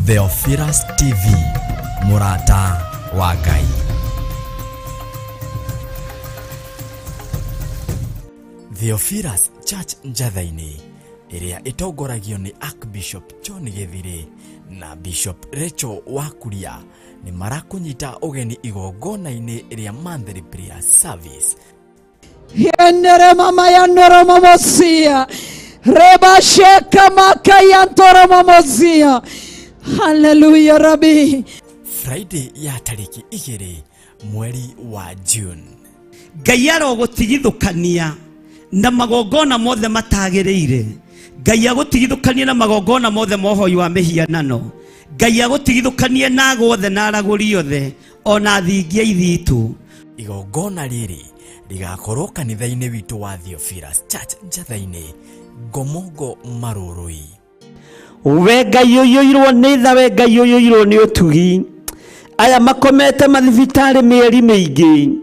Theophilus TV, mũrata wa Ngai. Theophilus Church Njatha-inĩ ĩrĩa ĩtongoragio nĩ Archbishop John Gĩthirĩ na Bishop Rachel Wakuria nĩ marakũnyita ũgeni igongona-inĩ rĩa monthly prayer service. Yenere mama yanoro mamosia. Reba sheka maka yantoro mamosia. Hallelujah Rabbi. Friday ya tarĩki 2 mweri wa June. Ngai arogũtigithũkania na magongona mothe matagĩrĩire. Ngai agũtigithũkanie na magongona mothe ma ũhoi wa mĩhianano. Ngai agũtigithũkanie na ago othe na aragũri othe ona thingia ithitũ. Igongona rĩrĩ rĩgakorwo kanitha-inĩ witũ wa Theophilus Church Njatha-inĩ, Ngomongo Marũrũi. We Ngai ũiyũirwo nĩ tha, we Ngai ũiyũirwo nĩ ũtugi. Aya makomete mathibitarĩ mĩeri mĩingĩ,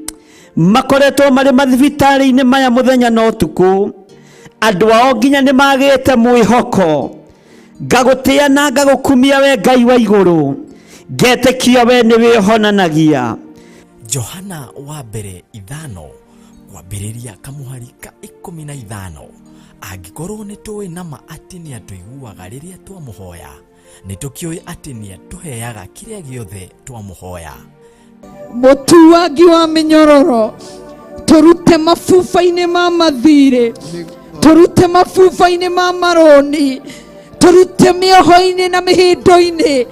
makoretwo marĩ mathibitarĩ-inĩ maya mũthenya na ũtukũ. Andũ ao nginya nĩ magĩte mwĩhoko. Ngagũtĩa na ngagũkumia we Ngai wa igũrũ, ngetĩkia we nĩwe ũhonanagia. Johana wa mbere 5 kwambĩrĩria kamũhari ka 15. Angĩkorwo nĩ tũĩ nama atĩ nĩ atũiguaga rĩrĩa twamũhoya, nĩ tũkĩũĩ atĩ nĩ atũheaga kĩrĩa gĩothe twamũhoya. Mũtuangi wa mĩnyororo, tũrute mabuba-inĩ ma mathirĩ, tũrute mabuba-inĩ ma marũni, tũrute mĩoho-inĩ na mĩhĩndo-inĩ,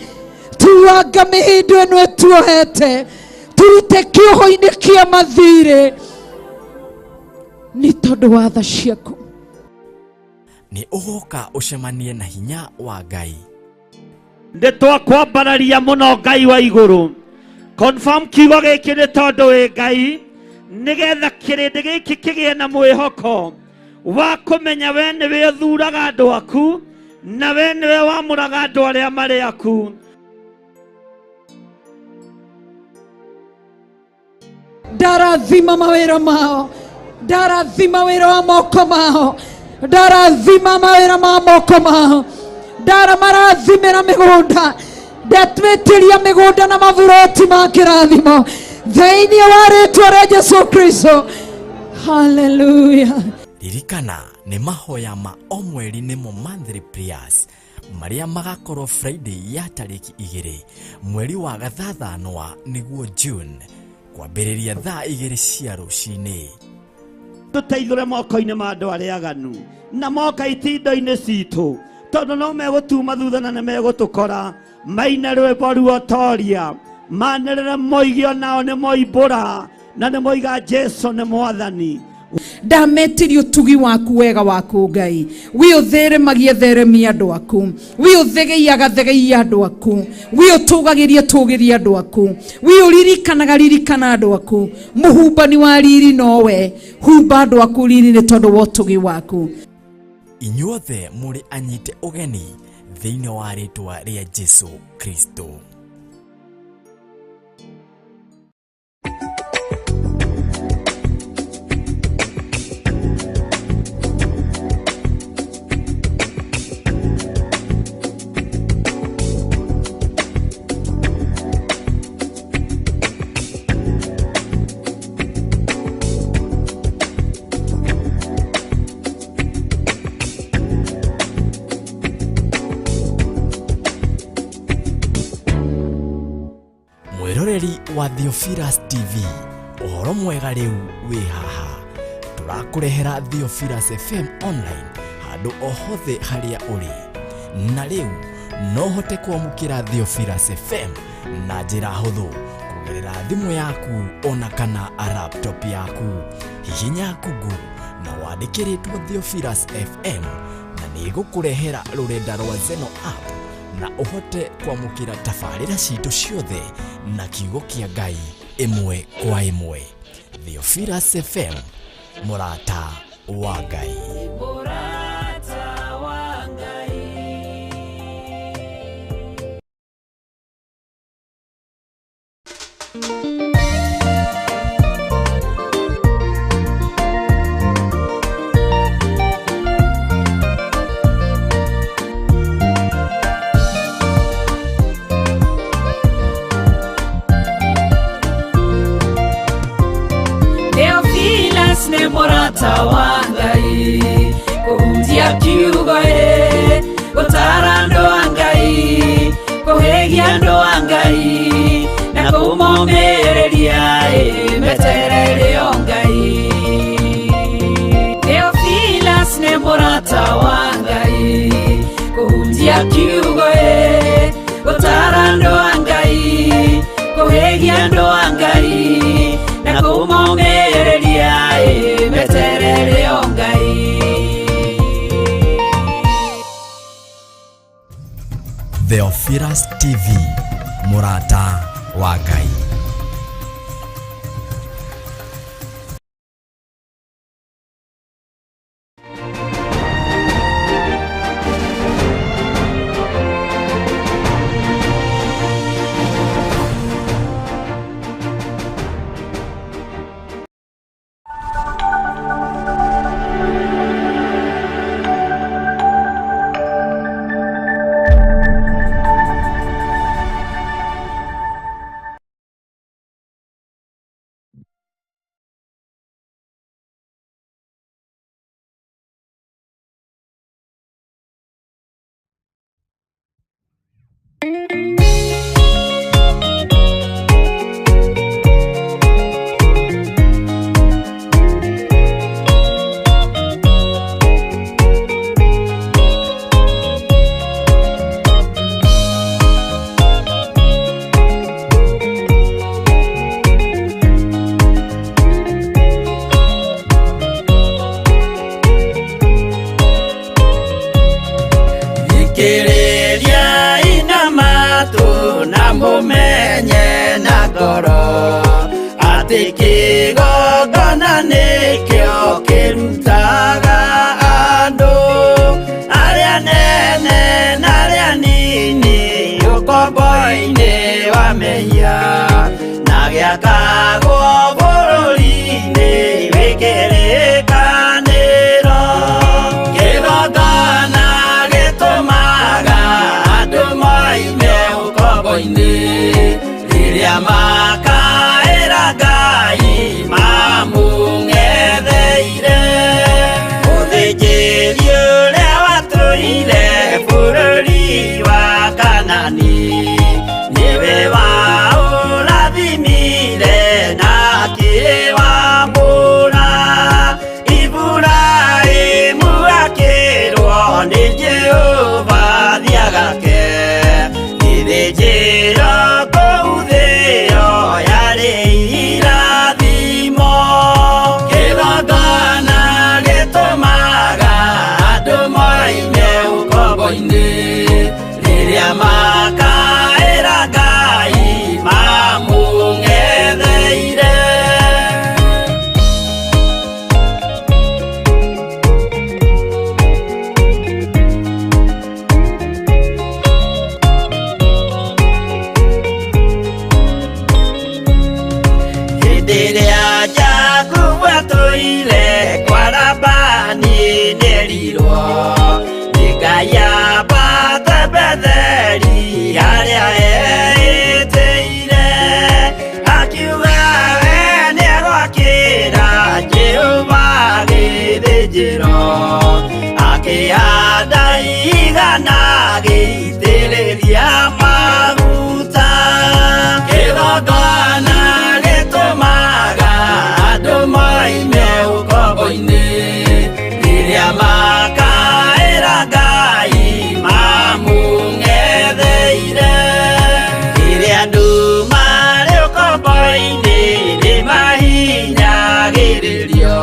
tuanga mĩhĩndo ĩno ĩtuohete, tũrute kĩoho-inĩ kĩa mathirĩ nĩ tondũ wa tha ciaku. Nĩ ũgoka ũcemanie na hinya wa Ngai. Nĩ twakwambararia mũno Ngai wa igũrũ. Confirm kiugo gĩkĩ nĩ tondũ wĩ Ngai, nĩgetha kĩrĩndĩ gĩkĩ kĩgĩe na mwĩhoko wa kũmenya we nĩwe ũthuraga andũ aku na we nĩwe wamũraga andũ arĩa marĩ aku. Ndarathima mawĩra mao, ndarathima wĩra wa moko mao, ndarathima mawĩra ma moko mao, ndaramarathimĩra mĩgũnda, ndatwĩtĩria mĩgũnda na maburoti ma kĩrathimo thĩinĩ wa rĩtwa rĩa Jesu Kristo. Hallelujah. Ririkana nĩ mahoya ma o mweri nĩmo monthly prayers marĩa magakorwo Friday ya tarĩki 2 mweri wa gathathanwa nĩguo June kwambĩrĩria thaa 2 cia rũcinĩ. Tũteithũre moko-inĩ ma andũ arĩa aganu na moka itindo-inĩ citũ, tondũ no megũtuma thutha na nĩ megũtũkora. Maine rwĩmbo ruotoria, manĩrĩre moige onao nĩ moimbũra na nĩ moiga Jesu nĩ Mwathani. Ndametirie ũtugi waku wega waku Ngai, wi ũtheremagie theremia andũ aku, wi ũthegeiaga thegeia andũ aku, wi ũtũgagĩrie tũgĩrie andũ aku, wi ũririkanaga ririkana andũ aku. Mũhumbani wa riri nowe, humba andũ aku riri nĩ tondũ wa ũtugi waku. Inyuothe mũrĩ anyite ũgeni thĩinĩ wa rĩtwa rĩa Jesu Kristo. Mwĩroreri wa Theophilus TV, ũhoro mwega rĩu wĩ haha. Tũrakũrehera Theophilus FM online handũ o hothe harĩa ũrĩ. Na rĩu no ũhote kwamũkĩra Theophilus FM na njĩra hũthũ kũgerera thimũ yaku ona kana laptop yaku. Hihinya Google na wandĩkĩrĩtwo Theophilus FM na nĩ ĩgũkũrehera rũrenda rwa Zeno app na ũhote kwamũkĩra tabarĩra citũ ciothe na kiugo kĩa Ngai ĩmwe kwa ĩmwe. Theophilus FM, mũrata wa Ngai. Mũrata wa Ngai. Mũrata wa Ngai, kũhunjia kiugo ĩ, gũtara andũ a Ngai, kũhĩgia andũ a Ngai, na kũmomĩrĩria ĩ, meterere o Ngai. Theophilus nĩ mũrata wa Ngai, kũhunjia kiugo ĩ, gũtara andũ a Ngai, kũhĩgia andũ a Ngai, na kũmomĩrĩria ĩ, meterere o Ngai. Theophilus TV, mũrata wa Ngai. Thikĩrĩria ina matũ na mũmenye na ngoro atĩ kĩgongona nĩkĩo kĩrutaga andũ arĩa nene na arĩa nini ũkombo-inĩ wa mehia na gĩakagwo bũrũri-inĩ wĩ kĩrĩkanĩro. Kĩgongona gĩtũmaga andũ moime ũkombo-inĩ rĩrĩa makaĩra Ngai mamũng'etheire. Mũthĩnjĩri ũrĩa watũire bũrũri wa Kanani nĩwe waũrathimire na akĩwamũra. Iburahĩmu akĩrwo nĩ Jehova thiagake gĩthĩnjĩro kũu thĩo yarĩ irathimo. Kĩgongona gĩtũmaga andũ moime ũkombo-inĩ rĩrĩa makaĩra Ngai mamũng'etheire. Hĩndĩ ĩrĩa Jakubu atũire kwa Labani nĩerirwo nĩ Ngai ambate Betheli harĩa eĩtĩire, akiuga we nĩegwakĩra Jehova gĩthĩnjĩro, akĩhanda igana agĩitĩrĩria maguta. Kĩgongona gĩtũmaga andũ moime ũkombo-inĩ rĩrĩa makaĩra Ngai mamũng'etheire. Rĩrĩa andũ marĩ ũkombo-inĩ nĩmahinyagĩrĩrio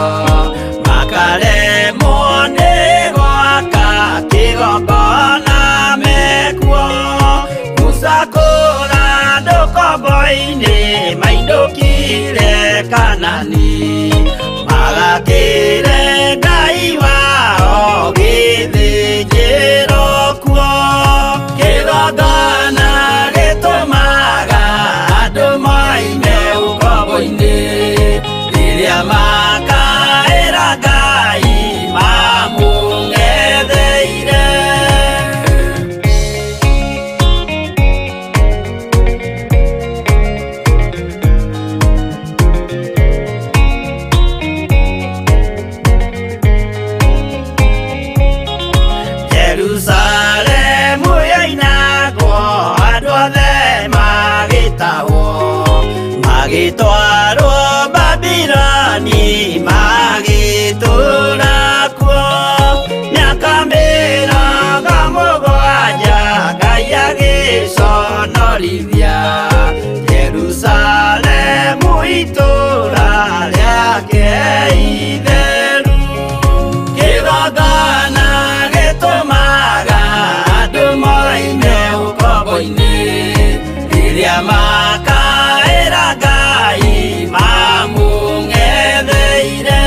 makaremwo nĩ gwaka kĩgongona. Agĩconorithia Jerusalemu itũũra rĩake itheru. Kĩgongona gĩtũmaga andũ moime ũkombo-inĩ, rĩrĩa makaĩra Ngai mamũng'etheire.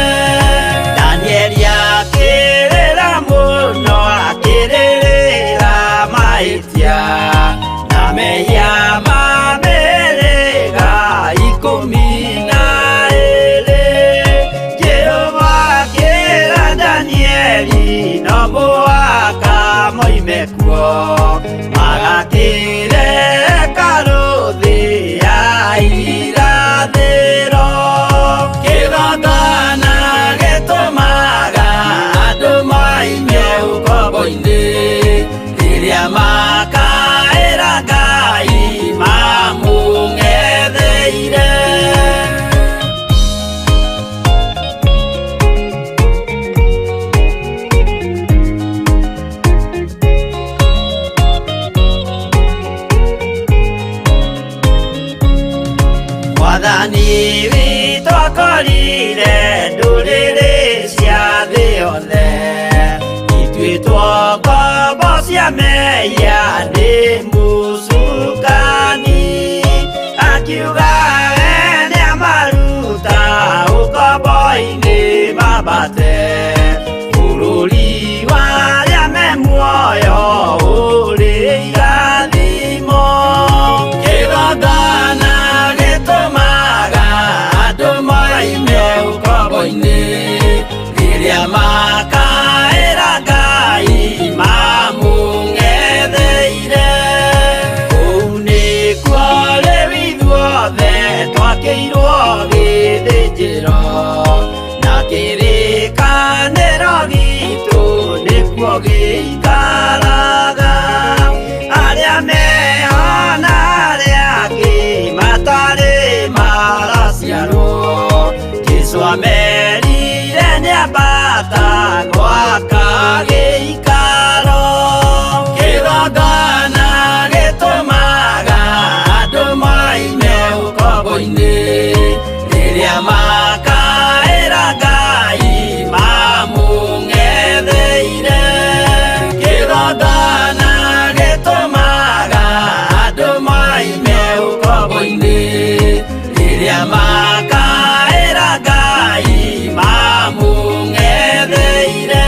Danieli akĩrĩra mũno, akĩrĩrĩra mahĩtia na mehia ma mĩhĩrĩga 12. Jehova akĩra Danieli no mũhaka moime kuo, magakĩre hekarũ thĩ ya irathĩro. Kĩgongona gĩtũmaga andũ moime ũkombo-inĩ, rĩrĩa makaĩra Ngai mamũng'etheire. Mwathani witũ akorire ndũrĩrĩ cia thĩ yothe ituĩtwo ngombo cia mehia nĩ mũcukani, akiuga we nĩamaruta ũkombo-inĩ mambate bũrũri wa arĩa me muoyo ũrĩ irathimo. Kĩgongona gĩtũmaga andũ moime ũkombo-inĩ, rĩrĩa makaĩra Ngai mamũng'etheire. Kũu nĩkuo rĩu ithuothe twakĩirwo gĩthĩnjĩro, na kĩrĩkanĩro gitũ nĩkuo gĩikaraga. Arĩa meho na arĩa angĩ matarĩ maraciarwo, Jesũ amerire nĩambata gwaka gĩikaro. Kĩgongona gĩtũmaga andũ moime ũkombo-inĩ, rĩrĩa makaĩra Ngai mamũng'etheire. Kĩgongona gĩtũmaga andũ moime ũkombo-inĩ, rĩrĩa makaĩra Ngai mamũng'etheire.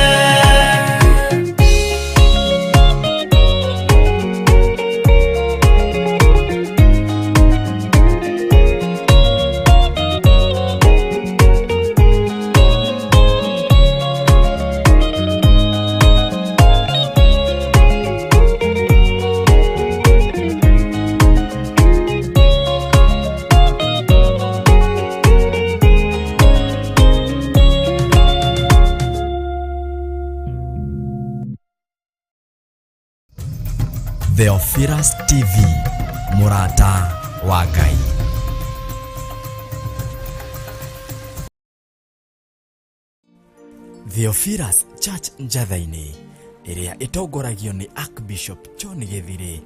Theophilus TV, mũrata wa Ngai. Theophilus Church Njatha-inĩ ĩrĩa ĩtongoragio nĩ Archbishop John Gĩthirĩ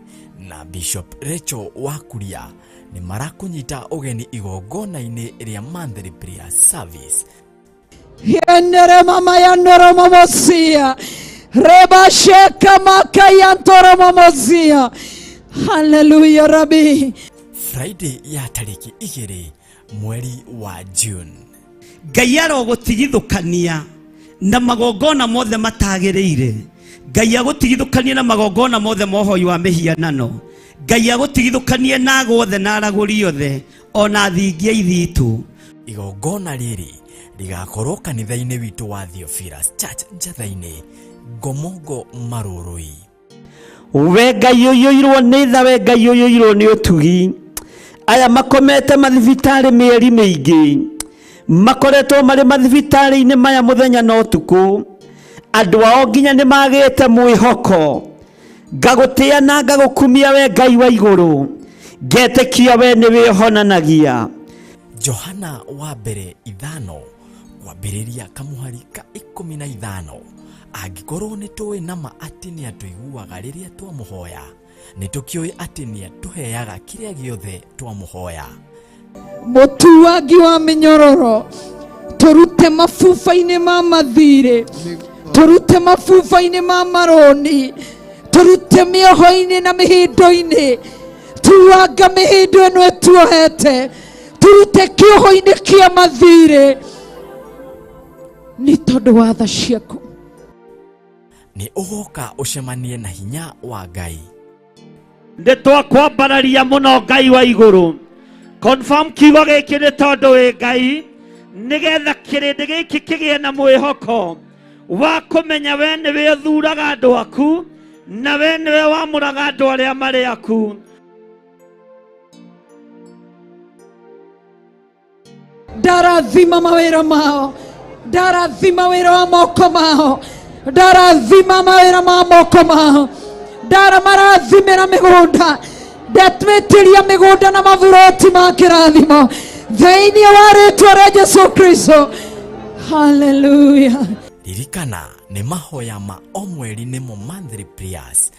na Bishop Rachel Wakuria nĩ marakũnyita ũgeni igongona-inĩ rĩa monthly prayer service. Yenere mama yanoro mamosia. Reba sheka maka yantoro mamosia. Hallelujah Rabbi. Friday ya tarĩki 2 mweri wa June. Ngai arogũtigithũkania na magongona mothe matagĩrĩire. Ngai agũtigithũkanie na magongona mothe ma ũhoi wa mĩhianano. Ngai agũtigithũkanie na ago othe na aragũri othe ona thingia ithitũ. Igongona rĩrĩ rĩgakorwo kanitha-inĩ witũ wa Theophilus Church Njatha-inĩ, Ngomongo Marũrũi. We Ngai ũiyũirwo nĩ tha, we Ngai ũiyũirwo nĩ ũtugi. Aya makomete mathibitarĩ mĩeri mĩingĩ, makoretwo marĩ mathibitarĩ-inĩ maya mũthenya na ũtukũ. Andũ ao nginya nĩ magĩte mwĩhoko. Ngagũtĩa na ngagũkumia we Ngai wa igũrũ, ngetĩkia we nĩ wĩhonanagia. Johana wa mbere 5 kwambĩrĩria kamũhari ka 15. Angĩkorwo nĩ tũĩ nama atĩ nĩ atũiguaga rĩrĩa twamũhoya, nĩ tũkĩũĩ atĩ nĩ atũheaga kĩrĩa gĩothe twamũhoya. Mũtuangi wa mĩnyororo, tũrute mabuba-inĩ ma mathirĩ, tũrute mabuba-inĩ ma marũni, tũrute mĩoho-inĩ na mĩhĩndo-inĩ, tuanga mĩhĩndo ĩno ĩtuohete, tũrute kĩoho-inĩ kĩa mathirĩ nĩ tondũ wa tha ciaku. Nĩ ũgoka ũcemanie na hinya wa Ngai. Nĩ twakwambararia mũno Ngai wa igũrũ. Confirm kiugo gĩkĩ nĩ tondũ wĩ Ngai, nĩgetha kĩrĩndĩ gĩkĩ kĩgĩe na mwĩhoko wa kũmenya we nĩwe ũthuraga andũ aku na we nĩwe wamũraga andũ arĩa marĩ aku. Ndarathima mawĩra mao, ndarathima wĩra wa moko mao, ndarathima mawĩra ma moko mao, ndaramarathimĩra mĩgũnda, ndatwĩtĩria mĩgũnda na maburoti ma kĩrathimo thĩinĩ wa rĩtwa rĩa Jesu Kristo. Haleluya. Ririkana nĩ mahoya ma o mweri nĩmo monthly prayers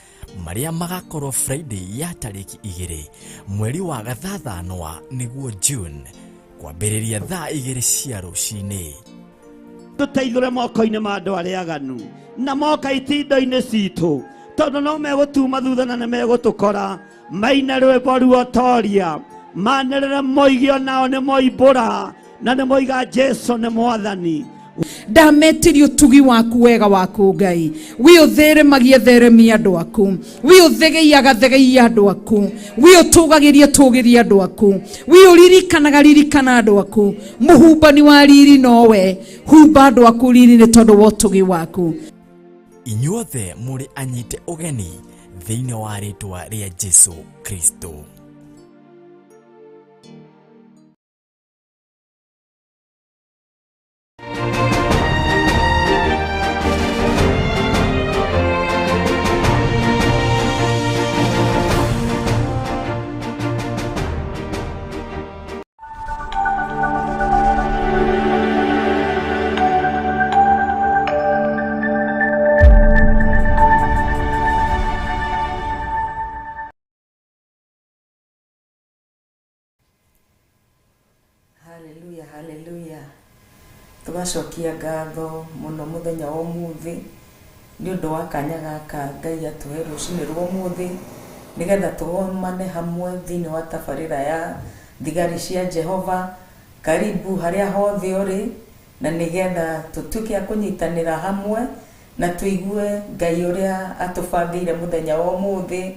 marĩa magakorwo Friday ya tarĩki 2 mweri wa gathathanwa nĩguo June, kwambĩrĩria thaa 2 cia rũcinĩ. Tũteithũre moko-inĩ ma andũ arĩa aganu na moka itindo-inĩ citũ, tondũ no megũtuma thutha na nĩ megũtũkora. Maine rwĩmbo ruotoria, manĩrĩre moige onao nĩ moimbũra na nĩ moiga Jesu nĩ Mwathani. Ndametirie ũtugi waku wega waku Ngai, wĩ ũtheremagie theremia andũ aku, wĩ ũthegeiaga thegeia andũ aku, wĩ ũtũgagĩrie tũgĩrie andũ aku, wĩ ũririkanaga ririkana andũ aku. Mũhumbani wa riri nowe, humba andũ aku riri nĩ tondũ wa ũtugi waku. Inyuothe mũrĩ anyite ũgeni thĩinĩ wa rĩtwa rĩa Jesu Kristo. Haleluya, haleluya. Tũgacokia ngatho mũno mũthenya wa ũmũthĩ nĩ ũndũ wa kanya gaka Ngai atũhe rũcinĩ rwa ũmũthĩ nĩgetha tũgomane hamwe thĩinĩ wa tabarĩra ya thigari cia Jehova. Karibu harĩa hothe ũrĩ, na nĩgetha tũtuĩke a kũnyitanĩra hamwe na tũigue Ngai ũrĩa atũbangĩire mũthenya wa ũmũthĩ,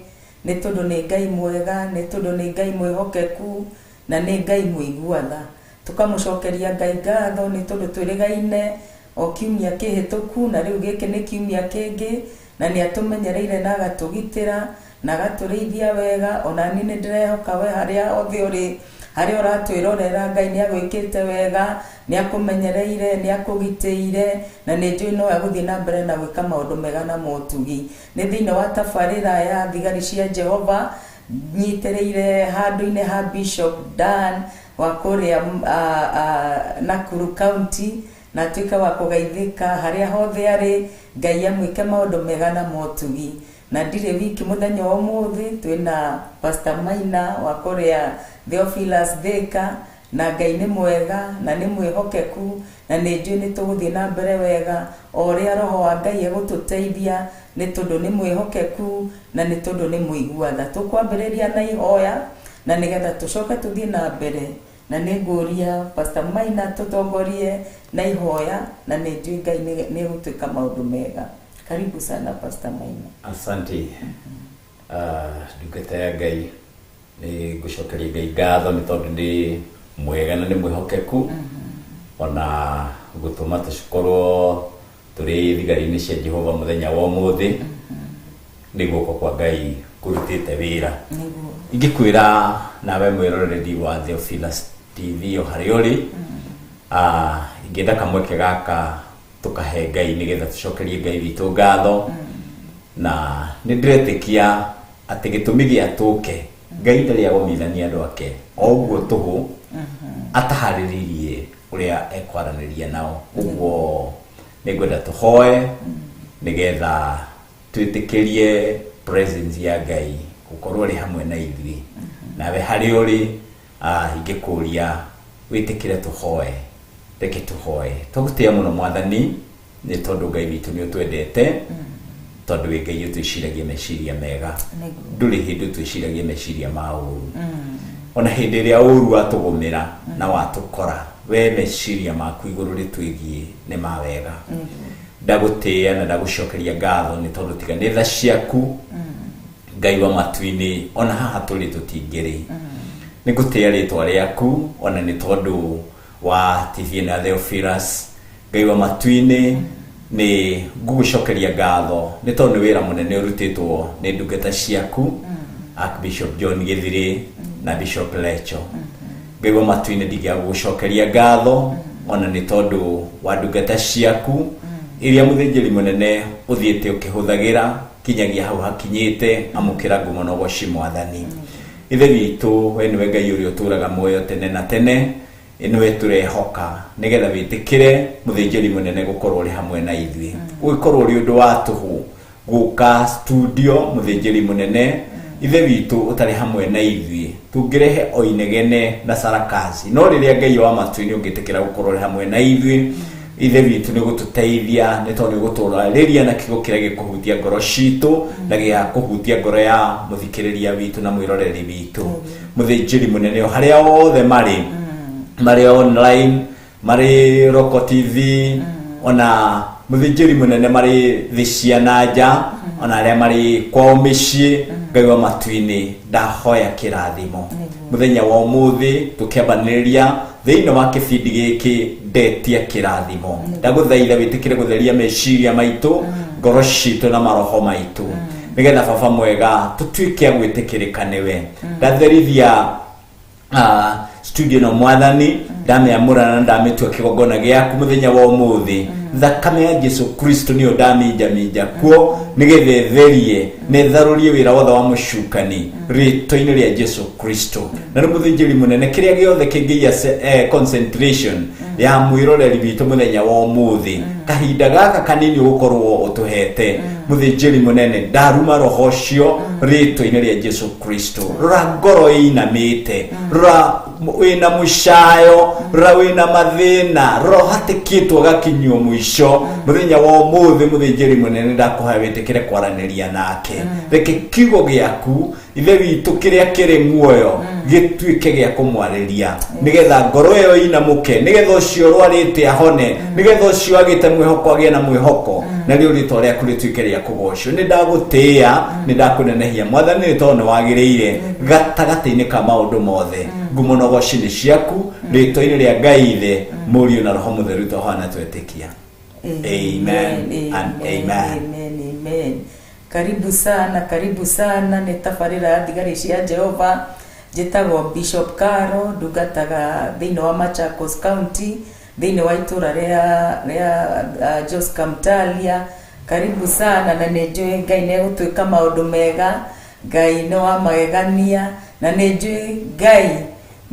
nĩ tondũ nĩ Ngai mwega, nĩ tondũ nĩ Ngai mwĩhokeku na nĩ Ngai mũigua tha. Tũkamũcokeria Ngai ngatho nĩ tondũ twĩrĩgaine o kiumia kĩhĩtũku na rĩu gĩkĩ nĩ kiumia kĩngĩ, na nĩ atũmenyereire na agatũgitĩra na agatũrĩithia wega. Ona niĩ nĩ ndĩrehoka we harĩa hothe ũrĩ, harĩa ũratwĩrorera, Ngai nĩ agwĩkĩte wega, nĩ akũmenyereire, nĩ akũgitĩire, na nĩ njũĩ no egũthiĩ na mbere na gwĩka maũndũ mega na motugi. Nĩ thĩinĩ wa tabarĩra ya thigari cia Jehova, nyitĩrĩire handũ-inĩ ha Bishop Dan wa kũrĩa Nakuru County, na atuĩke wa kũgeithĩka harĩa hothe arĩ. Ngai amwĩke maũndũ mega na motugi. Na ndirĩ wiki mũthenya wa ũmũthĩ, twĩna Pastor Maina wa kũrĩa Theophilus Thika, na Ngai nĩ mwega na nĩ mwĩhokeku, na nĩ njũĩ nĩ tũgũthiĩ na mbere wega o ũrĩa Roho wa Ngai egũtũteithia, nĩ tondũ nĩ mwĩhokeku na nĩ tondũ nĩ mũigua tha. Tũkwambĩrĩria na ihoya na nĩgetha tũcoke tũthiĩ na mbere, na nĩ ngũria Pastor Maina tũtongorie na ihoya, na nĩ njũĩ Ngai nĩ egũtwĩka maũndũ mega. Karibu sana Pastor Maina. Asante. Ndungata ya Ngai, nĩ ngũcokeria Ngai ngatho nĩ tondũ nĩ mwega na nĩ mwĩhokeku, ona gũtũma tũkorwo tũrĩ thigari-inĩ cia Jehova mũthenya wa ũmũthĩ. Nĩ guoko kwa Ngai kũrutĩte wĩra. Ingĩkwĩra nawe mwĩroreri wa Theophilus TV o harĩa ũrĩ, ingĩenda kamweke gaka tũkahe Ngai nĩgetha tũcokerie Ngai witũ ngatho. Na nĩ ndĩretĩkia atĩ gĩtũmi gĩa tũke Ngai ndarĩ agomithania andũ ake o ũguo tũhũ ataharĩrĩirie ũrĩa ekwaranĩria nao. Ũguo nĩ ngwenda tũhoe Nĩgetha twĩtĩkĩrie presence ya Ngai gũkorwo rĩ hamwe na ithuĩ. Nawe harĩ ũrĩ ingĩkũria wĩtĩkĩre tũhoe. Reke tũhoe. Tũgũtĩĩa mũno Mwathani nĩ tondũ Ngai witũ nĩ ũtwendete, tondũ wĩ Ngai ũtwĩciragia meciria mega. Ndũrĩ hĩndĩ ũtwĩciragia meciria ma ũru. Ona hĩndĩ ĩrĩa ũru watũgũmĩra na watũkora, we meciria maku igũrũ rĩtwĩgiĩ nĩ ma wega. Ndagũtĩĩa na ndagũcokeria ngatho nĩ tondũ tiga nĩ tha ciaku Ngai wa matu-inĩ ona haha tũrĩ tũtingĩrĩ. Nĩ ngũtĩĩa rĩtwa rĩaku ona nĩ tondũ wa TV na Theophilus. Ngai wa matu-inĩ nĩ ngũgũcokeria ngatho nĩ tondũ nĩ wĩra mũnene ũrutĩtwo nĩ ndungata ciaku Archbishop John Githiri na Bishop Lecho. Ngai wa matu-inĩ ndingĩaga gũgũcokeria ngatho ona nĩ tondũ wa ndungata ciaku iria mũthĩnjĩri mũnene ũthiĩte ũkĩhũthagĩra kinyagia hau hakinyĩte. Amũkĩra ngumo na ũgoci Mwathani. Ithe witũ, we nĩwe Ngai ũrĩa ũtũũraga muoyo tene na tene, nĩwe tũrehoka nĩgetha wĩtĩkĩre mũthĩnjĩri mũnene gũkorwo ũrĩ hamwe na ithuĩ. Ũgĩkorwo ũrĩ ũndũ wa tũhũ gũka studio mũthĩnjĩri mũnene Ithe witũ ũtarĩ hamwe na ithuĩ, tũngĩrehe o inegene na sarakazi. No rĩrĩa Ngai wa matu-inĩ ũngĩtĩkĩra gũkorwo ũrĩ hamwe na ithuĩ, Ithe witũ nĩ gũtũteithia nĩ tondũ nĩ gũtũrarĩria na kiugo kĩrĩa gĩkũhutia ngoro citũ na gĩa kũhutia ngoro ya mũthikĩrĩria witũ na mwĩroreri witũ. Mũthĩnjĩri mũnene o harĩa othe marĩ, marĩ online, marĩ Roko TV, ona mũthĩnjĩri mũnene marĩ thĩ cia na nja, ona arĩa marĩ kwao mĩciĩ, Ngai wa matu-inĩ ndahoya kĩrathimo mũthenya wa ũmũthĩ tũkĩambanĩrĩria thĩinĩ wa kĩbindi gĩkĩ ndetia kĩrathimo. Ndagũthaitha wĩtĩkĩre gũtheria meciria maitũ, ngoro citũ na maroho maitũ, nĩgetha baba mwega tũtuĩke a gwĩtĩkĩrĩka nĩwe. Ndatherithia studio no Mwathani, ndamĩamũra na ndamĩtua kĩgongona gĩaku mũthenya wa ũmũthĩ. Thakame ya Jesu Kristo nĩyo ndaminjaminja kuo nĩgetha ĩtherie na ĩtharũrie wĩra wothe wa mũcukani rĩtwa-inĩ rĩa Jesu Kristo. Na rĩu mũthĩnjĩri mũnene, kĩrĩa gĩothe kĩngĩiya concentration ya mwĩroreri witũ mũthenya wa ũmũthĩ, kahinda gaka kanini ũgũkorwo ũtũhete, mũthĩnjĩri mũnene ndaruma roho ũcio rĩtwa-inĩ rĩa Jesu Kristo. Rora ngoro ĩinamĩte, rora wĩna mũcayo, rora wĩna mathĩna, rora ũhatĩkĩtwo gakinyio mũico mũthenya wa ũmũthĩ. Mũthĩnjĩri mũnene ndakũhoya wĩtĩkĩre kwaranĩria nake. Reke kiugo gĩaku Ithe witũ kĩrĩa kĩrĩ muoyo gĩtuĩke gĩa kũmwarĩria, nĩgetha ngoro ĩyo inamũke, nĩgetha ũcio ũrwarĩte ahone, nĩgetha ũcio agĩte mwĩhoko agĩe na mwĩhoko, na rĩo rĩtwa rĩaku rĩtuĩke rĩa kũgocwo. Nĩ ndagũtĩĩa, nĩ ndakũnenehia Mwathani nĩ tondũ nĩ wagĩrĩire gatagatĩ-inĩ ka maũndũ mothe. Ngumo na ũgoci nĩ ciaku, rĩtwa-inĩ rĩa Ngai Ithe, Mũriũ na Roho Mũtheru twahoya twetĩkia. Amen and amen. Amen, amen. Karibu sana, karibu sana. Nĩ tabarĩra ya thigari cia Jehova. Njĩtagwo Bishop Caro, ndungataga thĩinĩ wa Machakos County, thĩinĩ wa itũra rĩa Josca Mtalia. Karibu sana, na nĩ njũĩ Ngai nĩ egũtwĩka maũndũ mega. Ngai nĩ wa magegania, na nĩ njũĩ Ngai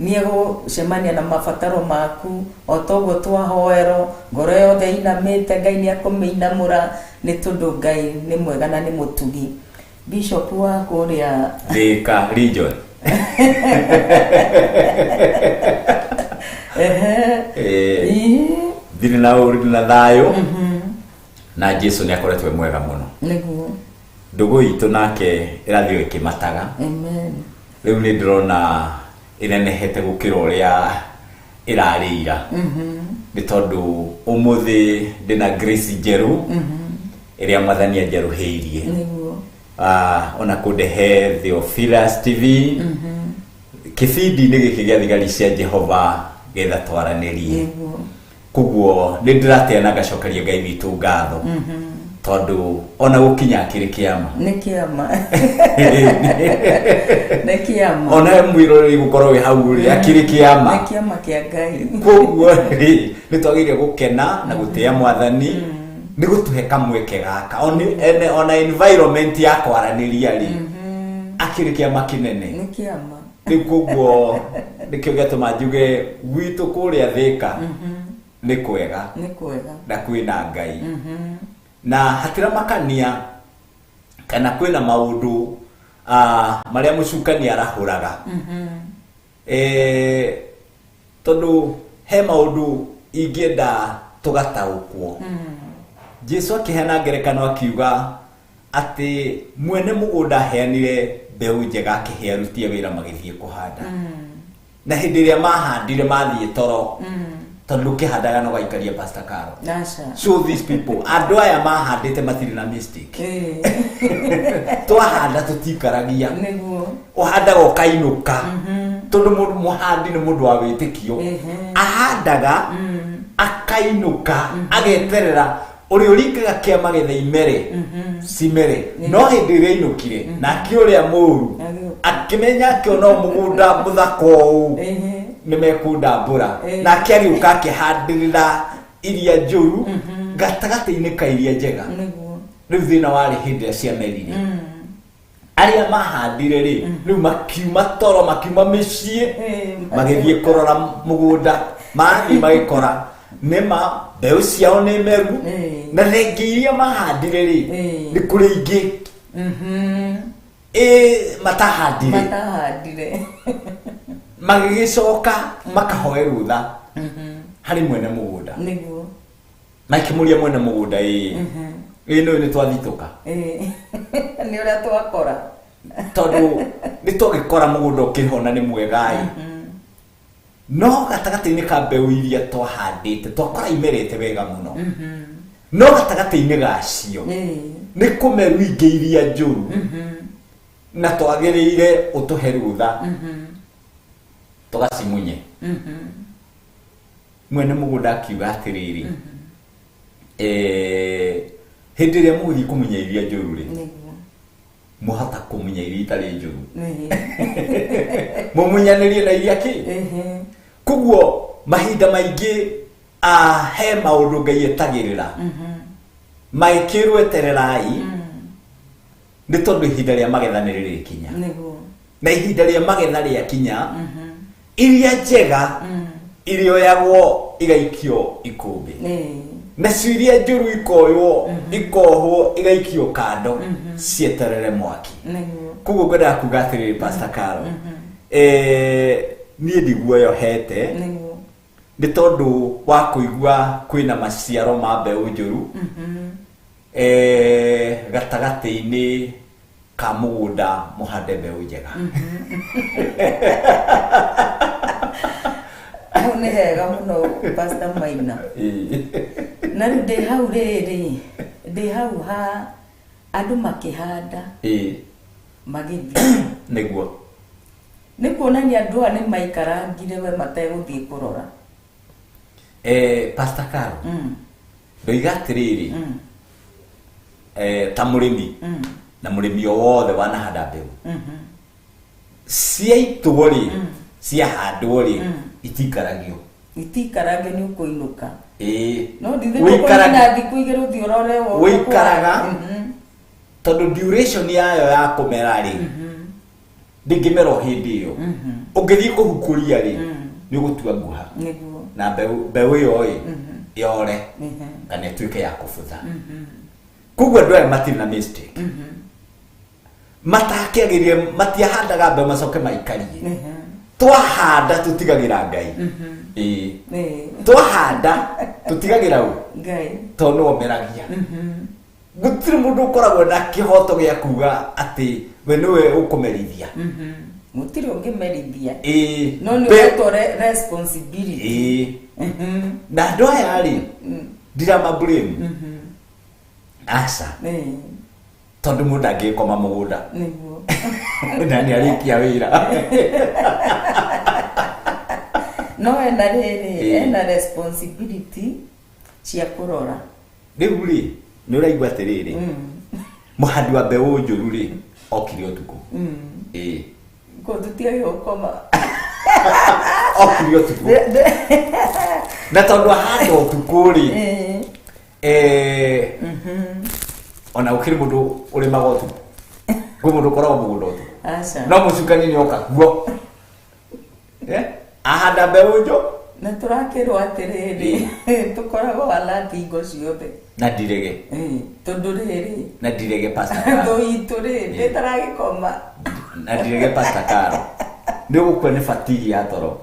nĩ egũcemania na mabataro maku o toguo twahoerwo. Ngoro yothe inamĩte, Ngai nĩ akũmĩinamũra, nĩ tondũ Ngai nĩ mwega na nĩ mũtugi. Bishop wa kũrĩa Thika region. Ndirĩ na ũru na thayũ, na Jesu nĩ akoretwo e mwega mũno. Nĩguo. Ndũgũ itũ nake ĩrathiĩ ĩkĩmataga. Amen. Rĩu nĩ ndĩrona ĩnenehete gũkĩra ũrĩa ĩrarĩ ira, nĩ tondũ ũmũthĩ ndĩna grace njerũ ĩrĩa Mwathani anjerũhĩirie. Nĩguo. Ona kũndehe Theophilus TV kĩbindi-inĩ gĩkĩ gĩa thigari cia Jehova getha twaranĩrie. Nĩguo. Koguo nĩ ndĩratĩa na ngacokeria Ngai witũ ngatho, tondũ ona gũkinya akĩrĩ kĩama. Nĩ kĩama, nĩ kĩama. Ona mwĩroreri gũkorwo wĩ hau rĩ, akĩrĩ kĩama. Nĩ kĩama kĩa Ngai. Koguo rĩ, nĩ twagĩrĩire gũkena na gũtĩĩa Mwathani nĩ gũtũhe kamweke gaka ona environment ya kwaranĩria rĩ, akĩrĩ kĩama kĩnene. Nĩ kĩama. Rĩu koguo nĩkĩo gĩatũma njuge gwitũ kũrĩa Thĩka nĩ kwega. Nĩ kwega. Na kwĩna Ngai. Na hatiramakania kana kwĩna maũndũ marĩa mũcukani arahũraga. Tondũ he maũndũ ingĩenda tũgataũkwo. Jesu akĩheana ngerekano akiuga atĩ mwene mũgũnda aheanire mbeũ njega akĩhe aruti a wĩra magĩthiĩ kũhanda. Na hĩndĩ ĩrĩa mahandire mathiĩ toro, tondũ ũkĩhandaga no gaikaria Pastor Caro. Aca. So these people, andũ aya mahandĩte matirĩ na mistake. Twahanda tũtikaragia. Nĩguo. Ũhandaga ũkainũka. Tondũ mũndũ mũhandi nĩ mũndũ wa wĩtĩkio. Ahandaga akainũka ageterera ũrĩa ũringaga kĩama getha imere cimere. No hĩndĩ ĩrĩa ainũkire nake ũrĩa mũũru akĩmenya akĩona mũgũnda mũthaka ũũ nĩmekũndambũra. Nake agĩũka akĩhandĩrĩra iria njũru gatagatĩ-inĩ ka iria njega. Rĩu thĩna warĩ hĩndĩ ĩrĩa ciamerire. Arĩa mahandire rĩ, rĩu makiuma toro, makiuma mĩciĩ, magĩthiĩ kũrora mũgũnda, mathiĩ magĩkora nĩma mbeũ ciao nĩ meru, na thengia iria mahandire rĩ, nĩ kũrĩ ingĩ matahandire. Magĩgĩcoka makahoe rũtha harĩ mwene mũgũnda. Nĩguo. Makĩmũria mwene mũgũnda, ĩĩ nĩ twathitũka. Nĩ ũrĩa twakora. Tondũ nĩ twagĩkora mũgũnda ũkĩhona nĩ mwega ĩ. No gatagatĩ-inĩ ka mbeũ iria twahandĩte twakora imerete wega mũno. No gatagatĩ-inĩ gacio nĩ kũmeru ingĩ iria njũru na twagĩrĩire ũtũhe rũtha tũgacimunye. Mwene mũgũnda akiuga atĩrĩrĩ, hĩndĩ ĩrĩa mũgũthiĩ kũmunya iria njũru rĩ, mũhota kũmunya iria itarĩ njũru. Mũmunyanĩrie na iria kĩ? Koguo mahinda maingĩ he maũndũ Ngai etagĩrĩra. Magĩkĩrwo etererai, nĩ tondũ ihinda rĩa magetha nĩ rĩrĩkinya. Na ihinda rĩa magetha rĩakinya, iria njega irĩoyagwo igaikio ikũmbĩ. Nacio iria njũru ikoywo, ikohwo, igaikio kando, cieterere mwaki. Koguo ngwendaga kuga atĩrĩrĩ Pastor Caro, niĩ ndiguoyohete, nĩ tondũ wa kũigua kwĩna maciaro ma mbeũ njũru gatagatĩ-inĩ ka mũgũnda mũhande mbeũ njega. Hau nĩ hega mũno Pastor Maina. Na rĩu ndĩ hau rĩrĩ, ndĩ hau ha andũ makĩhanda magĩthiĩ. Nĩguo. Nĩ kuonania andũ aya nĩ maikarangire we mategũthiĩ kũrora. Pastor Caro, ndoiga atĩrĩrĩ, ta mũrĩmi, na mũrĩmi o wothe wanahanda mbeũ, ciaitwo rĩ, ciahandwo rĩ, itikaragio. Itikaragio nĩ ũkũinũka. No ndithĩ na thikũ igĩrĩ ũthiĩ ũrore woke. Ũikaraga, tondũ duration yayo ya kũmera rĩ, ndĩngĩmera o hĩndĩ ĩyo. Ũngĩthiĩ kũhukũria rĩ, nĩ ũgũtua nguha. Na mbeũ ĩyo ĩ, yore, kana ĩtuĩke ya kũbutha. Koguo andũ aya matirĩ na mistake. Matakĩagĩrĩire, matiahandaga mbeũ macoke maikarie. Twahanda tũtigagĩra Ngai. Twahanda tũtigagĩra ũ? Ngai. Tondũ nĩwe ũmeragia. Gũtirĩ mũndũ ũkoragwo na kĩhoto gĩa kuga atĩ we nĩwe ũkũmerithia. Gũtirĩ ũngĩmerithia. No nĩ ũretwo responsibility. Na andũ aya rĩ, ndiramablame. Aca. Tondũ mũndũ angĩkoma mũgũnda. Nĩguo. Na nĩ arĩkia wĩra. No ena rĩrĩ, ena responsibility cia kũrora. Rĩu rĩ, nĩ ũraigua atĩrĩrĩ, mũhandi wa mbeũ njũru rĩ, okire ũtukũ. Kũu tũtiagĩrĩirwo gũkoma. Okire ũtukũ. Na tondũ ahanda ũtukũ rĩ, ona gũkĩrĩ mũndũ ũrĩmaga ũtukũ. Kwĩ mũndũ ũkoragwo mũgũnda ũtukũ. Aca. No mũcukani nĩ oka kuo. Ahanda mbeũ njũ, Na tũrakĩrwo atĩrĩrĩ, tũkoragwo alert hingo ciothe. Na ndirege. Tondũ rĩrĩ, na ndirege Pastor Caro. Thũ itũ rĩ, ndĩtaragĩkoma. Na ndirege Pastor Caro, nĩ ũgũkua nĩ fatigue ya toro.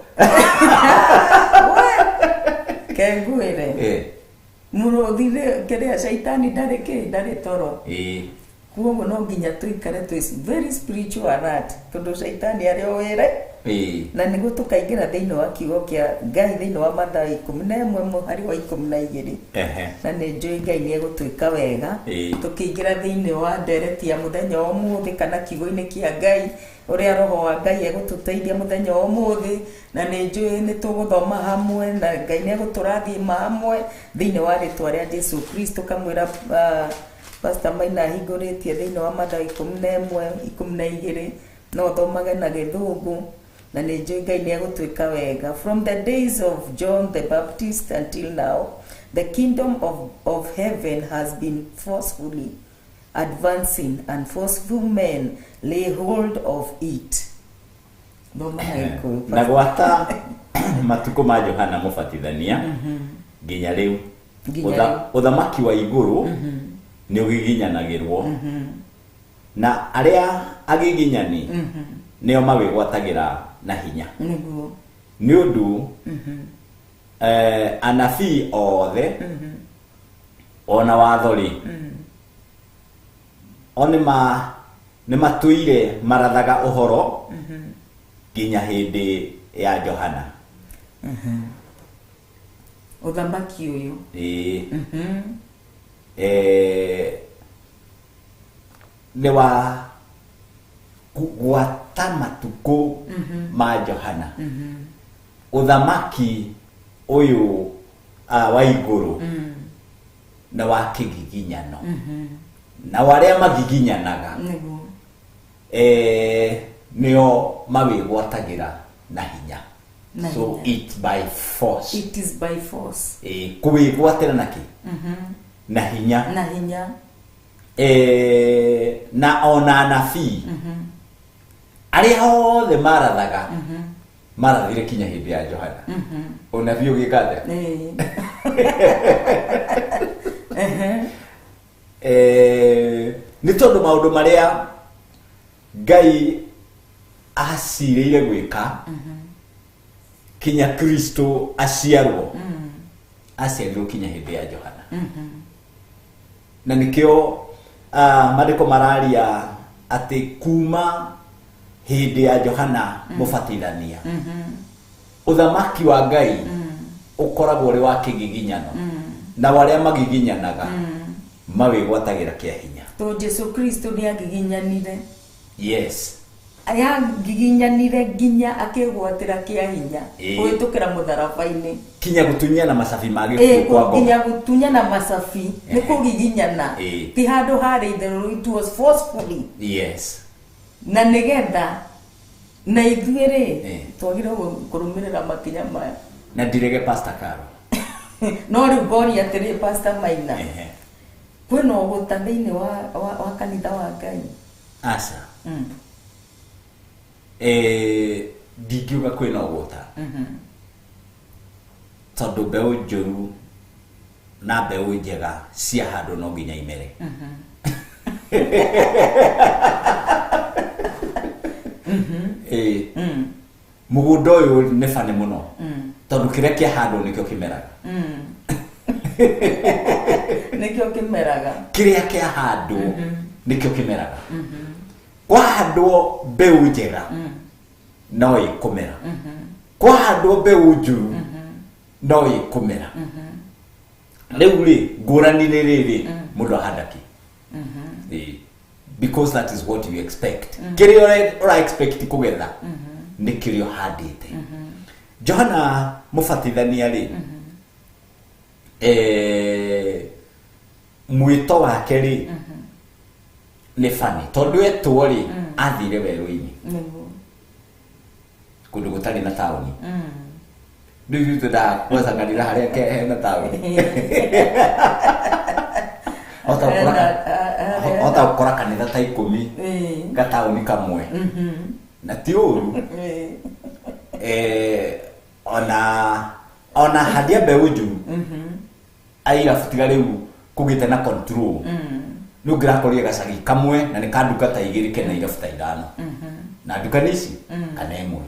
Kenguĩre, mũrũthi rĩ, kĩrĩa caitani ndarĩ kĩ, ndarĩ toro. Kuoguo no nginya tũikare twĩ very spiritual alert, tondũ caitani arĩ o wĩra. Na nĩguo tũkaingĩra thĩinĩ wa kiugo kĩa Ngai thĩinĩ wa Mathayo 11 mũhari wa 12. Na nĩ njũĩ Ngai nĩ egũtwĩka wega. Tũkĩingĩra thĩinĩ wa ndereti ya mũthenya wa ũmũthĩ kana kiugo-inĩ kĩa Ngai, ũrĩa roho wa Ngai egũtũteithia mũthenya wa ũmũthĩ. Na nĩ njũĩ nĩ tũgũthoma hamwe na Ngai nĩ egũtũrathima hamwe thĩinĩ wa rĩtwa rĩa Jesu Kristo. Kamwĩra Pastor Maina ahingũrĩtie thĩinĩ wa Mathayo 11:12, no thomage na Gĩthũngũ. Na nĩ njũĩ Ngai nĩ egũtwĩka wega. From the days of John the Baptist until now, the kingdom of heaven has been forcefully advancing, and forceful men lay hold of it. Thoma na Gĩkũyũ. Na gwata matukũ ma Johana Mũbatithania nginya rĩu, Nginya rĩu. Ũthamaki wa igũrũ nĩ ũgiginyanagĩrwo, na arĩa agiginyani nĩo mawĩgwatagĩra na hinya. Nĩguo. Nĩ ũndũ anabii othe ona watho rĩ, o nĩ matũire marathaga ũhoro nginya hĩndĩ ya Johana. Ũthamaki ũyũ. Nĩ wa gwata matukũ ma Johana. Ũthamaki ũyũ wa igũrũ na wa kĩgiginyano. Na arĩa magiginyanaga, nĩo mawĩgwatagĩra na hinya. Na So hinya. It by force. It is by force. Kũwĩgwatĩra na kĩ? Na hinya. Na hinya. Na ona anabii arĩa othe marathaga, marathire kinya hĩndĩ ya Johana. Ũnabii ũgĩka atĩa? Nĩ tondũ maũndũ marĩa Ngai acirĩire gwĩka kinya Kristo aciarwo, aciarirwo kinya hĩndĩ ya Johana. Na nĩkĩo maandĩko mararia atĩ kuma hĩndĩ ya Johana Mũbatithania, ũthamaki wa Ngai ũkoragwo ũrĩ wa kĩgiginyano, na arĩa magiginyanaga mawĩgwatagĩra kĩa hinya. Tondũ Jesu Kristo nĩ agiginyanire. Yes. Agiginyanire nginya akĩgwatĩra kĩa hinya. Kũhĩtũkĩra mũtharaba-inĩ. Kinya gũtunyana macabi ma gĩkuũ kwa ngoma. Nginya gũtunyana macabi nĩ kũgiginyana. Ti handũ harĩ itherũ, it was forcefully. Yes. Na nĩgetha na ithuĩ rĩ, twagĩrĩirwo kũrũmĩrĩra makinya maya. Na ndirege Pastor Caro. No rĩu ngoria atĩrĩ, Pastor Maina. Kwĩna ũgũta thĩinĩ wa kanitha wa Ngai? Aca. Ndingiuga kwĩna ũgũta. Tondũ mbeũ njũru na mbeũ njega cia handũ no nginya imere. Mũgũnda ũyũ nĩ bani mũno. Tondũ kĩrĩa kĩahandwo nĩkĩo kĩmeraga. Nĩkĩo kĩmeraga. Kĩrĩa kĩahandwo nĩkĩo kĩmeraga. Kwahandwo mbeũ njega no ĩkũmera. Kwahandwo mbeũ njũru no ĩkũmera. Rĩu rĩ, ngũrani nĩ rĩrĩ, mũndũ ahanda kĩ? Because that is what you expect. Kĩrĩa ũra expect kũgetha nĩ kĩrĩa ũhandĩte. Johana Mũbatithania rĩ, mwĩto wake rĩ, nĩ bani, tondũ etwo rĩ, athire werũ-inĩ. Kũndũ gũtarĩ na taũni. Rĩu ithuĩ twendaga kwanza kanitha harĩa hena taũni. Hota gũkora kanitha ta 10 gataũni kamwe. Na ti ũru. Ona Ona handi a mbeũ njũru airabu tiga rĩu kũgĩte na control, nĩ ũngĩrakorire gacagi kamwe na nĩ ka nduka ta igĩrĩ kena irabu ta ithano, na nduka nĩ ici kana ĩmwe,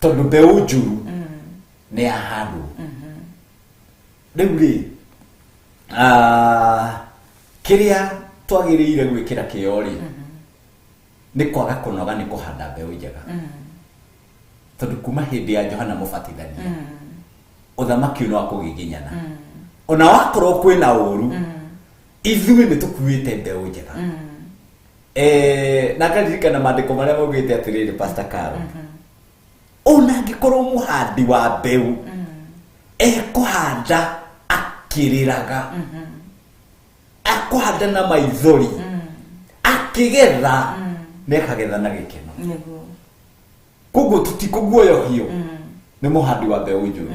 tondũ mbeũ njũru nĩ yahandwo rĩu rĩ. Kĩrĩa twagĩrĩire gwĩkĩra kĩo rĩ, nĩ kwaga kũnoga nĩ kũhanda mbeũ njega, tondũ kuma hĩndĩ ya Johana Mũbatithania ũthamaki ũyũ nĩ wa kũgiginyana. Ona wakorwo kwĩna ũru, ithuĩ nĩ tũkuĩte mbeũ njega. Na ngaririkana maandĩko marĩa maugĩte atĩrĩrĩ, Pastor Caro, ona angĩkorwo mũhandi wa mbeũ ekũhanda akĩrĩraga, akũhanda na maithori, akĩgetha nĩakagetha na gĩkeno. Koguo tũtikũguoyohio nĩ mũhandi wa mbeũ njũru,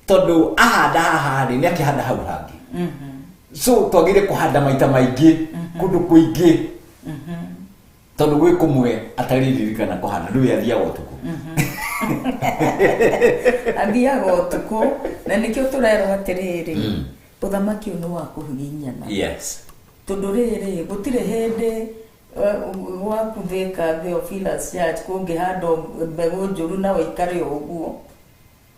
tondũ ahanda haha rĩ, nĩ akĩhanda hau hangĩ. So twagĩrĩire kũhanda maita maingĩ kũndũ kũingĩ, tondũ gwĩ kũmwe atarĩririkana kũhanda, rĩu athiaga ũtukũ. Athiaga ũtukũ, na nĩkĩo tũrerwo atĩrĩrĩ, ũthamaki ũyũ nĩ wa kũhihinyana. Tondũ rĩrĩ, gũtirĩ hĩndĩ gwaku Thika Theophilus Church kũngĩhandwo mbegũ njũru na ũikare o ũguo.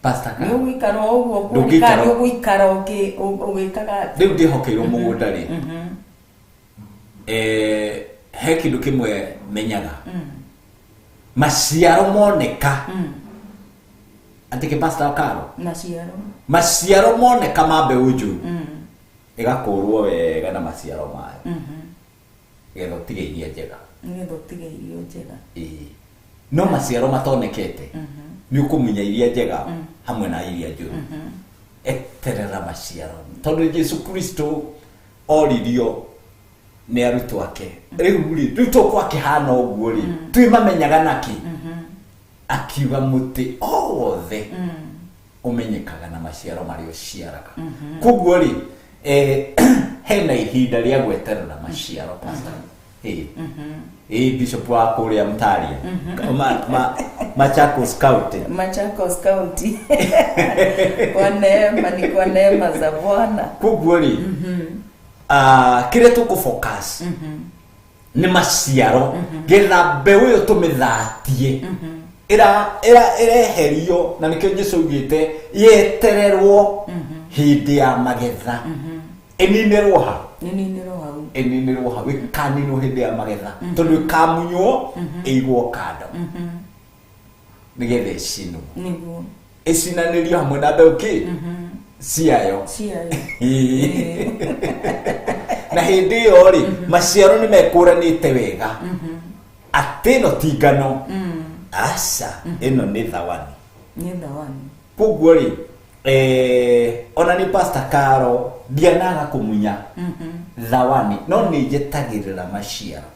Pastor Nĩ Caro, ũgũikara o ũguo? Ndũngĩikara. Nĩ ũgũikara ũgĩkaga atĩa? Rĩu ndĩhokeirwo mũgũnda rĩ, he kĩndũ kĩmwe menyaga, maciaro moneka atĩ kĩ, Pastor Caro? Maciaro. Maciaro moneka ma mbeũ njũru, ĩgakũrwo wega na maciaro mayo, getha ũtige iria njega. Nĩgetha ũtige irio njega. Ĩĩ. No maciaro matonekete, nĩ ũkũmunya iria njega hamwe na iria njũru. Eterera maciaro, tondũ Jesu Kristo oririo nĩ arutwo ake, rĩu rĩ, rĩu tũkwakĩhana ũguo rĩ, twĩmamenyaga naki? Akiuga mũtĩ o wothe ũmenyekaga na maciaro marĩa ũciaraga. Koguo rĩ, hena ihinda rĩa gweterera maciaro, Pastor. Ĩĩ, bishop wa kũrĩa Mtaria, Machakos County. Machakos County. Kwa neema, ni kwa neema za Bwana. Koguo rĩ, kĩrĩa tũkũ focus nĩ maciaro, getha mbeũ ĩyo tũmĩthatie ĩra ĩra ĩreherio, na nĩkĩo Jesu augĩte yetererwo hĩndĩ ya magetha, ĩninĩrwo ha? Nĩninĩrwo hau. Ĩninĩrwo hau, ĩkaninwo hĩndĩ ya magetha, tondũ ĩkamunywo ĩigwo kando nĩgetha ĩcinwo, ĩcinanĩrio hamwe na mbeũ kĩ ciayo. Ciayo. Na hĩndĩ ĩyo rĩ, maciaro nĩ mekũranĩte wega atĩ ĩno ti ngano, aca, ĩno nĩ thawani. Nĩ thawani. Koguo rĩ, ona nĩ Pastor Caro, ndianaga kũmunya thawani, no nĩ njetagĩrĩra maciaro.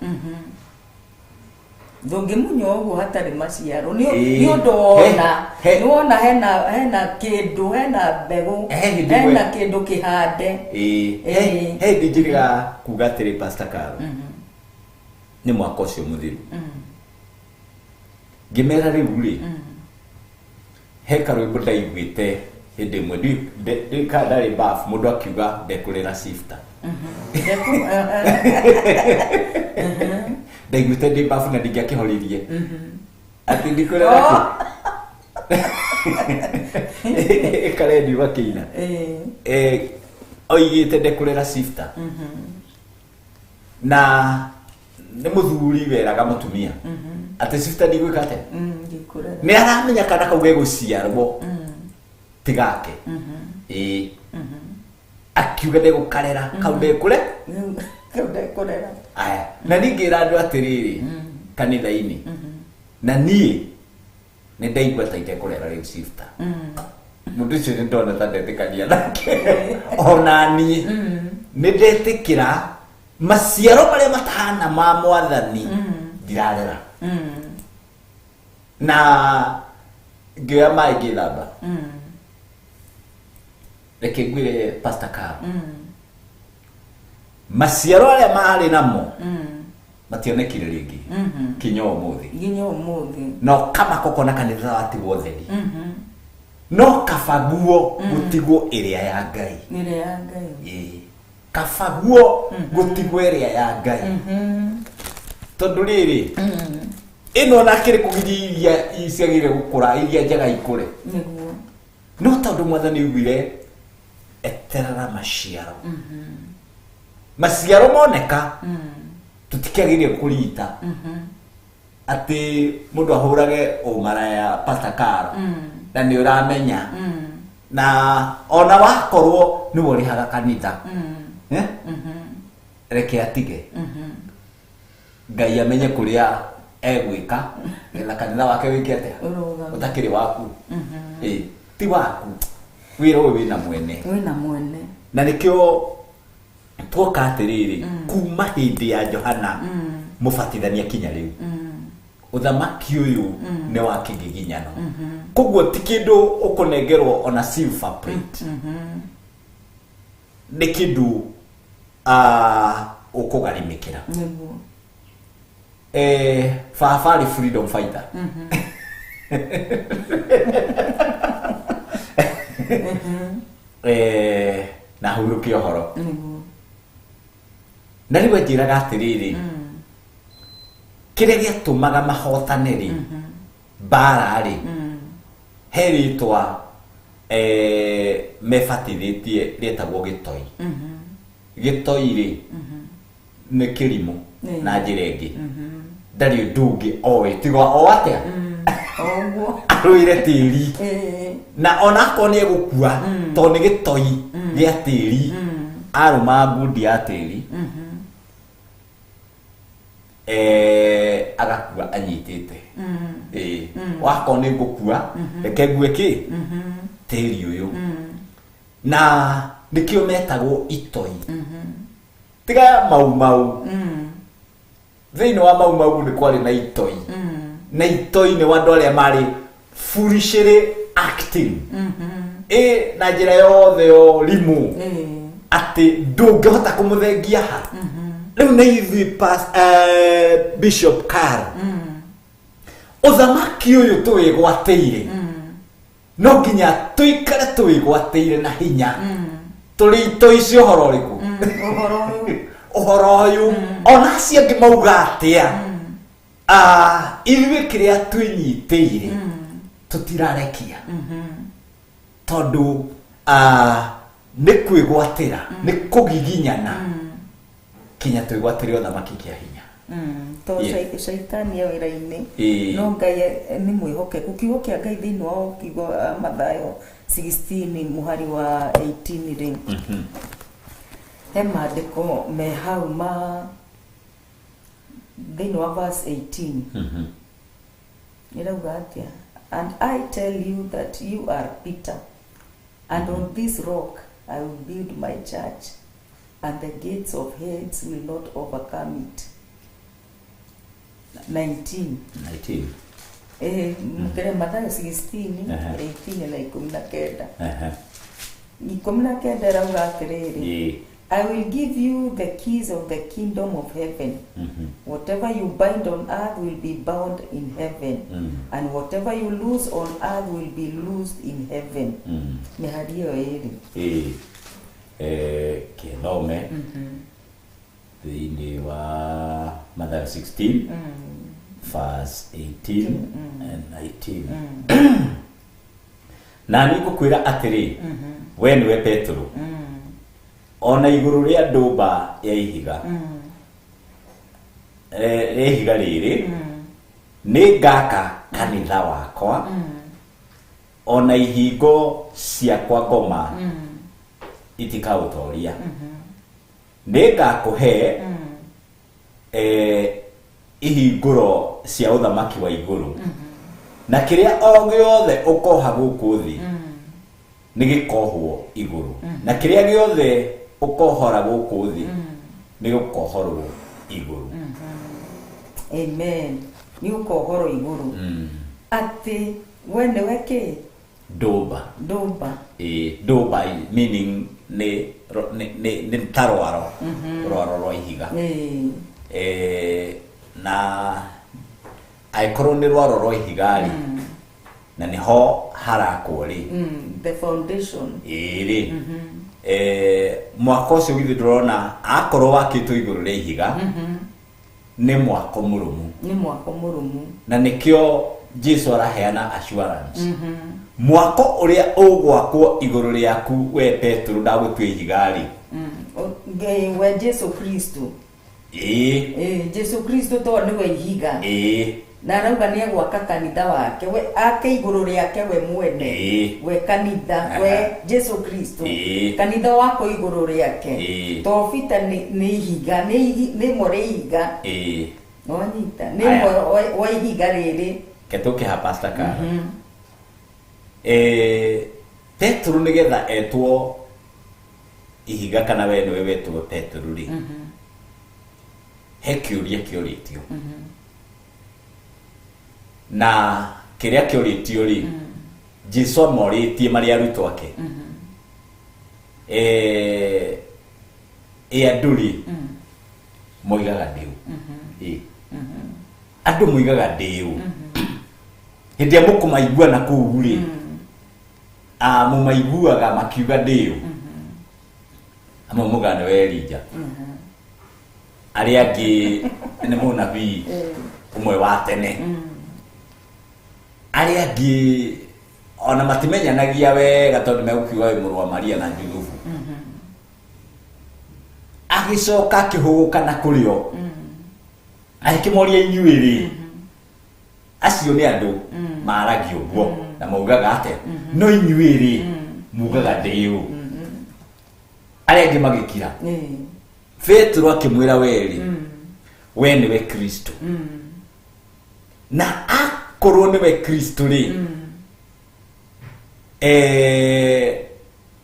Ndũngĩmunya ũguo hatarĩ maciaro. Nĩ Ĩĩ. nĩ ũndũ wona nĩ wona hena kĩndũ, hena mbegũ, He hĩndĩ hena kĩndũ kĩhande. Ĩĩ, he hĩndĩ njĩrĩga kuga atĩrĩ, Pastor Caro, nĩ mwaka ũcio mũthiru, ngĩmera rĩu rĩ, he karwĩmbo ndaiguĩte hĩndĩ ĩmwe ndiũĩ kana ndarĩ bafu, mũndũ akiuga ndekũrĩra shifter. Ndaiguĩte ndĩ bafu na ndingĩakĩhoririe atĩ ndikũrera kĩ ĩkarendio gakĩina. Oigĩte ndekũrera shifter, na nĩ mũthuri weraga mũtumia atĩ shifter ndigwĩka atĩa. Ndikũrera. Nĩ aramenya kana kau gegũciarwo tigake. Ĩĩ, akiuga ndegũkarera kau, ndekũre. Kau ndekũrera. Aya, na ningĩra andũ atĩrĩrĩ kanitha-inĩ, na niĩ nĩ ndaigua ta itekũrera rĩu shifter. Mũndũ ũcio nĩ ndona ta ndetĩkania nake. Ona niĩ nĩ ndetĩkĩra maciaro marĩa matahana ma mwathani ndirarera, na ngĩoya maĩ ngĩthamba. Reke ngwĩre, Pastor Caro, maciaro arĩa marĩ namo mationekire rĩngĩ kinya ũmũthĩ. Nginya ũmũthĩ. No kama kokona kanitha watigwo theri. No kaba guo gutigwo ĩrĩa ya Ngai. Ĩrĩa ya Ngai. Ĩĩ. Kaba guo gutigwo ĩrĩa ya Ngai. Tondũ rĩrĩ ĩno ona kĩrĩ kũgiria iria ciagĩrĩire gũkũra, iria njega ikũre. Nĩguo. No tondũ Mwathani augire eterera maciaro. Maciaro moneka tũtikĩagĩrĩire kũrita atĩ mũndũ ahũrage ũmaraya Pastor Carol na nĩ ũramenya na ona wakorwo nĩwe ũrĩhaga kanitha. Eh? Reke atige Ngai amenye kũrĩa egwĩka getha kanitha wake wĩke atĩa? Ũrũgame. Ũtakĩrĩ waku. Ĩ, ti waku, wĩra ũyũ wĩna mwene. Wĩna mwene. Na nĩkĩo tuoka atĩrĩrĩ, kuma hĩndĩ ya Johana mũbatithania kinya rĩu, ũthamaki ũyũ nĩ wa kĩgiginyano. Koguo ti kĩndũ ũkũnengerwo ona silver plate, nĩ kĩndũ ũkũgarimĩkĩra. Nĩguo. Baba arĩ freedom fighter. Na hurũke ũhoro. Nĩguo. Na rĩu anjĩraga atĩrĩrĩ, kĩrĩa gĩatũmaga mahotane rĩ mbara rĩ, he rĩtwa mebatithĩtie rĩetagwo gĩtoi. Gĩtoi rĩ nĩ kĩrimũ na njĩra ĩngĩ, ndarĩ ũndũ ũngĩ oĩ tiga o atĩa? O ũguo. Arũĩre tĩri. Ĩĩ. Na onakorwo nĩ egũkua, tondũ nĩ gĩtoi gĩa tĩri, arũma ngundi ya tĩri, agakua anyitĩte. Ĩĩ, wakorwo nĩ ngũkua, reke ngue kĩ tĩri ũyũ. Na nĩkĩo metagwo itoi. Tiga mau mau, thĩinĩ wa mau mau nĩ kwarĩ na itoi, na itoi nĩ andũ arĩa marĩ foolishly acting ĩ na njĩra yothe ya ũrimũ, atĩ ndũngĩhota kũmũthengia ha rĩu. Na ithuĩ Bishop Carr, ũthamaki ũyũ tũwĩgwatĩire, no nginya tũikare tũwĩgwatĩire na hinya tũrĩ itoi cia ũhoro ũrĩkũ? Ũhoro ũyũ. Ũhoro ũyũ, ona acio angĩ mauga atĩa, ithuĩ kĩrĩa twĩnyitĩire tũtirarekia, tondũ nĩ kwĩgwatĩra, nĩ kũgiginyana kinya twĩgwatĩre ũthamaki kĩa hinya. To shaitani e wĩra-inĩ. No Ngai nĩ mwĩhokeku. Kiugo kĩa Ngai thĩinĩ wa kiugo Mathayo 16 mũhari wa 18 rĩ, he maandĩko me hau ma thĩinĩ wa verse 18 ĩrauga atĩa? "And I tell you that you are Peter, and on this rock I will build my church, and the gates of Hades will not overcome it." 19. 19. Mkere Mathayo 16 18 na 19. 19 ĩrauga atĩrĩrĩ, "I will give you the keys of the kingdom of heaven. Whatever you bind on earth will be bound in heaven, and whatever you loose on earth will be loosed in heaven." Mĩhari ĩyo ĩrĩ. Ĩĩ. Kĩthome thĩinĩ wa Mathayo 16 verse 18 and 19. Na niĩ ngũkwĩra atĩrĩ, we nĩwe Petero, ona igũrũ rĩa ndũmba ya ihiga rĩa ihiga rĩrĩ nĩ ngaka kanitha wakwa, ona ihingo ciakwa ngoma itikaũtoria. Nĩ ngakũhe ihingũro cia ũthamaki wa igũrũ, na kĩrĩa o gĩothe ũkoha gũkũ thĩ nĩ gĩkohwo igũrũ, na kĩrĩa gĩothe ũkohora gũkũ thĩ nĩ gũkohorwo igũrũ. Amen. Nĩ ũkohorwo igũrũ. Atĩ we nĩwe kĩ? Ndũmba. Ndũmba. Ĩĩ, ndũmba meaning nĩ nĩ ta rwaro, rwaro rwa ihiga. Na angĩkorwo nĩ rwaro rwa ihiga rĩ, Na nĩho harakwo rĩ. The foundation. Ĩĩ rĩ, mwako ũcio githĩ ndũrona akorwo wakĩtwo igũrũ rĩa ihiga, nĩ mwako mũrũmu. Nĩ mwako mũrũmu. Na nĩkĩo Jesu araheana assurance, mwako ũrĩa ũgwakwo igũrũ rĩaku we Petero, ndagũtua ihiga rĩ. Ngai we Jesu Kristo. Jesu Kristo to nĩwe ihiga. Na arauga nĩ egwaka kanitha wake, we ake igũrũ rĩake we mwene. We kanitha, we Jesu Kristo. Kanitha wako igũrũ rĩake. To Peter nĩ ihiga, nĩ ĩmwe rĩa ihiga. Nĩwanyita? Nĩ Aya. ĩmwe wa ihiga rĩrĩ. Ke tũkĩha Pastor Kara. Petero nĩgetha etwo ihiga, kana we nĩwe wetwo Petero rĩ, he kĩũria kĩũrĩtio, na kĩrĩa kĩũrĩtio rĩ, Jesu amorĩtie marĩ arutwo ake, ĩ andũ rĩ moigaga ndĩũ? Ĩ andũ moigaga ndĩũ? Hĩndĩ ĩrĩa mũkũmaigua na kũu rĩ, mũmaiguaga makiuga ndĩũ? Amwe mugaga nĩwe Elija, arĩa angĩ nĩ mũnabii ũmwe wa tene, arĩa angĩ ona matimenyanagia wega tondũ megũkiuga wĩ mũrũ wa Maria na Juthubu. Agĩcoka akĩhũgũka na kũrĩ o, agĩkĩmoria, inyuĩ rĩ, acio nĩ andũ maragia ũguo na maugaga atĩa? No inyuĩ rĩ, mugaga ndĩũ? Arĩa angĩ magĩkira. Petero akĩmwĩra, we rĩ, we nĩwe Kristo. Na akorwo nĩwe Kristo rĩ,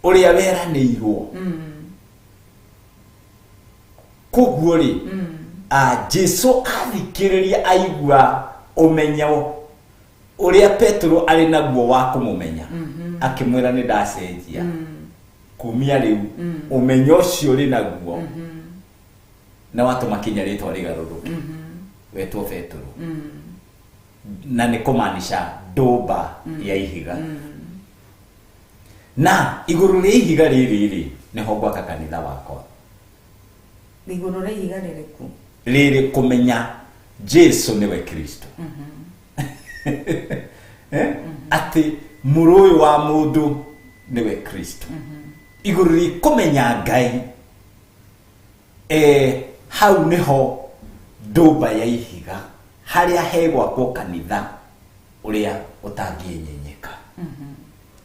ũrĩa weranĩirwo. Koguo rĩ, Jesu athikĩrĩria, aigua ũmenyo ũrĩa Petero arĩ naguo wa kũmũmenya, akĩmwĩra, nĩ ndacenjia kumia rĩu ũmenyo ũcio ũrĩ naguo na watũma kinya rĩtwa rĩgarũrũke, wetwo Petero, na nĩ kũmaanisha ndũmba ya ihiga. Na igũrũ rĩa ihiga rĩrĩ rĩ, nĩho ngwaka kanitha wakwa. Igũrũ rĩa ihiga rĩrĩkũ? Rĩrĩ kũmenya Jesu nĩwe Kristo. Atĩ mũrũ ũyũ wa mũndũ nĩwe Kristo. Igũrũ rĩ kũmenya Ngai, hau nĩho ndũmba ya ihiga harĩa hegwakwo kanitha ũrĩa ũtangĩenyenyeka,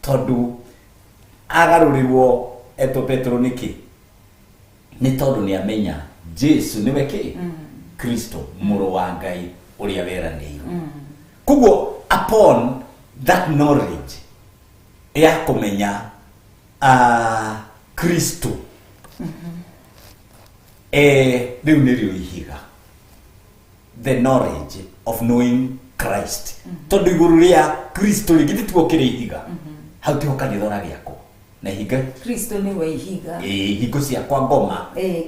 tondũ agarũrĩrwo etwo Petero nĩkĩ? Nĩ tondũ nĩ amenya Jesu nĩwe kĩ? Kristo, mũrũ wa Ngai ũrĩa weranĩirwo. Koguo upon that knowledge ya kũmenya Kristo, rĩu nĩrĩo ihiga, the knowledge of knowing Christ, tondũ igũrũ rĩa Kristo rĩ, githĩ tiguo kĩrĩ ihiga? Hau tiho kanitha ũragĩakwo na ihiga. Kristo nĩwe ihiga. Ĩ, hingo ciakwa ngoma.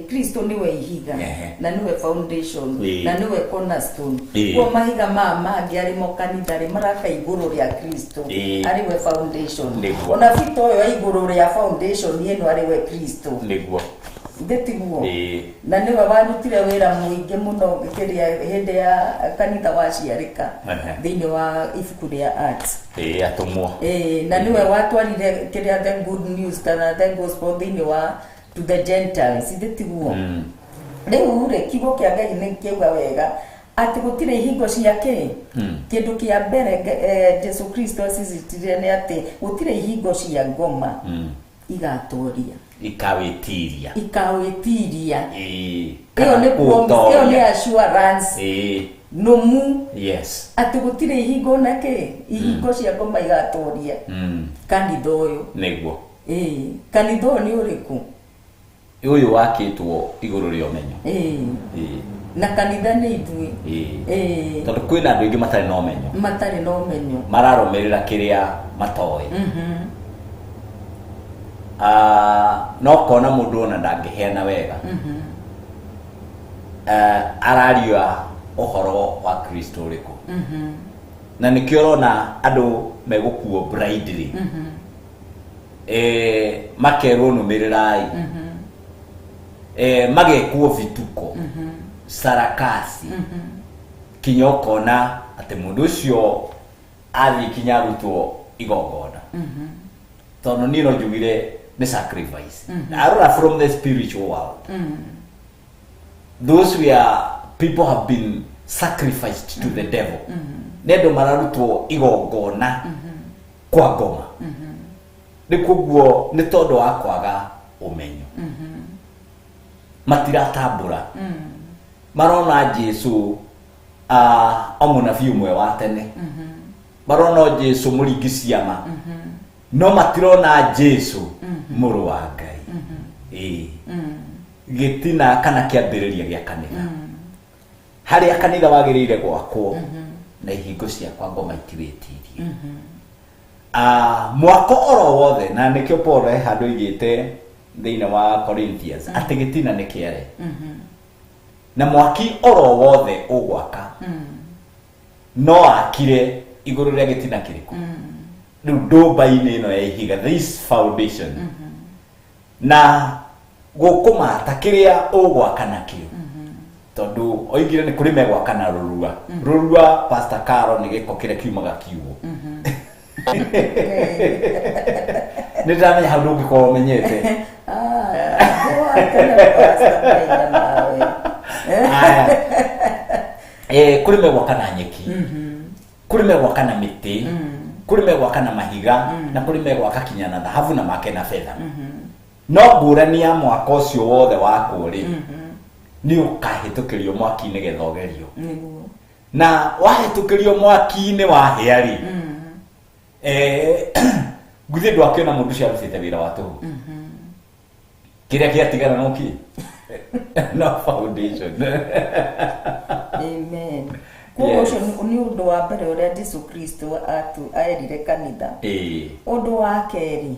Kristo nĩwe ihiga. Na nĩwe foundation. Na nĩwe cornerstone. Kuo mahiga maya mangĩ arĩ mo kanitha rĩ, maraka igũrũ rĩa Kristo, arĩ we foundation. Ona Peter ũyũ e igũrũ rĩa foundation ĩno, arĩ we Kristo. Ithe tiguo? Ĩ. Na nĩwe warutire wĩra mũingĩ mũno kĩrĩa hĩndĩ ya kanitha waciarĩka, thĩinĩ wa ibuku rĩa Acts. Ĩ, atũmwo. Na nĩwe watwarire kĩrĩa, the good news kana the gospel, thĩinĩ wa to the Gentiles, ithe tiguo? Rĩu rĩ, kiugo kĩa Ngai nĩ kĩauga wega atĩ gũtirĩ hingo cia kĩ kĩndũ kĩa mbere Jesu Kristo acicitire nĩ atĩ gũtirĩ hingo cia ngoma igatoria. Ikawĩtiria. Ikawĩtiria. Ĩ, Ĩyo kana nĩ promise, ĩyo nĩ kũũtoria. assurance nũmu atĩ gũtirĩ ihingo na kĩ ihingo cia ngoma igatoria kanitha ũyũ. Ĩĩ, kanitha ũyũ nĩ ũrĩkũ? Ũyũ wakĩtwo igũrũ rĩa ũmenyo. Na kanitha nĩ ithuĩ. Tondũ kwĩna andũ aingĩ matarĩ na ũmenyo. Matarĩ na ũmenyo. Mararũmĩrĩra kĩrĩa matoĩ. No kona mũndũ ona ndangĩheana wega. Araria ũhoro wa Kristo ũrĩkũ? Na nĩkĩo ũrona andũ megũkuo blindly. Makerwo nũmĩrĩrai, magekwo vituko, sarakasi, kinya ũkona atĩ mũndũ ũcio athiĩ kinya arutwo igongona, tondũ niĩ no njugire nĩ sacrifice. Arora from the spiritual world, those where people have been sacrificed to the devil, nĩ andũ mararutwo igongona kwa ngoma. Nĩ koguo nĩ tondũ wa kwaga ũmenyo, matiratambũra, marona Jesu o mũnabii ũmwe wa tene, marona o Jesu mũringi ciama, no matirona Jesu mũrũ wa Ngai, ĩĩ, gĩtina kana kĩambĩrĩria gĩa kanitha, harĩa kanitha wagĩrĩire gwakwo na ihingo cia kwa ngoma itiwĩtirie. Mwako oro wothe, na nĩkĩo Paul he handũ oigĩte thĩinĩ wa Corinthians atĩ gĩtina nĩ kĩare, na mwaki oro wothe ũgwaka no akire igũrũ rĩa gĩtina kĩrĩkũ? Rĩu ndũmba-inĩ ĩno ya ihiga, this foundation, na gũkũmata kĩrĩa ũgwaka nakĩo, tondũ oigire nĩ kũrĩ megwaka na rũrua. Rũrua, Pastor Caro, nĩ gĩko kĩrĩa kiumaga kiugo. Nĩ ndĩramenya hau ndũngĩkorwo ũmenyete. Pastor Menya nawe. Aya. Kũrĩ megwaka na nyeki, kũrĩ megwaka na mĩtĩ, kũrĩ megwaka na mahiga, na kũrĩ megwaka kinya na thahabu na make na betha. No ngũrani ya mwaka ũcio wothe wakwo rĩ, nĩ ũkahĩtũkĩrio mwaki-inĩ getha ũgerio. Nĩguo. Na wahĩtũkĩrio mwaki-inĩ wahĩa rĩ, githĩ ndwakĩona mũndũ ũcio arutĩte wĩra wa tũhũ? Kĩrĩa kĩatigara no kĩ? No foundation. Amen. Koguo ũcio nĩ ũndũ wa mbere ũrĩa Jesu Kristo aerire kanitha. Ũndũ wa kerĩ,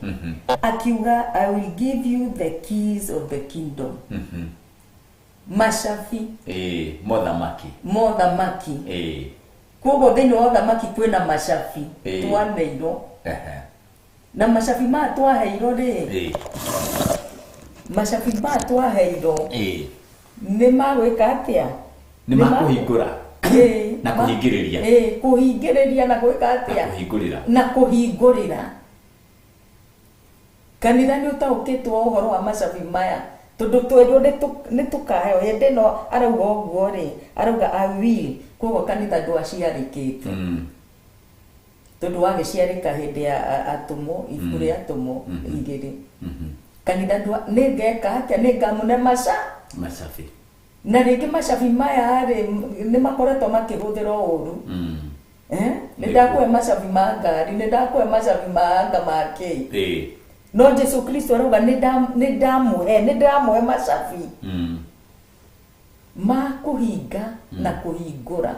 akiuga, "I will give you the keys of the kingdom." Macabi. Ĩĩ, mothamaki. Mothamaki. Koguo thĩinĩ wa ũthamaki kwĩna macabi twaneirwo. Na macabi maya twaheirwo rĩ, macabi maya twaheirwo nĩ magwĩka atĩa? Nĩ makũhingũra. Na kũhingĩrĩria. Ĩĩ, kũhingĩrĩria na gwĩka atĩa? Na kũhingũrĩra. Na kũhingũrĩra. Kanitha nĩ ũtaũkĩtwo ũhoro wa macabi maya, tondũ twerirwo nĩ tũkaheo. Hĩndĩ ĩno arauga ũguo rĩ, arauga "I will". Koguo kanitha ndwaciarĩkĩte, tondũ wagĩciarĩka hĩndĩ ya atũmwo, ibuku rĩa Atũmwo 2. Kanitha nĩ ngeka atĩa? Nĩ ngamũne maca macabi. Na rĩngĩ macabi maya rĩ, nĩ makoretwo makĩhũthĩrwo ũru. Nĩ ndakũhe macabi ma ngari, nĩ ndakũhe macabi ma anga ma kĩ. No Jesu Kristo arauga nĩ ndamũhe, nĩ ndĩramũhe macabi ma kũhinga na kũhingũra.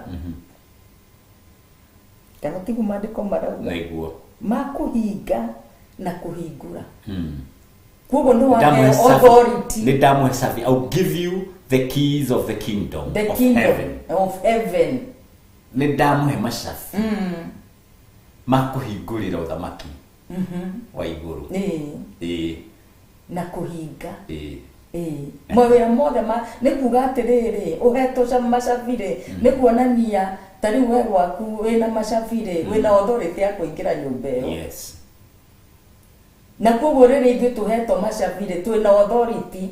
Kana tiguo maandĩko marauga? Nĩguo. Ma kũhinga na kũhingũra. Koguo nĩ Ndamũhe waheo cabi. authority. Nĩ ndamũhe cabi. I'll give you the keys of the kingdom The of kingdom heaven. of heaven. Nĩ ndamũhe macabi ma kũhingũrĩra ũthamaki wa igũrũ. Ĩĩ. Na kũhinga. Ĩĩ. Mawĩra mothe ma nĩ kuga atĩrĩrĩ, ũhetwo macabi rĩ, nĩ kuonania ta rĩu we gwaku wĩna macabi rĩ, wĩna authority ya kũingĩra nyũmba ĩyo. Na koguo rĩrĩa ithuĩ tũhetwo macabi rĩ, twĩna authority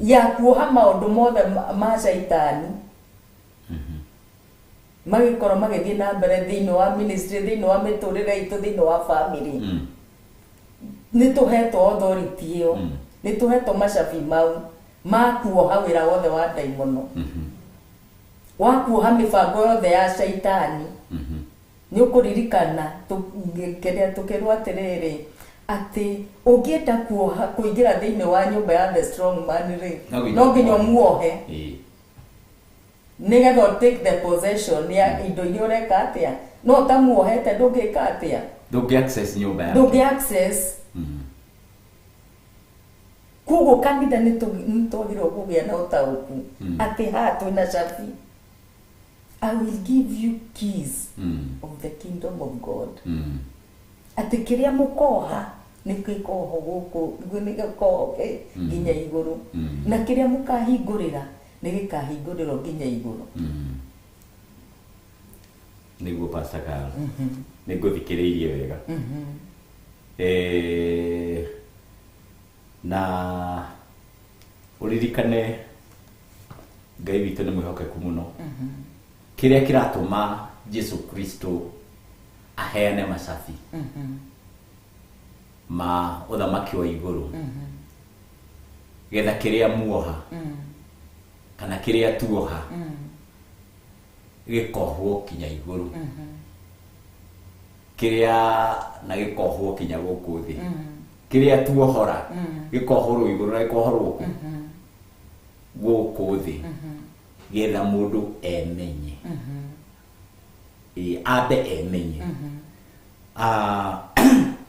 ya kuoha maũndũ mothe ma caitani magĩkorwo magĩthiĩ na mbere thĩinĩ wa ministry, thĩinĩ wa mĩtũrĩre itũ, thĩinĩ wa family. Nĩ tũhetwo authority ĩyo, nĩ tũhetwo macabi mau ma kuoha wĩra wothe wa ndaimono, wa kuoha mĩbango yothe ya caitani. Nĩ ũkũririkana kĩrĩa tũkĩrwo atĩrĩrĩ, atĩ ũngĩenda kuoha kũingĩra thĩinĩ wa nyũmba ya the strong man rĩ, No nginya no nginya ũmuohe. ũmuohe nĩgetha ũ take the possession ya indo iria ũreka atĩa. No ũtamuohete ndũngĩka atĩa? Ndũngĩ access nyũmba yake. Ndũngĩ access. Koguo kanitha nĩ twagĩrĩirwo kũgĩa na ũtaũku atĩ haha twĩna cabi. I will give you keys of the kingdom of God. Atĩ kĩrĩa mũkoha nĩ gĩkoho gũkũ, nĩ gĩkoho nginya igũrũ, na kĩrĩa mũkahingũrĩra nĩ gĩkahingũrĩrwo nginya igũrũ. Nĩguo Pastor Carol, nĩ ngũthikĩrĩirie wega. Na ũririkane Ngai witũ nĩ mwĩhokeku mũno. Kĩrĩa kĩratũma Jesu Kristo aheane macabi ma ũthamaki wa igũrũ, getha kĩrĩa muoha kana kĩrĩa tuoha gĩkohwo kinya igũrũ, kĩrĩa na gĩkohwo kinya gũkũ thĩ, kĩrĩa tuohora gĩkohorwo igũrũ na gĩkohorwo kũ gũkũ thĩ, getha mũndũ emenye. Ĩ, ambe emenye.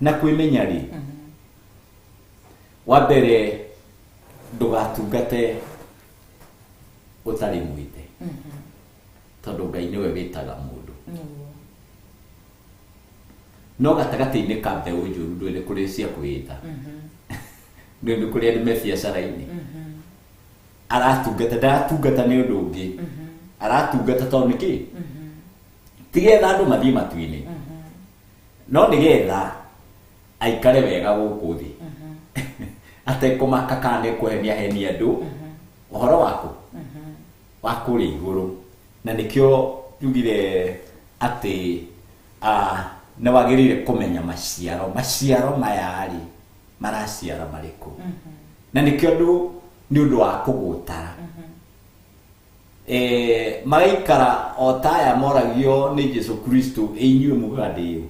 Na kwĩmenya rĩ, wa mbere ndũgatungate ũtarĩ mwĩte, tondũ Ngai nĩwe wĩtaga mũndũ. No gatagatĩ-inĩ ka mbeũ njũru ndũĩ nĩ kũrĩ cia kwĩĩta, ndũĩ nĩ kũrĩ andũ me biacara-inĩ aratungata, ndaratungata nĩ ũndũ ũngĩ, aratungata tondũ nĩkĩ? Tigetha andũ mathiĩ matu-inĩ, no nĩgetha aikare wega gũkũ thĩ, atekũmaka kana nĩ kũhenia henia andũ ũhoro waku wa kũrĩa igũrũ. Na nĩkĩo njugire atĩ nĩ wagĩrĩire kũmenya maciaro maya rĩ maraciara marĩkũ. Na nĩkĩo andũ nĩ ũndũ wa kũgũtara magaikara o ta aya moragio nĩ Jesu Kristo, inyuĩ mugaga ndĩ ũ?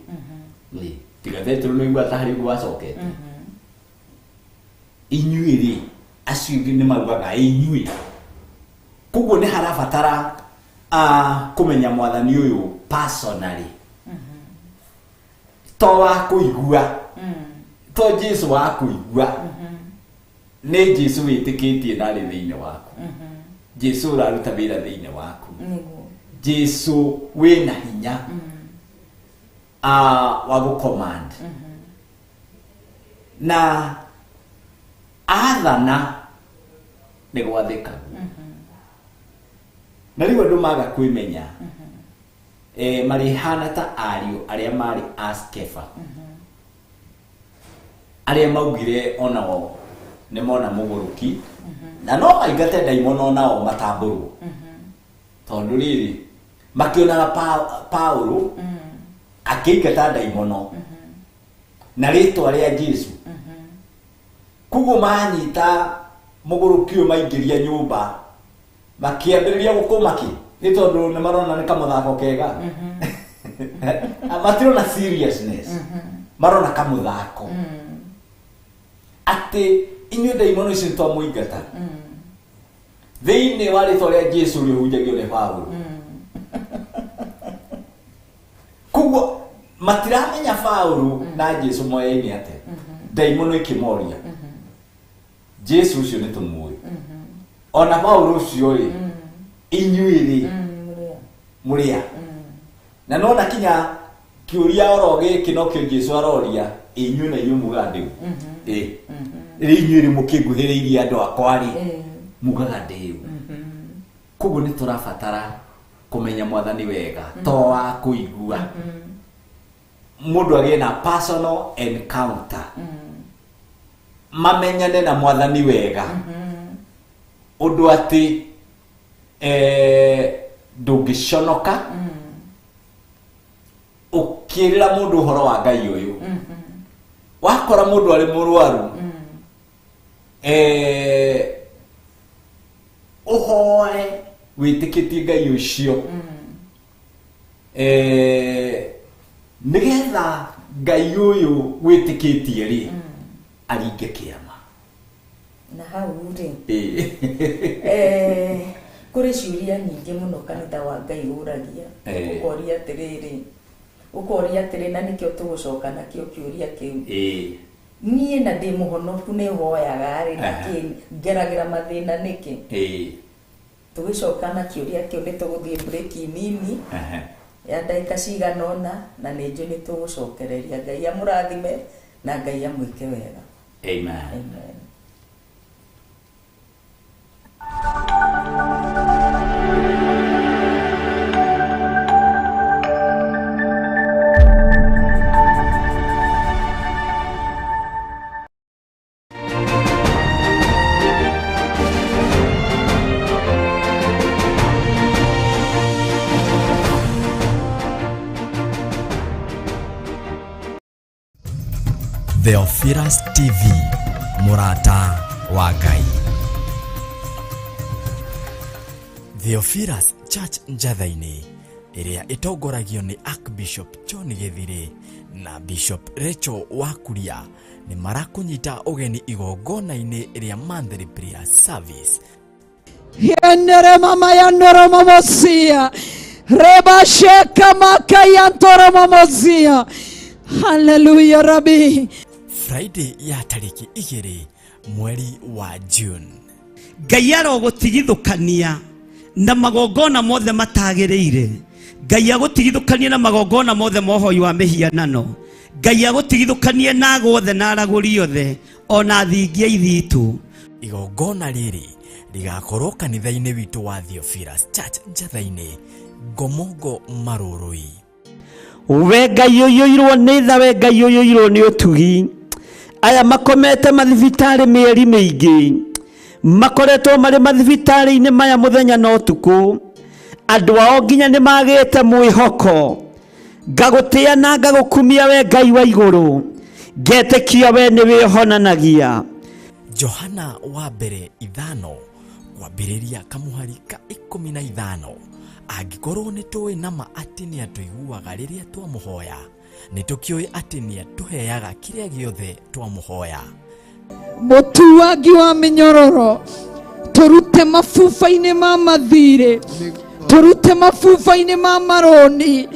Tiga Petero nĩ ũigua ta harĩ ũguo acokete. Inyuĩ rĩ, acio angĩ nĩ maugaga inyuĩ. Koguo nĩ harabatara kũmenya mwathani ũyũ personally, to wa kũigua, to Jesu wa kũigua, nĩ Jesu wĩtĩkĩtie na arĩ thĩinĩ waku, Jesu ũraruta wĩra thĩinĩ waku, Jesu wĩna hinya wa gũcommand na athana nĩ gwathĩkagwo. Na rĩu andũ maga kwĩmenya, marĩhana ta ariũ arĩa marĩ a Skefa, arĩa maugire onao nĩ mona mũgũrũki na no maingate ndaimono onao matambũrwo, tondũ rĩrĩ makĩonaga Paulo akĩingata ndaimono na rĩtwa rĩa Jesu. Koguo manyita mũgũrũki ũyũ maingĩria nyũmba, makĩambĩrĩria gũkũmaki nĩ tondũ nĩ marona nĩ kamũthako kega. Matirona seriousness, marona kamũthako atĩ inyuĩ ndaimono ici nĩ twamũingata thĩinĩ wa rĩtwa rĩa Jesu ũrĩa ũhunjagio nĩ Paulo. Koguo matiramenya Paulo na Jesu moyaine atĩa. Ndaimono ikĩmoria, Jesu ũcio nĩ tũmũĩ, ona Paulo ũcio rĩ, inyuĩ rĩ mũrĩa? Na nona kinya kĩũria oro gĩkĩ nokĩo Jesu aroria, inyuĩ na inyuĩ mugaga ndĩu ĩ rĩ, inyuĩ rĩ mũkĩnguhĩrĩirie andũ akwa rĩ, mugaga ndĩu? Koguo nĩ tũrabatara kũmenya mwathani wega, to wa kũigua, mũndũ agĩe na personal encounter, mamenyane na mwathani wega, ũndũ atĩ ndũngĩconoka ũkĩrĩra mũndũ ũhoro wa Ngai ũyũ. Wakora mũndũ arĩ mũrwaru, ũhoe wĩtĩkĩtie Ngai ũcio, nĩgetha Ngai ũyũ wĩtĩkĩtie rĩ aringe kĩama. Na hau rĩ, kũrĩ ciũria nyingĩ mũno kanitha wa Ngai ũragia. Ũkoria atĩrĩrĩ, ũkoria atĩrĩ, na nĩkĩo tũgũcoka nakĩo kĩũria kĩu. Niĩ na ndĩ mũhonoku nĩ hoyaga rĩ, nĩkĩ ngeragĩra mathĩna nĩkĩ? Tũgĩcoka na kĩũria kĩu nĩ tũgũthiĩ break nini ya ndagĩka cigana ũna, na nĩ njũĩ nĩ tũgũcokereria. Ngai amũrathime na Ngai amwĩke wega. Amen. Amen. Theophilus TV, mũrata wa Ngai. Theophilus Church Njatha-inĩ ĩrĩa ĩtongoragio nĩ Archbishop John Gĩthirĩ na Bishop Rachel Wakuria nĩ marakũnyita ũgeni igongona-inĩ rĩa monthly prayer service. Yenere mama yanoro mamosia. Reba sheka maka yantoro mamosia. Hallelujah Rabbi. Friday ya tarĩki 2 mweri wa June. Ngai arogũtigithũkania na magongona mothe matagĩrĩire. Ngai agũtigithũkanie na magongona mothe ma ũhoi wa mĩhianano. Ngai agũtigithũkanie na ago othe na aragũri othe ona thingia ithitũ. Igongona rĩrĩ rĩgakorwo kanitha-inĩ witũ wa Theophilus Church Njatha-inĩ, Ngomongo Marũrũi. We Ngai ũiyũirwo nĩ tha, we Ngai ũiyũirwo nĩ ũtugi. Aya makomete mathibitarĩ mĩeri mĩingĩ, makoretwo marĩ mathibitarĩ-inĩ maya mũthenya na ũtukũ. Andũ ao nginya nĩ magĩte mwĩhoko. Ngagũtĩa na ngagũkumia we Ngai wa igũrũ, ngetĩkia we nĩwe ũhonanagia. Johana wa mbere 5 kwambĩrĩria kamũhari ka 15. Angĩkorwo nĩ tũĩ nama atĩ nĩ atũiguaga rĩrĩa twamũhoya, nĩ tũkĩũĩ atĩ nĩ atũheaga kĩrĩa gĩothe twamũhoya. Mũtuangi wa mĩnyororo, tũrute mabuba-inĩ ma mathirĩ, tũrute mabuba-inĩ ma marũni,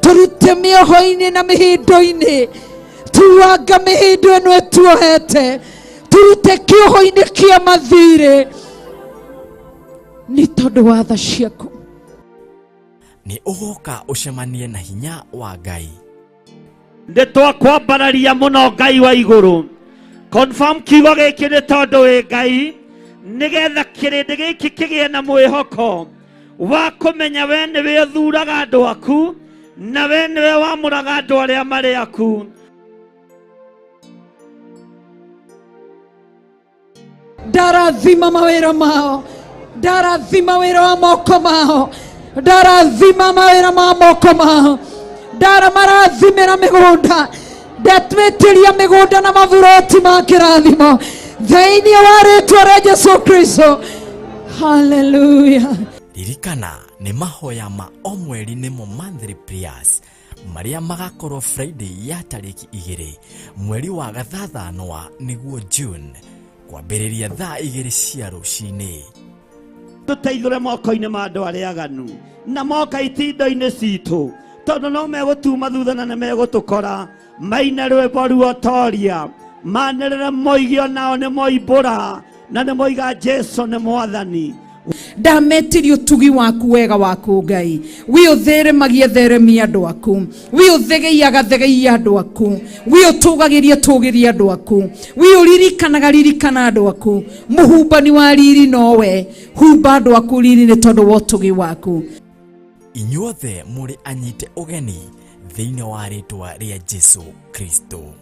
tũrute mĩoho-inĩ na mĩhĩndo-inĩ, tuanga mĩhĩndo ĩno ĩtuohete, tũrute kĩoho-inĩ kĩa mathirĩ nĩ tondũ wa tha ciaku. Nĩ ũgoka ũcemanie na hinya wa Ngai. Nĩ twakwambararia mũno Ngai wa igũrũ. Confirm kiugo gĩkĩ nĩ tondũ wĩ Ngai, nĩgetha kĩrĩndĩ gĩkĩ kĩgĩe na mwĩhoko wa kũmenya we nĩwe ũthuraga andũ aku na we nĩwe wamũraga andũ arĩa marĩ aku. Ndarathima mawĩra mao, ndarathima wĩra wa moko mao, ndarathima mawĩra ma moko mao, ndaramarathimĩra mĩgũnda, ndatwĩtĩria mĩgũnda na maburoti ma kĩrathimo thĩinĩ wa rĩtwa rĩa Jesu Kristo. Hallelujah. Ririkana nĩ mahoya ma o mweri nĩmo monthly prayers marĩa magakorwo Friday ya tarĩki 2 mweri wa gathathanwa nĩguo June kwambĩrĩria thaa 2 cia rũcinĩ. Tũteithũre moko-inĩ ma andũ arĩa aganu na moka itindo-inĩ citũ, tondũ no megũtuma thutha na nĩ megũtũkora. Maine rwĩmbo ruotoria, manĩrĩre moige onao nĩ moimbũra na nĩ moiga Jesu nĩ Mwathani. Ndametirie ũtugi waku wega waku Ngai, wi ũtheremagie theremia andũ aku, wi ũthegeiaga thegeia andũ aku, wi ũtũgagĩrie tũgĩrie andũ aku, wi ũririkanaga ririkana andũ aku. Mũhumbani wa riri nowe, humba andũ aku riri nĩ tondũ wa ũtugi waku. Inyuothe mũrĩ anyite ũgeni thĩinĩ wa rĩtwa rĩa Jesu Kristo.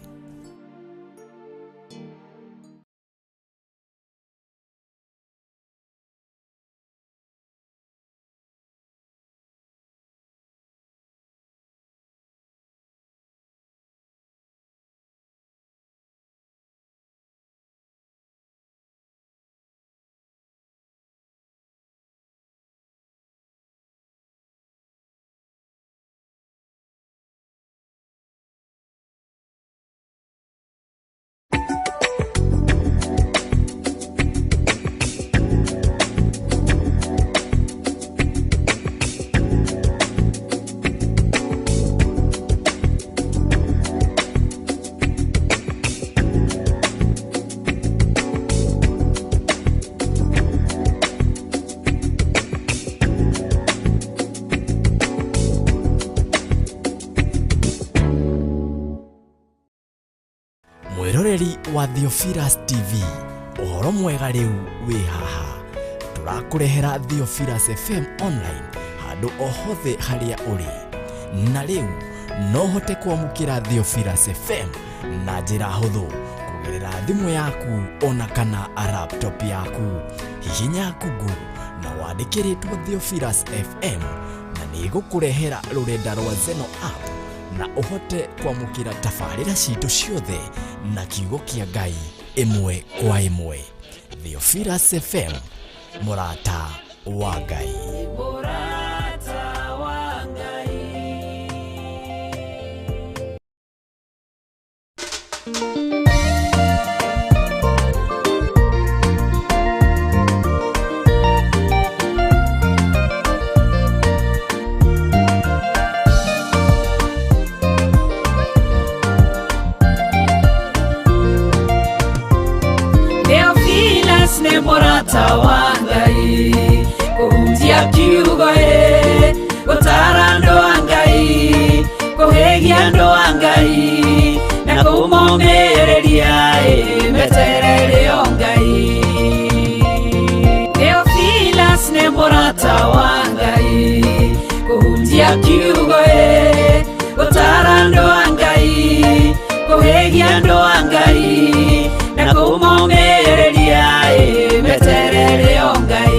Wa Theophilus TV, ũhoro mwega rĩu wĩ haha. Tũrakũrehera Theophilus FM online handũ o hothe harĩa ũrĩ. Na rĩu no ũhote kwamũkĩra Theophilus FM na njĩra hũthũ kũgerera thimũ yaku ona kana laptop yaku. Hihinya Google na wandĩkĩrĩtwo Theophilus FM na nĩ ĩgũkũrehera rũrenda rwa Zeno app na ũhote kwamũkĩra tabarĩra citũ ciothe na kiugo kĩa Ngai ĩmwe kwa ĩmwe. Theophilus FM, mũrata wa Ngai. Mũrata wa Ngai. Theophilus nĩ mũrata wa Ngai, kũhunjia kiugo ĩ, gũtara andũ a Ngai, kũhĩgia andũ a Ngai, na kũmomĩrĩria ĩ, meterere o Ngai. Theophilus nĩ mũrata wa Ngai, kũhunjia kiugo ĩ, gũtara andũ a Ngai, kũhĩgia andũ a Ngai, na kũmomĩrĩria ĩ, meterere o Ngai.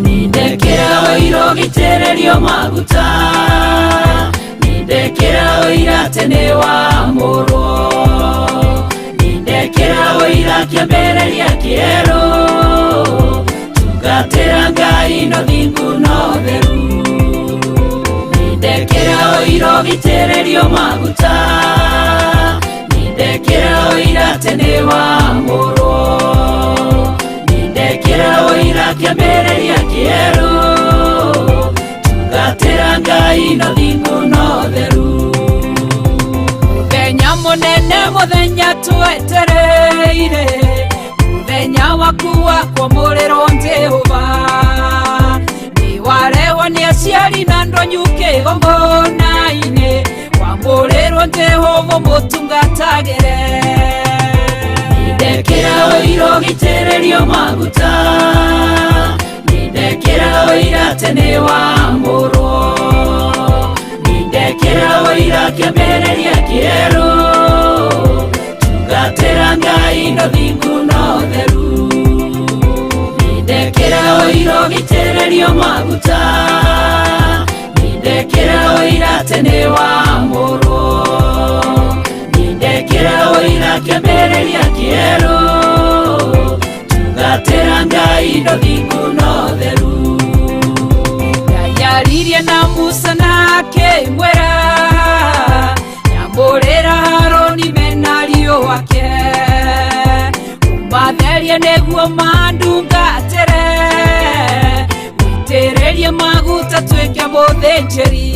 Nindekera ũira ũgitĩrĩrio maguta, nindekera ũira atĩ nĩ wamũrwo, nindekera ũira kĩambĩrĩria kĩerũ, tungatĩra Ngai no thingu no theru. Nindekera ũira ũgitĩrĩrio maguta, nindekera ũira atĩ nĩ wamũrwo, nindekera ũira kĩambĩrĩria kĩerũ, tungatĩra Ngai no thingu no theru. Mũthenya mũnene mũthenya twetereire, mũthenya waku wa kwamũrĩrwo Jehova, nĩ warehwo nĩ aciari na ndonyu kĩgongona-inĩ, wamũrĩrwo Jehova mũtungatagĩre. Nindekera ũira ũgitĩrĩrio maguta, nindekera ũira atĩ nĩ wamũrwo, nindekera ũira kĩambĩrĩria kĩerũ, tungatĩra Ngai no thingu no theru. Nindekera ũira ũgitĩrĩrio maguta, nindekera ũira atĩ nĩ wamũrwo, nindekera ũira kĩambĩrĩria kĩerũ, tungatĩra Ngai no thingu no theru. Ngai aririe na Musa na akĩmwĩra, nyamũrĩra Harũni mena ariũ ake, ũmatherie nĩguo mandungatĩre, ũitĩrĩrie maguta tuĩke mũthĩnjĩri.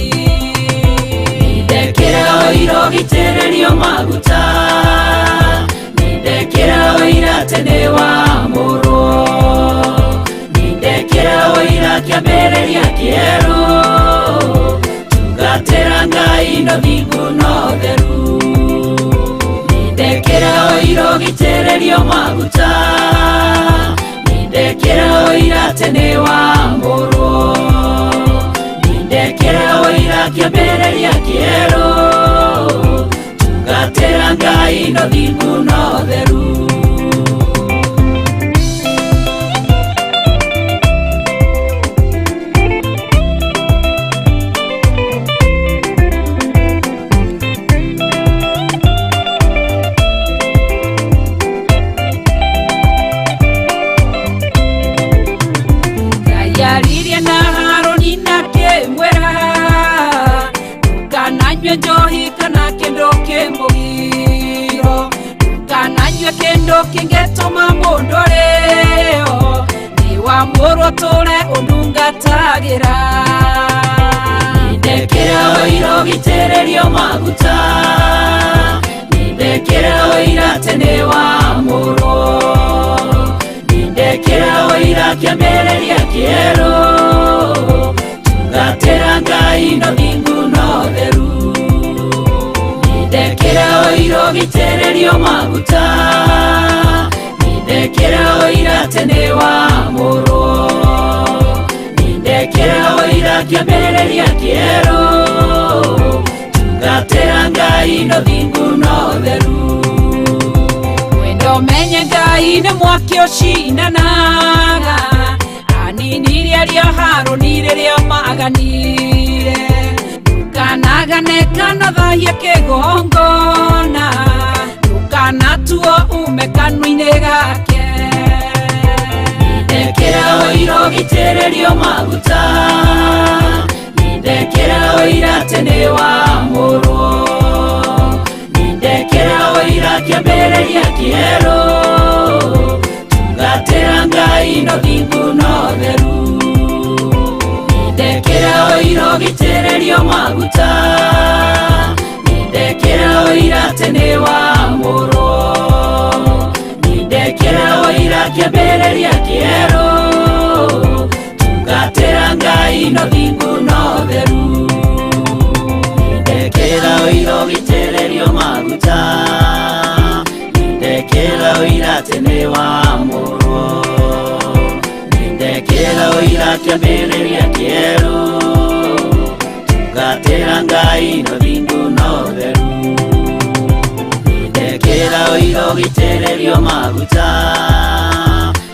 Nindekera ũira ũgitĩrĩrio maguta, nindekera ũira atĩ nĩ wamũrwo, nindekera ũira kĩambĩrĩria kĩerũ, tungatĩra Ngai no thingu no theru. Nindekera ũira ũgitĩrĩrio maguta, nindekera ũira atĩ nĩ wamũrwo, nindekera ũira kĩambĩrĩria kĩerũ, tungatĩra Ngai no thingu no theru. Ngai aririe na Harũni na akĩmwĩra, ndũkananyue njohi kana kĩndũ kĩmũgiro, ndũkananyue kĩndũ kĩngĩtũma mũndũ arĩo, nĩ wamũrwo tũre ũndungatagĩra. ũira ũgitĩrĩrio maguta Nindekĩra ũira atĩ nĩ wamũrwo Nindekĩra ũira kĩambĩrĩria kĩerũ Tungatĩra Ngai na thingu na ũtheru Nindekĩra ũira ũgitĩrĩrio maguta Nindekĩra ũira atĩ nĩ wamũrwo Nindekĩra ũira kĩambĩrĩria kĩerũ Tungatĩra Ngai na thingu na ũtheru Wendo menye Ngai nĩ mwaki ũcinanaga Aninirie arĩa Harũni rĩrĩa maganire Ndũkanagane kana thahie kĩgongona Ndũkanatuo ume kanua-inĩ gake Nindekĩra ũira ũgitĩrĩrio maguta Nindekĩra ũira atĩ nĩ wamũrwo Nindekĩra ũira kĩambĩrĩria kĩerũ Tungatĩra Ngai na thingu na ũtheru Nindekĩra ũira ũgitĩrĩrio maguta Nindekĩra ũira atĩ nĩ wamũrwo Nindekĩra ũira kĩambĩrĩria kĩerũ Tungatĩra Ngai na thingu na ũtheru Nindekĩra ũira ũgitĩrĩrio maguta Nindekĩra ũira atĩ nĩ wamũrwo Nindekĩra ũira kĩambĩrĩria kĩerũ Tungatĩra Ngai na thingu na ũtheru Nindekĩra ũira ũgitĩrĩrio maguta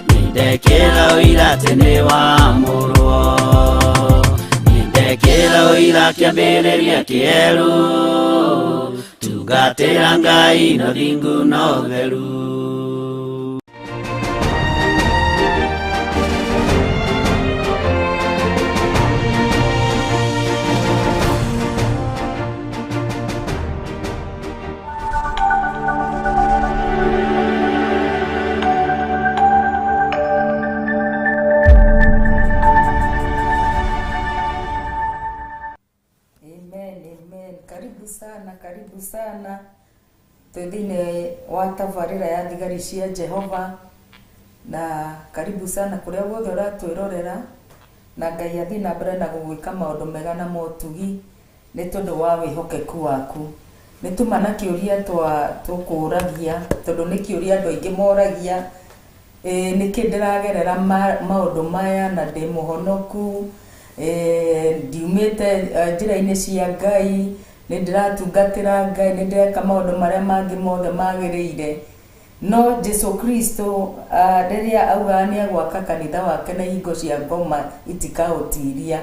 Nindekĩra ũira atĩ nĩ wamũrwo Nindekĩra ũira kĩambĩrĩria kĩerũ Tungatĩra Ngai na thingu na ũtheru Amen, amen. Karibu sana, karibu sana twĩ thĩinĩ wa tabarĩra ya thigari cia Jehova na karibu sana kũrĩa guothe ũratwĩrorera na Ngai athiĩ na mbere na gũgwĩka maũndũ mega na motugi nĩ tondũ wa wĩhokeku waku. Nĩ tuma na kĩũria tũkũragia tondũ nĩ kĩũria andũ aingĩ moragia nĩkĩ ndĩragerera maũndũ maya na ndĩ mũhonoku ndiumĩte njĩra-inĩ cia Ngai nĩ ndĩratungatĩra Ngai nĩ ndĩreka maũndũ marĩa mangĩ mothe magĩrĩire no Jesu Kristo rĩrĩa augaga nĩ egwaka kanitha wake na ihingo cia ngoma itikaũtiria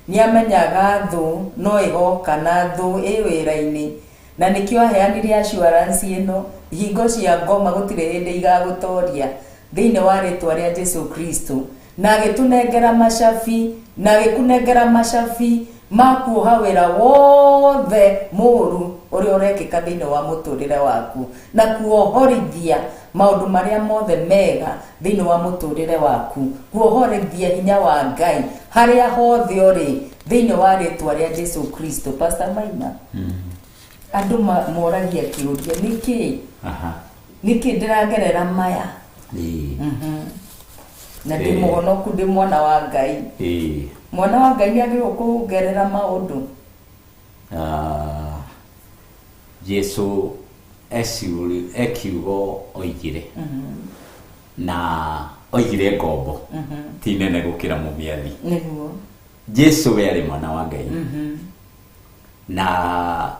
nĩ amenyaga thũ no ĩgoka na thũ ĩ wĩra-inĩ na nĩkĩo aheanire assurance ĩno ihingo cia ngoma gũtirĩ hĩndĩ igagũtoria thĩinĩ wa rĩtwa rĩa Jesu Kristo na agĩtũnengera macabi na agĩkũnengera macabi ma kuoha wĩra wothe mũũru ũrĩa ũrekĩka thĩinĩ wa mũtũrĩre waku na kuohorithia maũndũ marĩa mothe mega thĩinĩ wa mũtũrĩre waku kuohorithia hinya wa Ngai harĩa hothe ũrĩ thĩinĩ wa rĩtwa rĩa Jesu Kristo. Pastor Maina, andũ moragia kĩũria nĩkĩ nĩkĩ ndĩragerera maya na ndĩ mũhonoku ndĩ mwana wa Ngai. Mwana wa Ngai nĩagĩrĩirwo kũgerera maũndũ. Jesu ekiugo oigire na oigire ngombo ti nene gũkĩra mũmĩathi. Nĩguo Jesu we arĩ mwana wa Ngai na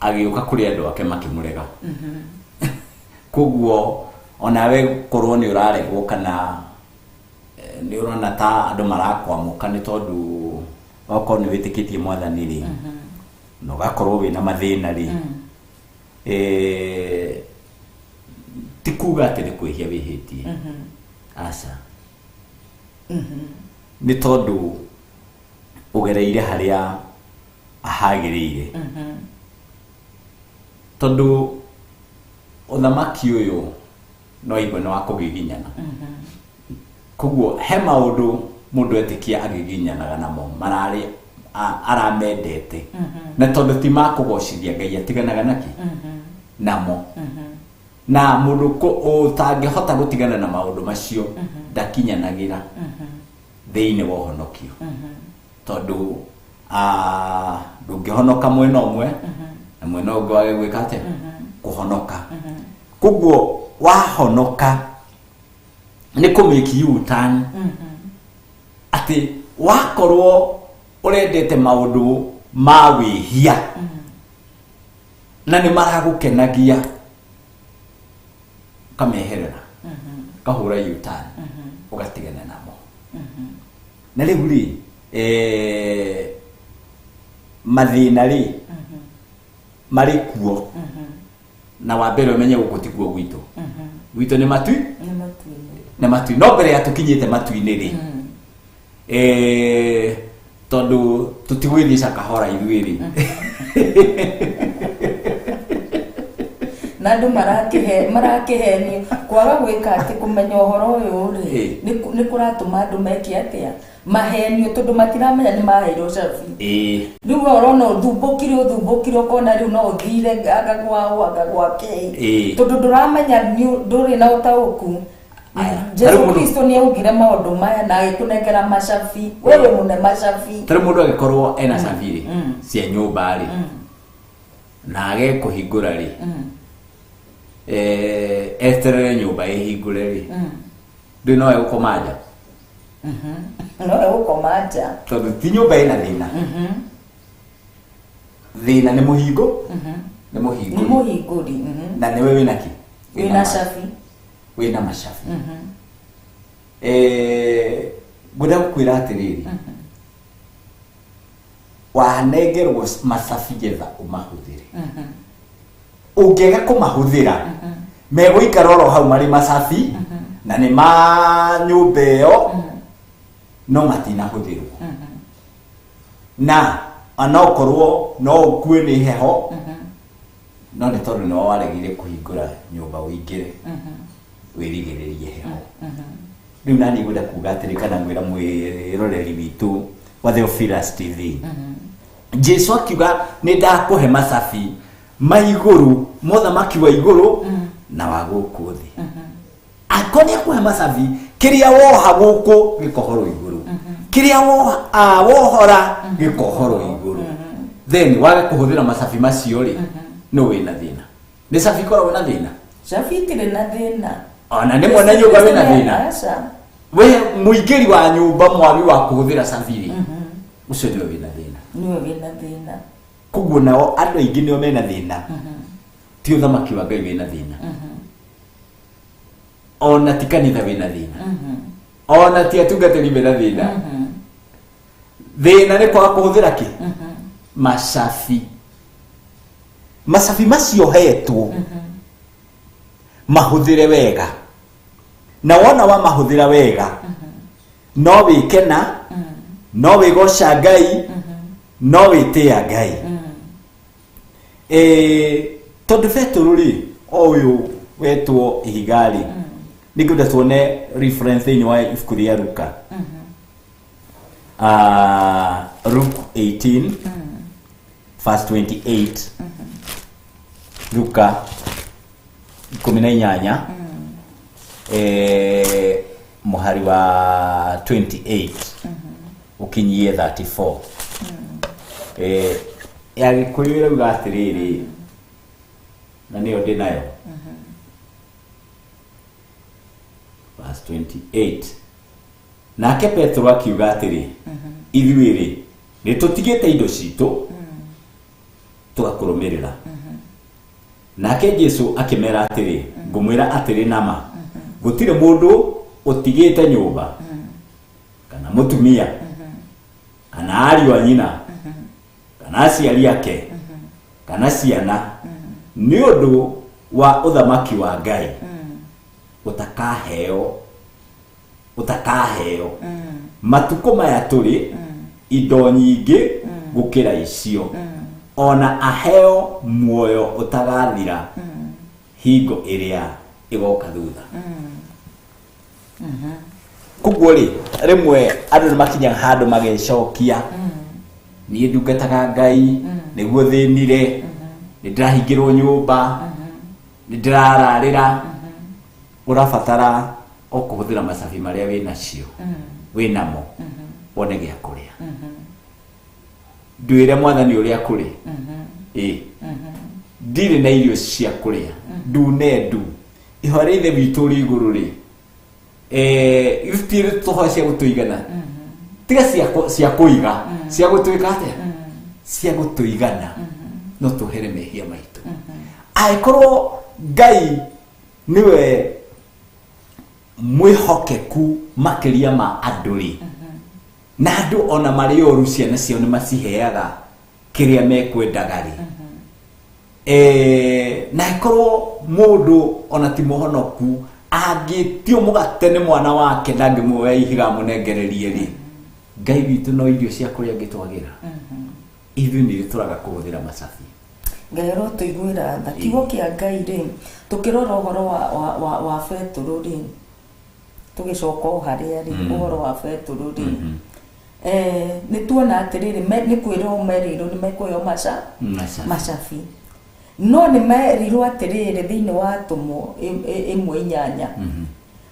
agĩũka kũrĩ andũ ake makĩmũrega. Koguo onawe korwo nĩ ũraregwo kana nĩ ũrona ta andũ marakwamũka nĩ tondũ okorwo nĩ wĩtĩkĩtie mwathani rĩ na ũgakorwo wĩna mathĩna rĩ ti kuga atĩ nĩ kwĩhia wĩhĩtie aca nĩ tondũ ũgereire harĩa hagĩrĩire tondũ ũthamaki ũyũ no igue nĩ wa kũgiginyana. Koguo he maũndũ mũndũ etĩkia agiginyanaga namo mararĩ aramendete na tondu ti makugocithia Ngai atiganaga naki namo na mundu utangihota gutigana na maundu macio ndakinyanagira thiini wa uhonokio tondu ndungihonoka mwena umwe na mwena ungi wage gwika atia kuhonoka koguo wahonoka ni ku make you turn ati wakorwo urendete maundu ma wihia na ni maragukenagia ukameherera ukahura U-turn ugatigana namo na riu ri mathina ri mari kuo na wa mbere umenye guku tikuo gwitu gwitu ni matui ni matui no mbere ya tukinyite matu-inĩ rĩ tondu tutigwĩthiĩ cakahora ithuĩ rĩ na andu marakihenio kwaga gwika ati kumenya uhoro uyu ri ni kuratuma andu meke atia mahenio tondu matiramenya ni maheirwo cabi riu urona uthumbukire ukona riu no uthire anga gwao anga gwake tondu nduramenya nduri na utauku. Jesu Kristo ni augire maundu maya na agikunengera macabi wewe mune macabi tari mundu agikorwo ena cabi ri cia nyumba ri na age kuhingura ri eterere nyumba ihingure ri ndui no egukoma nja no egukoma nja tondu ti nyumba ina thina thina ni muhingo ni muhinguri ni muhinguri na niwe wina ki wina cabi wina macabi ngwenda gukwira atiriri wanengerwo macabi getha umahuthire ungiaga kumahuthira megũikara oro hau marĩ macabi na nĩ ma nyũmba ĩyo no matinahũthĩrwo na onokorwo no ũkue nĩ heho no nĩ tondũ nĩwe waregire kũhingũra nyũmba ũingĩre wĩrigĩrĩrie heho rĩu nani ngwenda kuga atĩrĩ kana ngwĩra mwĩroreri witũ wa Theophilus TV Jesu akiuga nĩ ndakũhe macabi ma igũrũ mothamaki wa igũrũ na wa gũkũ thĩ angĩkorwo nĩ akũhe macabi kĩrĩa woha gũkũ gĩkohorwo igũrũ kĩrĩa wohora gĩkohorwo igũrũ then wage kũhũthĩra macabi macio rĩ nĩ wĩna thĩna nĩ cabi ikoragwo na thĩna cabi itirĩ na thĩna ona nĩ mwene nyũmba wĩna thĩna we mũingĩri wa nyũmba mwagi wa kũhũthĩra cabi rĩ ũcio nĩwe wĩna thĩna nĩwe wĩna thĩna koguo nao andũ aingĩ nĩo mena thĩna ti ũthamaki wa Ngai wĩna thĩna ona ti kanitha wĩna thĩna ona ti atungatĩri mena thĩna thĩna nĩ kwaga kũhũthĩra kĩ macabi macabi macio hetwo mahũthĩre wega na wona wa mahũthĩra wega no wĩkena no wĩgoca Ngai no wĩtĩa Ngai tondu Petero rĩ o ũyũ wetwo ihiga rĩ nĩngwenda tuone reference thĩinĩ wa ibuku rĩa Luka Luke 18 verse 28 Luka 18 mũhari wa 28 ukinyie 34 ya Gĩkũyũ ĩrauga atĩrĩrĩ na nĩyo ndĩ nayo verse 28 nake Petero akiuga atĩrĩ ithuĩ rĩ nĩ tũtigĩte indo citũ tũgakũrũmĩrĩra nake Jesu akĩmera atĩrĩ ngũmwĩra atĩrĩ nama gũtirĩ mũndũ ũtigĩte nyũmba kana mũtumia kana ariũ a nyina kana aciari ake kana ciana nĩ ũndũ wa ũthamaki wa Ngai ũtakaheo matukũ maya tũrĩ indo nyingĩ gũkĩra icio ona aheo muoyo ũtagathira hingo ĩrĩa ĩgoka thutha koguo rĩ rĩmwe andũ nĩ makinyaga handũ magecokia Niĩ ndungataga Ngai nĩguo thĩnire, nĩ ndĩrahingĩrwo nyũmba, nĩ ndĩrararĩra. Ũrabatara o kũhũthĩra macabi marĩa wĩnacio, wĩnamo, wone gĩa kũrĩa. Ndwĩre mwathani ũrĩa kũrĩ. Ĩ ndirĩ na irio cia kũrĩa, ndune ndu ihoya rĩa ithe witũ ũrĩ igũrũ rĩ, itirĩ tũhoya cia gũtũigana, tiga cia kũiga, cia gũtwĩka atĩa, cia gũtũigana, no tũhere mehia maitũ. Angĩkorwo Ngai nĩwe mwĩhokeku makĩria ma andũ rĩ, na andũ ona marĩ oru ciana ciao nĩ maciheaga kĩrĩa mekwendaga rĩ, na ĩkorwo mũndũ ona ti mũhonoku angĩtio mũgate nĩ mwana wake ndangĩmuoya ihiga amũnengererie rĩ, Ngai witũ no irio cia kũrĩa angĩtwagĩra. Ithuĩ nĩ tũraga kũhũthĩra macabi. Ngai arotũiguĩra tha. Kiugo kĩa Ngai rĩ, tũkĩrora ũhoro wa Betũrũ rĩ, tũgĩcoka o harĩa rĩ, ũhoro wa Betũrũ rĩ, nĩ tuona atĩrĩrĩ, nĩ kwĩrwo merĩirwo nĩ mekũheo macabi, no nĩ merirwo atĩrĩrĩ thĩinĩ wa Atũmwo 1:8,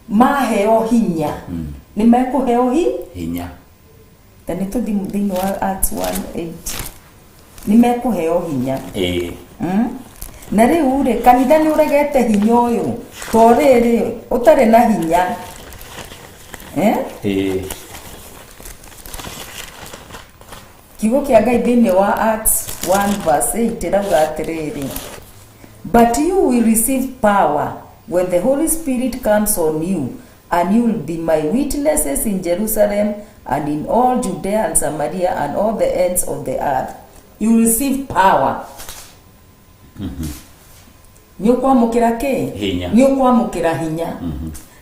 maheo hinya, nĩ mekũheo hinya. Ta nĩ tũthiĩ thĩinĩ wa Acts 1:8, nĩ mekũheo hinya. Na rĩu rĩ, kanitha nĩ ũregete hinya ũyũ, to rĩrĩ ũtarĩ na hinya. Kiugo kĩa Ngai thĩinĩ wa Acts 1 verse 8 ĩrauga atĩrĩrĩ, but you will receive power when the Holy Spirit comes on you, and you will be my witnesses in Jerusalem and in all Judea and Samaria and all the ends of the earth. You will receive power. Nĩ ũkwamũkĩra kĩ? Hinya. Nĩ ũkwamũkĩra hinya.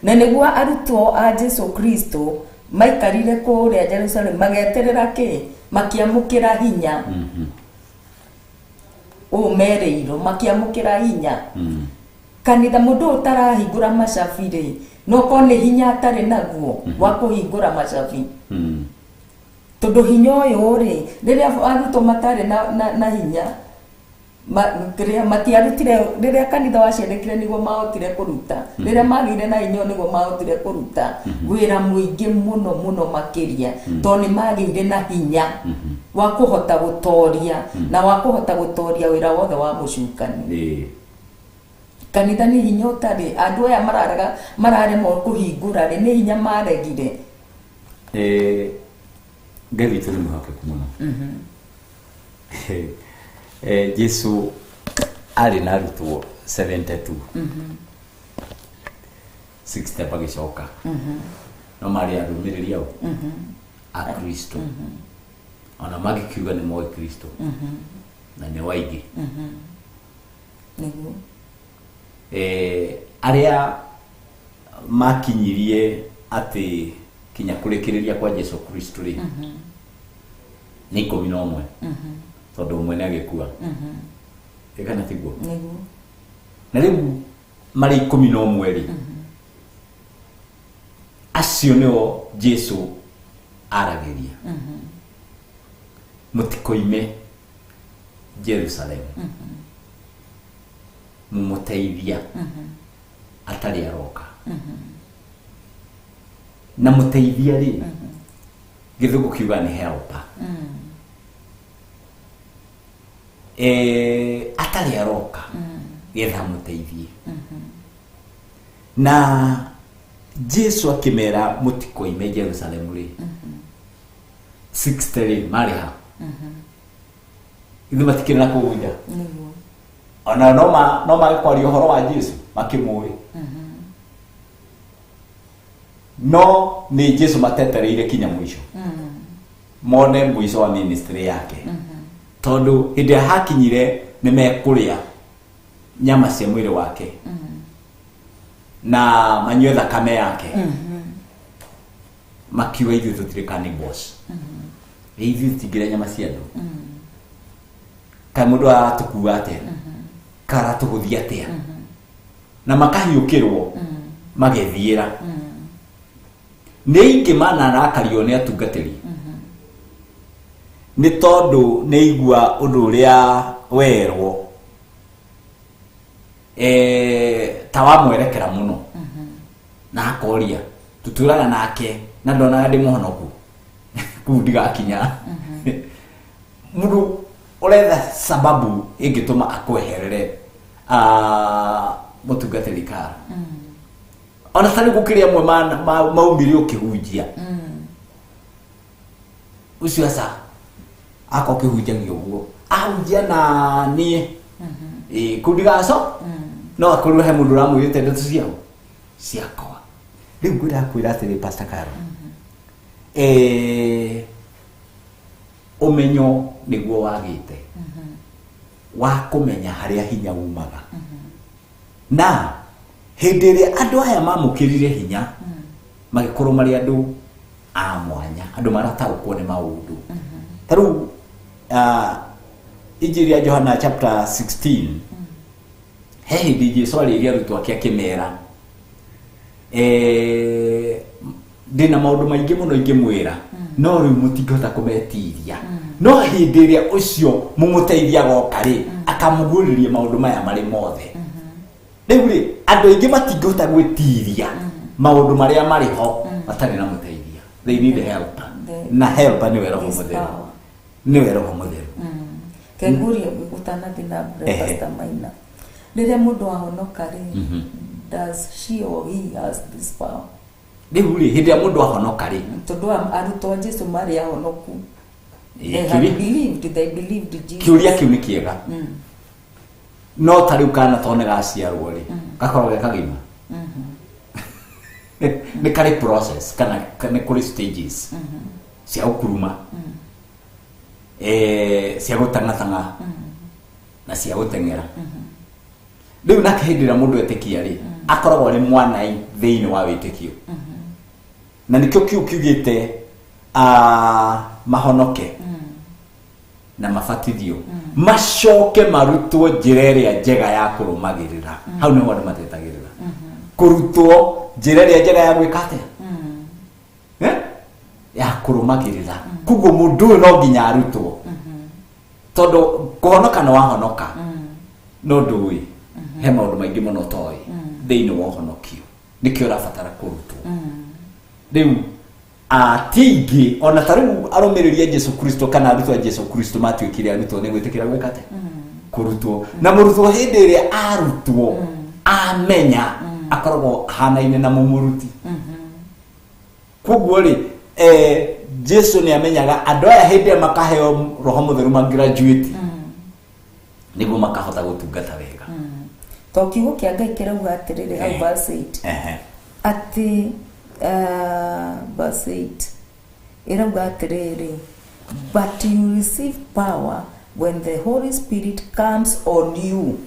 Na nĩguo arutwo a Jesu Kristo maikarire kũrĩa Jerusalem mageterera kĩ? Makiamũkĩra hinya. Ũũ merĩirwo makiamũkĩra hinya. Kanitha mũndũ ũtarahingũra macabi rĩ, no korwo nĩ hinya atarĩ naguo wa kũhingũra macabi. Tondũ hinya ũyũ rĩ, rĩrĩa arutwo matarĩ na hinya, matiarutire, rĩrĩa kanitha waciarĩkire nĩguo mahotire kũruta, rĩrĩa magĩire na hinya nĩguo mahotire kũruta wĩra mũingĩ mũno mũno makĩria, tondũ nĩ magĩire na hinya wa kũhota gũtoria na wa kũhota gũtoria wĩra wothe wa mũcukani. Kanitha nĩ hinya ũtarĩ, andũ aya mararega, mararemwo kũhingũra rĩ, nĩ hinya maregire. Ngai witũ nĩ mwĩhokeku mũno. Jesu arĩ na arutwo 72. 60 magĩcoka. No marĩ arũmĩrĩri ao a Kristo. Ona magĩkiuga nĩ moĩ Kristo. Na nĩ waingĩ. Nĩguo. Arĩa makinyirie atĩ kinya kũrĩkĩrĩria kwa Jesu Kristo rĩ, nĩ 11. Tondũ ũmwe nĩ agĩkua. Ĩ kana tiguo? Nĩguo. Na rĩu marĩ 11 rĩ, acio nĩo Jesu aragĩria. Mũtikoime Jerusalem. Mũmũteithia atarĩ aroka. Na mũteithia rĩ, gĩthũngũ kiuga nĩ helper. Atarĩ aroka getha mũteithie. Na Jesu akĩmera mũtikoime Jerusalem rĩ, 60 rĩ marĩ ha? Ithuĩ matikĩrĩ na kũu nja. Ona no mage kwaria ũhoro wa Jesu makĩmũĩ. No nĩ Jesu matetereire kinya mũico. Mone mũico wa ministry yake. Tondũ hĩndĩ ĩrĩa hakinyire nĩ mekũrĩa nyama cia mwĩrĩ wake. Na manyue thakame yake. Makiuga ithuĩ tũtirĩ cannibals. Ithuĩ tũtingĩrĩa nyama cia andũ. Kaĩ mũndũ aratũkua atĩa? Kaĩ aratũhũthia atĩa? Na makahiũkĩrwo magethiĩra. Nĩ aingĩ manarakario nĩ atungatĩri. Nĩ tondũ nĩ igua ũndũ ũrĩa werwo ta wamwerekera mũno na akoria tuturaga nake na ndonaga ndĩ mũhonoku kũu ndigakinya. Mũndũ ũretha sababu ĩngĩtũma akweherere mũtungatĩri Karo. Ona tarĩ gũkĩrĩ amwe maumire ũkĩhunjia ũcio aca akorwo ũkĩhunjagia ũguo ahunjia na niĩ kũu ndigaco no akorwo he mũndũ ũramwĩrĩte ndeto ciao ciakwa. Rĩu ngwĩra kwĩra atĩrĩ Pastor Karo, ũmenyo nĩguo wagĩte wa kũmenya harĩa hinya umaga. Na hĩndĩ ĩrĩa andũ aya mamũkĩrire hinya magĩkorwo marĩ andũ a mwanya, andũ marataũkwo nĩ maũndũ. Ta rĩu Injiri ya Johana chapter 16 he hĩndĩ Jesu arĩirie arutwo ake akĩmera ndĩna maũndũ maingĩ mũno ingĩmwĩra no rĩu mũtingĩhota kũmetiria, no hĩndĩ ĩrĩa ũcio mũmũteithia goka rĩ akamũguũrĩria maũndũ maya marĩ mothe. Rĩu rĩ andũ aingĩ matingĩhota gwĩtiria maũndũ marĩa marĩ ho matarĩ na mũteithia. They need help. Na helper nĩwe Roho Mũtheru. Nĩwe Roho Mũtheru. Kenguria ũtanathiĩ na mbere Pastor Maina, rĩrĩa mũndũ ahonoka rĩ, does she or he has this power? Rĩu rĩ hĩndĩ ĩrĩa mũndũ ahonoka rĩ, tondũ arutwo a Jesu marĩ ahonoku, they had believed, they believed Jesus. Kĩũria kĩu nĩ kĩega. No ta rĩu kana to nĩ gaciarwo rĩ gakoragwo ge kagima. Nĩ karĩ process kana nĩ kũrĩ stages cia gũkuruma, cia gũtang'atang'a na cia gũteng'era. Rĩu nake hĩndĩ ĩrĩa mũndũ etĩkia rĩ akoragwo arĩ mwanai thĩinĩ wa wĩtĩkio. Na nĩkĩo kiu kiugĩte mahonoke na mabatithio macoke marutwo njĩra ĩrĩa njega ya kũrũmagĩrĩra. Hau nĩho andũ matetagĩrĩra kũrutwo njĩra ĩrĩa njega ya gwĩka atĩa, ya kũrũmagĩrĩra. Koguo mũndũ ũyũ no nginya arutwo, tondũ kũhonoka nĩ wahonoka no ndũĩ he maũndũ maingĩ mũno ũtoĩ thĩinĩ wa ũhonokio, nĩkĩo ũrabatara kũrutwo. Rĩu ti aingĩ ona ta rĩu arũmĩrĩri a Jesu Kristo kana arutwo a Jesu Kristo matuĩkire arutwo nĩ gwĩtĩkĩra gwĩka atĩa, kũrutwo. Na mũrutwo hĩndĩ ĩrĩa arutwo amenya akoragwo ahanaine na mũmũruti. Koguo rĩ Jesu nĩ amenyaga andũ aya hĩndĩ ĩrĩa makaheo Roho Mũtheru magraduate nĩguo makahota gũtungata wega. To kiugo kĩa Ngai kĩrauga atĩrĩrĩ hau verse 8 atĩ verse 8 ĩrauga atĩrĩrĩ, but you receive power when the Holy Spirit comes on you.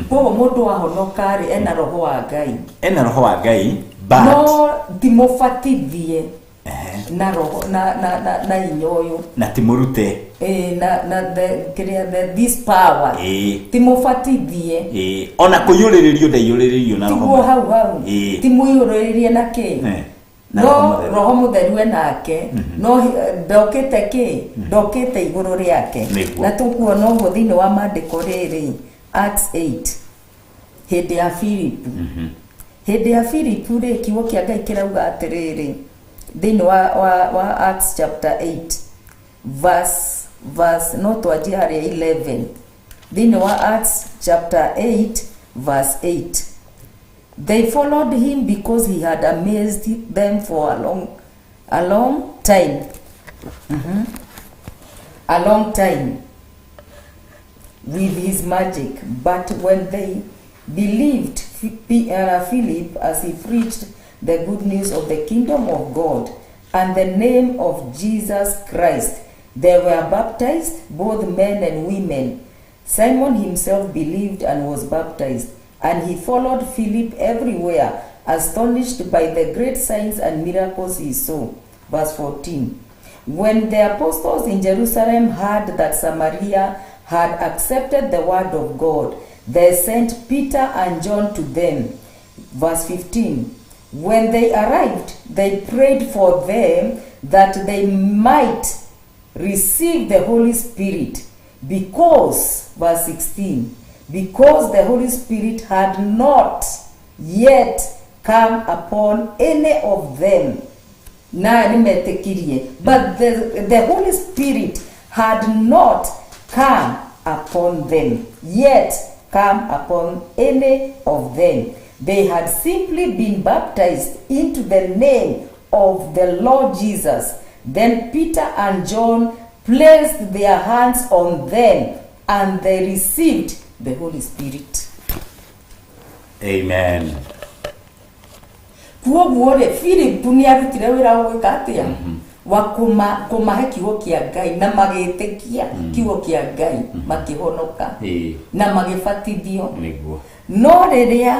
Koguo mũndũ ahonoka rĩ ena Roho wa Ngai, ena Roho wa Ngai, but no timũbatithie na roho na na na na hinya ũyũ, na timũrute na na the kĩrĩa the this power timũbatithie ona kũiyũrĩrĩrio ndaiyũrĩrĩrio na Roho tiguo hau hau timũiyũrĩrĩrie na kĩ no Roho Mũtheru enake no ndokĩte kĩ ndokĩte igũrũ rĩake. Na tũkuona ũguo thĩinĩ wa maandĩko rĩrĩ Acts 8 hĩndĩ ya Philip. Hĩndĩ ya Philip rĩ kiugo kĩa Ngai kĩrauga atĩrĩrĩ thĩinĩ wa Acts chapter 8 verse no twanjie harĩa 11. Thĩinĩ wa Acts chapter 8 verse 8, they followed him because he had amazed them for a long time. A long time with his magic. But when they believed Philip as he preached the good news of the kingdom of God and the name of Jesus Christ, they were baptized, both men and women. Simon himself believed and was baptized, and he followed Philip everywhere, astonished by the great signs and miracles he saw. Verse 14. When the apostles in Jerusalem heard that Samaria had accepted the word of God, they sent Peter and John to them. Verse 15. When they arrived, they prayed for them that they might Receive the Holy Spirit, because, verse 16, because the Holy Spirit had not yet come upon any of them. Na nimetĩkirie, but the Holy Spirit had not come upon them, yet come upon any of them. They had simply been baptized into the name of the Lord Jesus. Then Peter and John placed their hands on them, and they received the Holy Spirit. Amen. Kuoguo rĩ, Philip nĩ arutire wĩra wa gwĩka atĩa? Wa kũmahe kiugo kĩa Ngai, na magĩtĩkia kiugo kĩa Ngai, makĩhonoka na magĩbatithio. Nĩguo. No rĩrĩa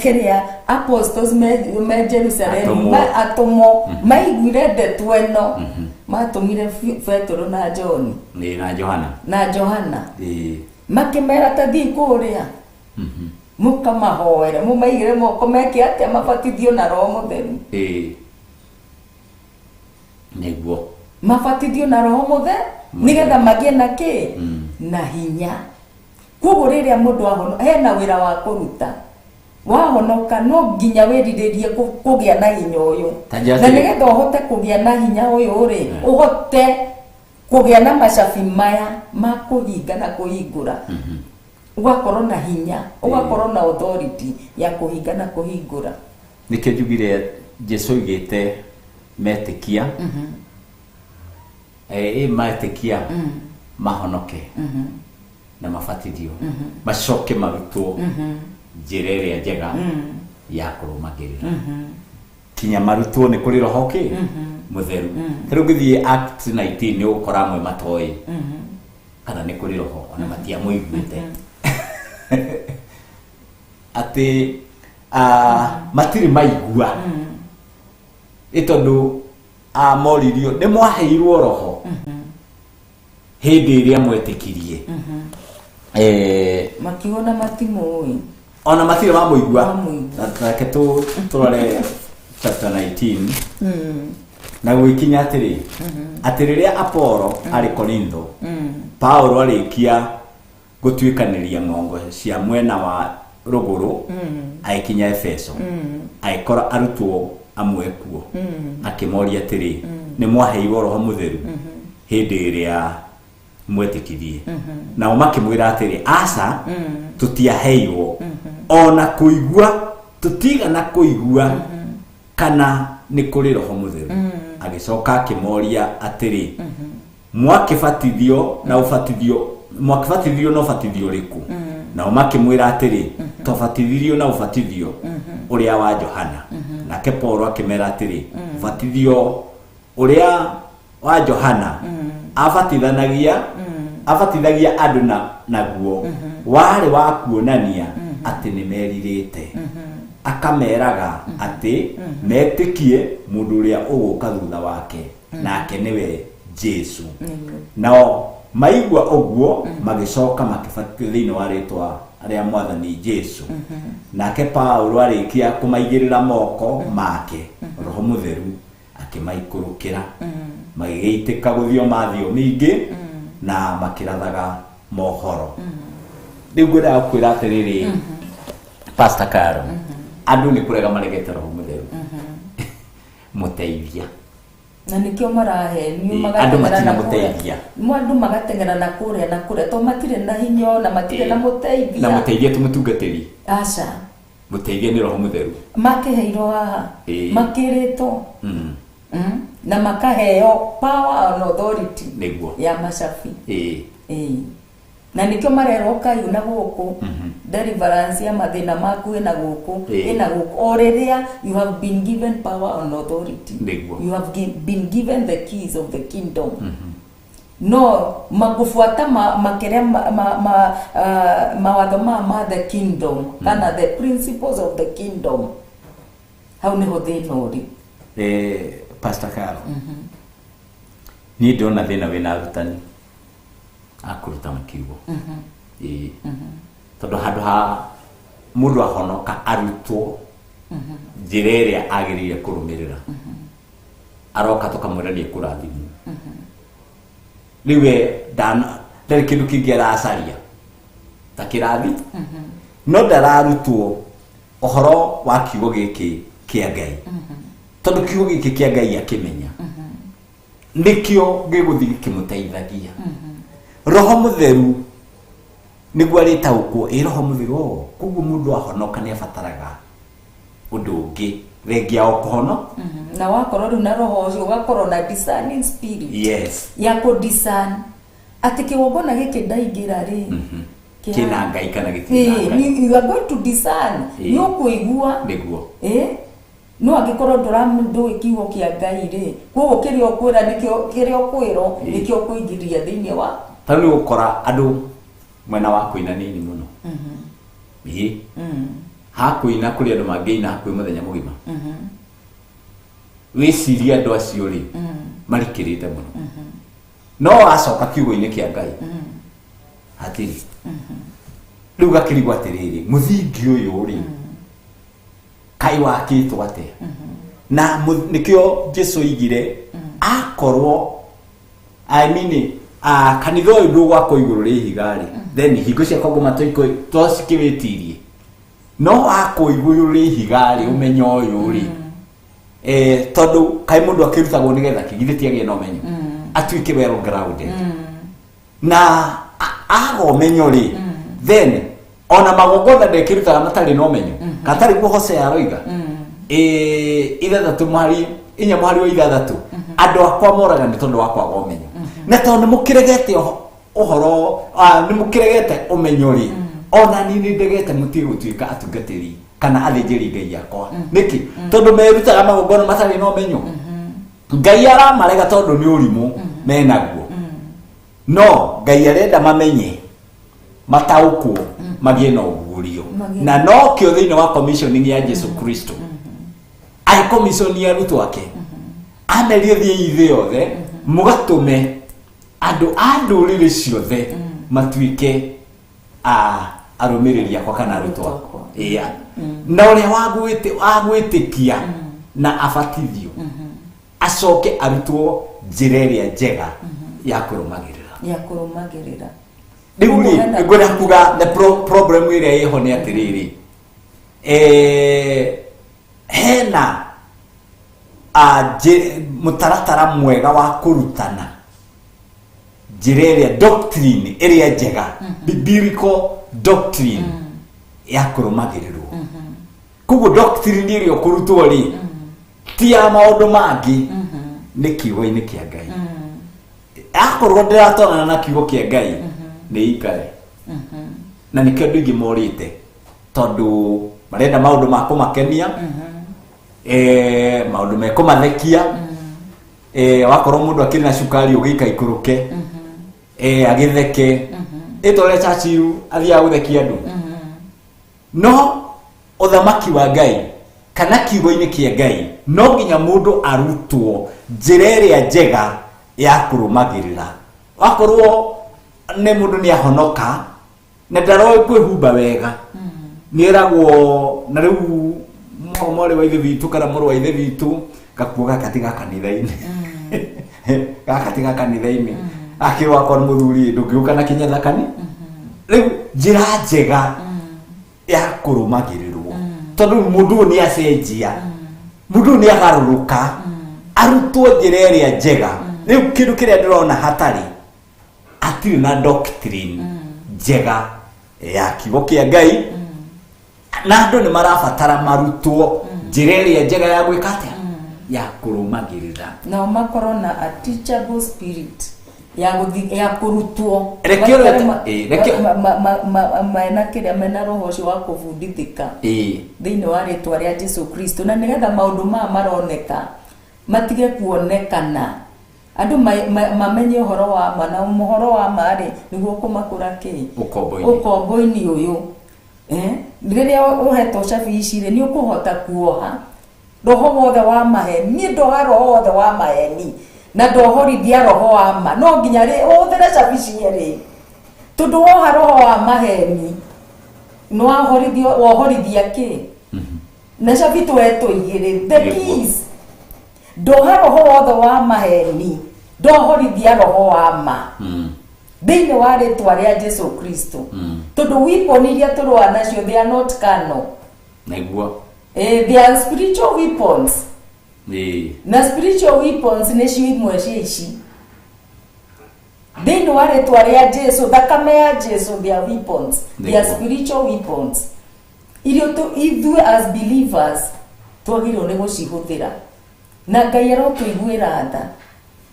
kĩrĩa apostles me Jerusalem, atũmwo maiguire ndeto ĩno, matũmire Petero na John na Johana makĩmera ta thiĩ kũrĩa mũkamahoere, mũmaigĩre moko, meke atĩa? Mabatithio na Roho Mũtheru. Nĩguo. Mabatithio na Roho Mũtheru nĩgetha magĩe na kĩ? Na hinya. Koguo rĩrĩa mũndũ ahonoka, hena wĩra wa kũruta. Wahonoka no nginya wĩrirĩrie kũgĩa na hinya ũyũ. Na nĩgetha ũhote kũgĩa na hinya ũyũ rĩ, ũhote kũgĩa na macabi maya ma kũhinga na kũhingũra. Ũgakorwo na hinya, ũgakorwo na authority ya kũhinga na kũhingũra. Nĩkĩo njugire Jesu oigĩte metĩkia, metĩkia mahonoke na mabatithio, macoke marutwo njĩra ĩrĩa njega ya kũrũmagĩrĩra, kinya marutwo nĩ kũrĩ roho kĩ mũtheru. Ta rĩu ũngĩthiĩ Act 19 nĩ ũgũkora amwe matoĩ kana nĩ kũrĩ roho, ona matiamũiguĩte atĩ matirĩ maigua, ĩ tondũ moririo nĩ mwaheirwo roho hĩndĩ ĩrĩa mwetĩkirie. Makiuga na matimũĩ, ona matirĩ mamũigua. Reke tũrore chapter 19 na gwĩkinya atĩrĩ, atĩ rĩrĩa Apollo arĩ Korintho, Paulo arĩkia gũtuĩkanĩria ng'ongo cia mwena wa rũgũrũ, agĩkinya Efeso, agĩkora arutwo amwe kuo, akĩmoria atĩrĩ, nĩ mwaheirwo Roho Mũtheru hĩndĩ ĩrĩa mwetĩkirie? Nao makĩmwĩra atĩrĩ, aca, tũtiaheirwo ona kũigua, tũtigana kũigua kana nĩ kũrĩ Roho Mũtheru. Agĩcoka akĩmoria atĩrĩ, mwakĩbatithio na ũbatithio, mwakĩbatithio na ũbatithio ũrĩkũ? Nao makĩmwĩra atĩrĩ, twabatithirio na ũbatithio ũrĩa wa Johana. Nake Paulo akĩmera atĩrĩ, ũbatithio ũrĩa wa Johana abatithagia andũ naguo warĩ wa kuonania atĩ nĩ merirĩte, akameraga atĩ metĩkie mũndũ ũrĩa ũgũka thutha wake, nake nĩwe Jesu. Nao maigua ũguo magĩcoka makĩbatithio thĩinĩ wa rĩtwa rĩa Mwathani Jesu. Nake Paulo arĩkia kũmaigĩrĩra moko make, Roho Mũtheru akĩmaikũrũkĩra, magĩgĩitĩka gũthioma thiomi ingĩ na makĩrathaga mohoro. Rĩu ngwendaga gũkwĩra atĩrĩrĩ, Pastor Caro, andũ nĩ kũrega maregete Roho Mũtheru mũteithia, na nĩkĩo marahenio, andũ matirĩ na mũteithia, andũ magateng'era na kũrĩa na kũrĩa, tondũ matirĩ na hinya na matirĩ na mũteithia. Na mũteithia ti mũtungatĩri, aca, mũteithia nĩ Roho Mũtheru. Makĩheirwo haha, makĩrĩtwo na makaheo power and authority nĩguo ya macabi. Na nĩkĩo marerwo kayu na gũkũ, deliverance ya mathĩna maku ĩna gũkũ, ĩna gũkũ. O rĩrĩa you have been given power and authority, nĩguo you have been given the keys of the kingdom. No makufuata makĩria mawatho ma the kingdom, kana the principles of the kingdom, hau nĩho thĩna ũrĩ. Pastor Caro, niĩ ndĩrona thĩna wĩna arutani a kũruta kiugo. Tondũ handũ ha mũndũ ahonoka arutwo njĩra ĩrĩa agĩrĩire kũrũmĩrĩra, aroka tũkamwĩra nĩ ekũrathimwo. Rĩu we ndarĩ kĩndũ kĩngĩ aracaria ta kĩrathi, no ndararutwo ũhoro wa kiugo gĩkĩ kĩa Ngai, tondũ kiugo gĩkĩ kĩa Ngai akĩmenya nĩkĩo gĩgũthiĩ gĩkĩmũteithagia. Roho Mũtheru nĩguo arĩtaũkwo ĩ Roho Mũtheru o koguo mũndũ ahonoka nĩ abataraga ũndũ ũngĩ thengia o kũhono. Na wakorwo rĩu na roho ũcio ũgakorwo na discerning spirit. Yes. Ya kũ discern atĩ kĩgongona gĩkĩ ndaingĩra rĩ, kĩna Ngai kana gĩtirĩ na Ngai. You are going to discern. Nĩ ũkũigua. Nĩguo. No angĩkorwo ndũĩ kiugo kĩa Ngai rĩ, koguo kĩrĩa ũkwĩra nĩkĩo kĩrĩa ũkwĩrwo nĩkĩo ũkũingĩria thĩinĩ wa. Ta rĩu ũgũkora andũ mwena wa kũina nini mũno. Ĩĩ. Ha kũina kũrĩ andũ mangĩina hakuhĩ mũthenya mũgima. Wĩcirie andũ acio rĩ, marikĩrĩte mũno. No wacoka kiugo-inĩ kĩa Ngai, hatirĩ. Rĩu gakĩrigwo atĩrĩrĩ, mũthingi ũyũ rĩ, kaĩ wakĩtwo atĩa? Na nĩkĩo Jesu oigire, akorwo, I mean, kanitha ũyũ ndũgwakwo igũrũ rĩa ihiga rĩ, then hingo cia kwangoma tocikĩwĩtirie. No wakwo igũrũ rĩa ihiga rĩ, ũmenyo ũyũ rĩ, tondũ kaĩ mũndũ akĩrutagwo nĩgetha kĩ, githĩ ti agĩe na ũmenyo, atuĩke well grounded. Na aga ũmenyo rĩ, then ona magongona ndekĩrutaga matarĩ na ũmenyo. Katarĩ guo Hosea aroiga. 6 mũhari, 4 mũhari wa 6, andũ akwa moraga nĩ tondũ wa kwaga ũmenyo. Na tondũ nĩ mũkĩregete ũhoro, nĩ mũkĩregete ũmenyo rĩ, ona niĩ nĩ ndegete mũtige gũtuĩka atungatĩri kana athĩnjĩri Ngai akwa. Nĩkĩ? Tondũ merutaga magongona matarĩ na ũmenyo. Ngai aramarega tondũ nĩ ũrimũ menaguo. No Ngai arenda mamenye, mataũkwo, magĩe na ũguũrio. Na nokĩo thĩinĩ wa commissioning ya Jesu Kristo, agĩcommissioni arutwo ake, amerie thiĩi thĩ yothe, mũgatũme andũ a ndũrĩrĩ ciothe matuĩke a arũmĩrĩri akwa kana arutwo akwa. Ĩya. Na ũrĩa wagwĩtĩkia na abatithio, acoke arutwo njĩra ĩrĩa njega ya kũrũmagĩrĩra. Ya kũrũmagĩrĩra. Rĩu rĩ, ngwenda kuga the problem ĩrĩa ĩho nĩ atĩrĩrĩ, hena mũtaratara mwega wa kũrutana njĩra ĩrĩa doctrine ĩrĩa njega, biblical doctrine ya kũrũmagĩrĩrwo. Koguo doctrine ĩrĩa ũkũrutwo rĩ, ti ya maũndũ mangĩ, nĩ kiugo-inĩ kĩa Ngai. Akorwo ndĩratwarana na kiugo kĩa Ngai, nĩ ikare. Na nĩkĩo andũ aingĩ morĩte, tondũ marenda maũndũ ma kũmakenia, maũndũ mekũmathekia, wakorwo mũndũ akĩrĩ na cukari ũgĩika ikũrũke, agĩtheke, ĩta ũrĩa Churchill athiaga gũthekia andũ. No ũthamaki wa Ngai kana kiugo-inĩ kĩa Ngai no nginya mũndũ arutwo njĩra ĩrĩa njega ya kũrũmagĩrĩra. Wakorwo nĩ mũndũ nĩ ahonoka na ndaroĩ kwĩhumba wega, nĩeragwo na rĩu mwarĩ wa ithe witũ kana mũrũ wa ithe witũ gakuo gaka ti ga kanitha-inĩ, gaka ti ga kanitha-inĩ, akĩrwo akorwo nĩ mũthuri ndũngĩũka na kĩnyatha kani. Rĩu njĩra njega ya kũrũmagĩrĩrwo, tondũ mũndũ ũyũ nĩ acenjia, mũndũ ũyũ nĩ agarũrũka, arutwo njĩra ĩrĩa njega. Rĩu kĩndũ kĩrĩa ndĩrona hatarĩ, hatirĩ na doctrine njega ya kiugo kĩa Ngai, na andũ nĩ marabatara marutwo njĩra ĩrĩa njega ya gwĩka atĩa, ya kũrũmagĩrĩra. Nao makorwo na a teachable spirit ya kũrutwo. Reke reke Mena kĩrĩa, mena roho ũcio wa kũbundithĩka thĩinĩ wa rĩtwa rĩa Jesu Kristo, na nĩgetha maũndũ maya maroneka matige kuonekana, andũ mamenye ũhoro wa ma, na ũhoro wa ma rĩ nĩguo kũmakũra kĩ ũkombo-inĩ, ũkombo-inĩ ũyũ. Rĩrĩa ũhetwo cabi ici rĩ, nĩ ũkũhota kuoha roho wothe wa maheni. Niĩ ndoha roho wothe wa maheni na ndohorithia roho wa ma, no nginya rĩ ũhũthĩre cabi cierĩ, tondũ woha roho wa maheni nĩ wohorithia kĩ na cabi twetwo igĩrĩ, the keys. Ndoha roho wothe wa maheni, Ndohorithia roho wa ma thĩinĩ wa rĩtwa rĩa Jesu Kristo. Tondũ weapon iria tũrũa nacio, they are not carnal. Nĩguo. They are spiritual weapons. Na spiritual weapons nĩcio imwe cia ici. Thĩinĩ wa rĩtwa rĩa Jesu, thakame ya Jesu, they are weapons. They are spiritual weapons. Iria ithuĩ as believers twagĩrĩirwo nĩ gũcihũthĩra. Na Ngai arotũiguĩra tha.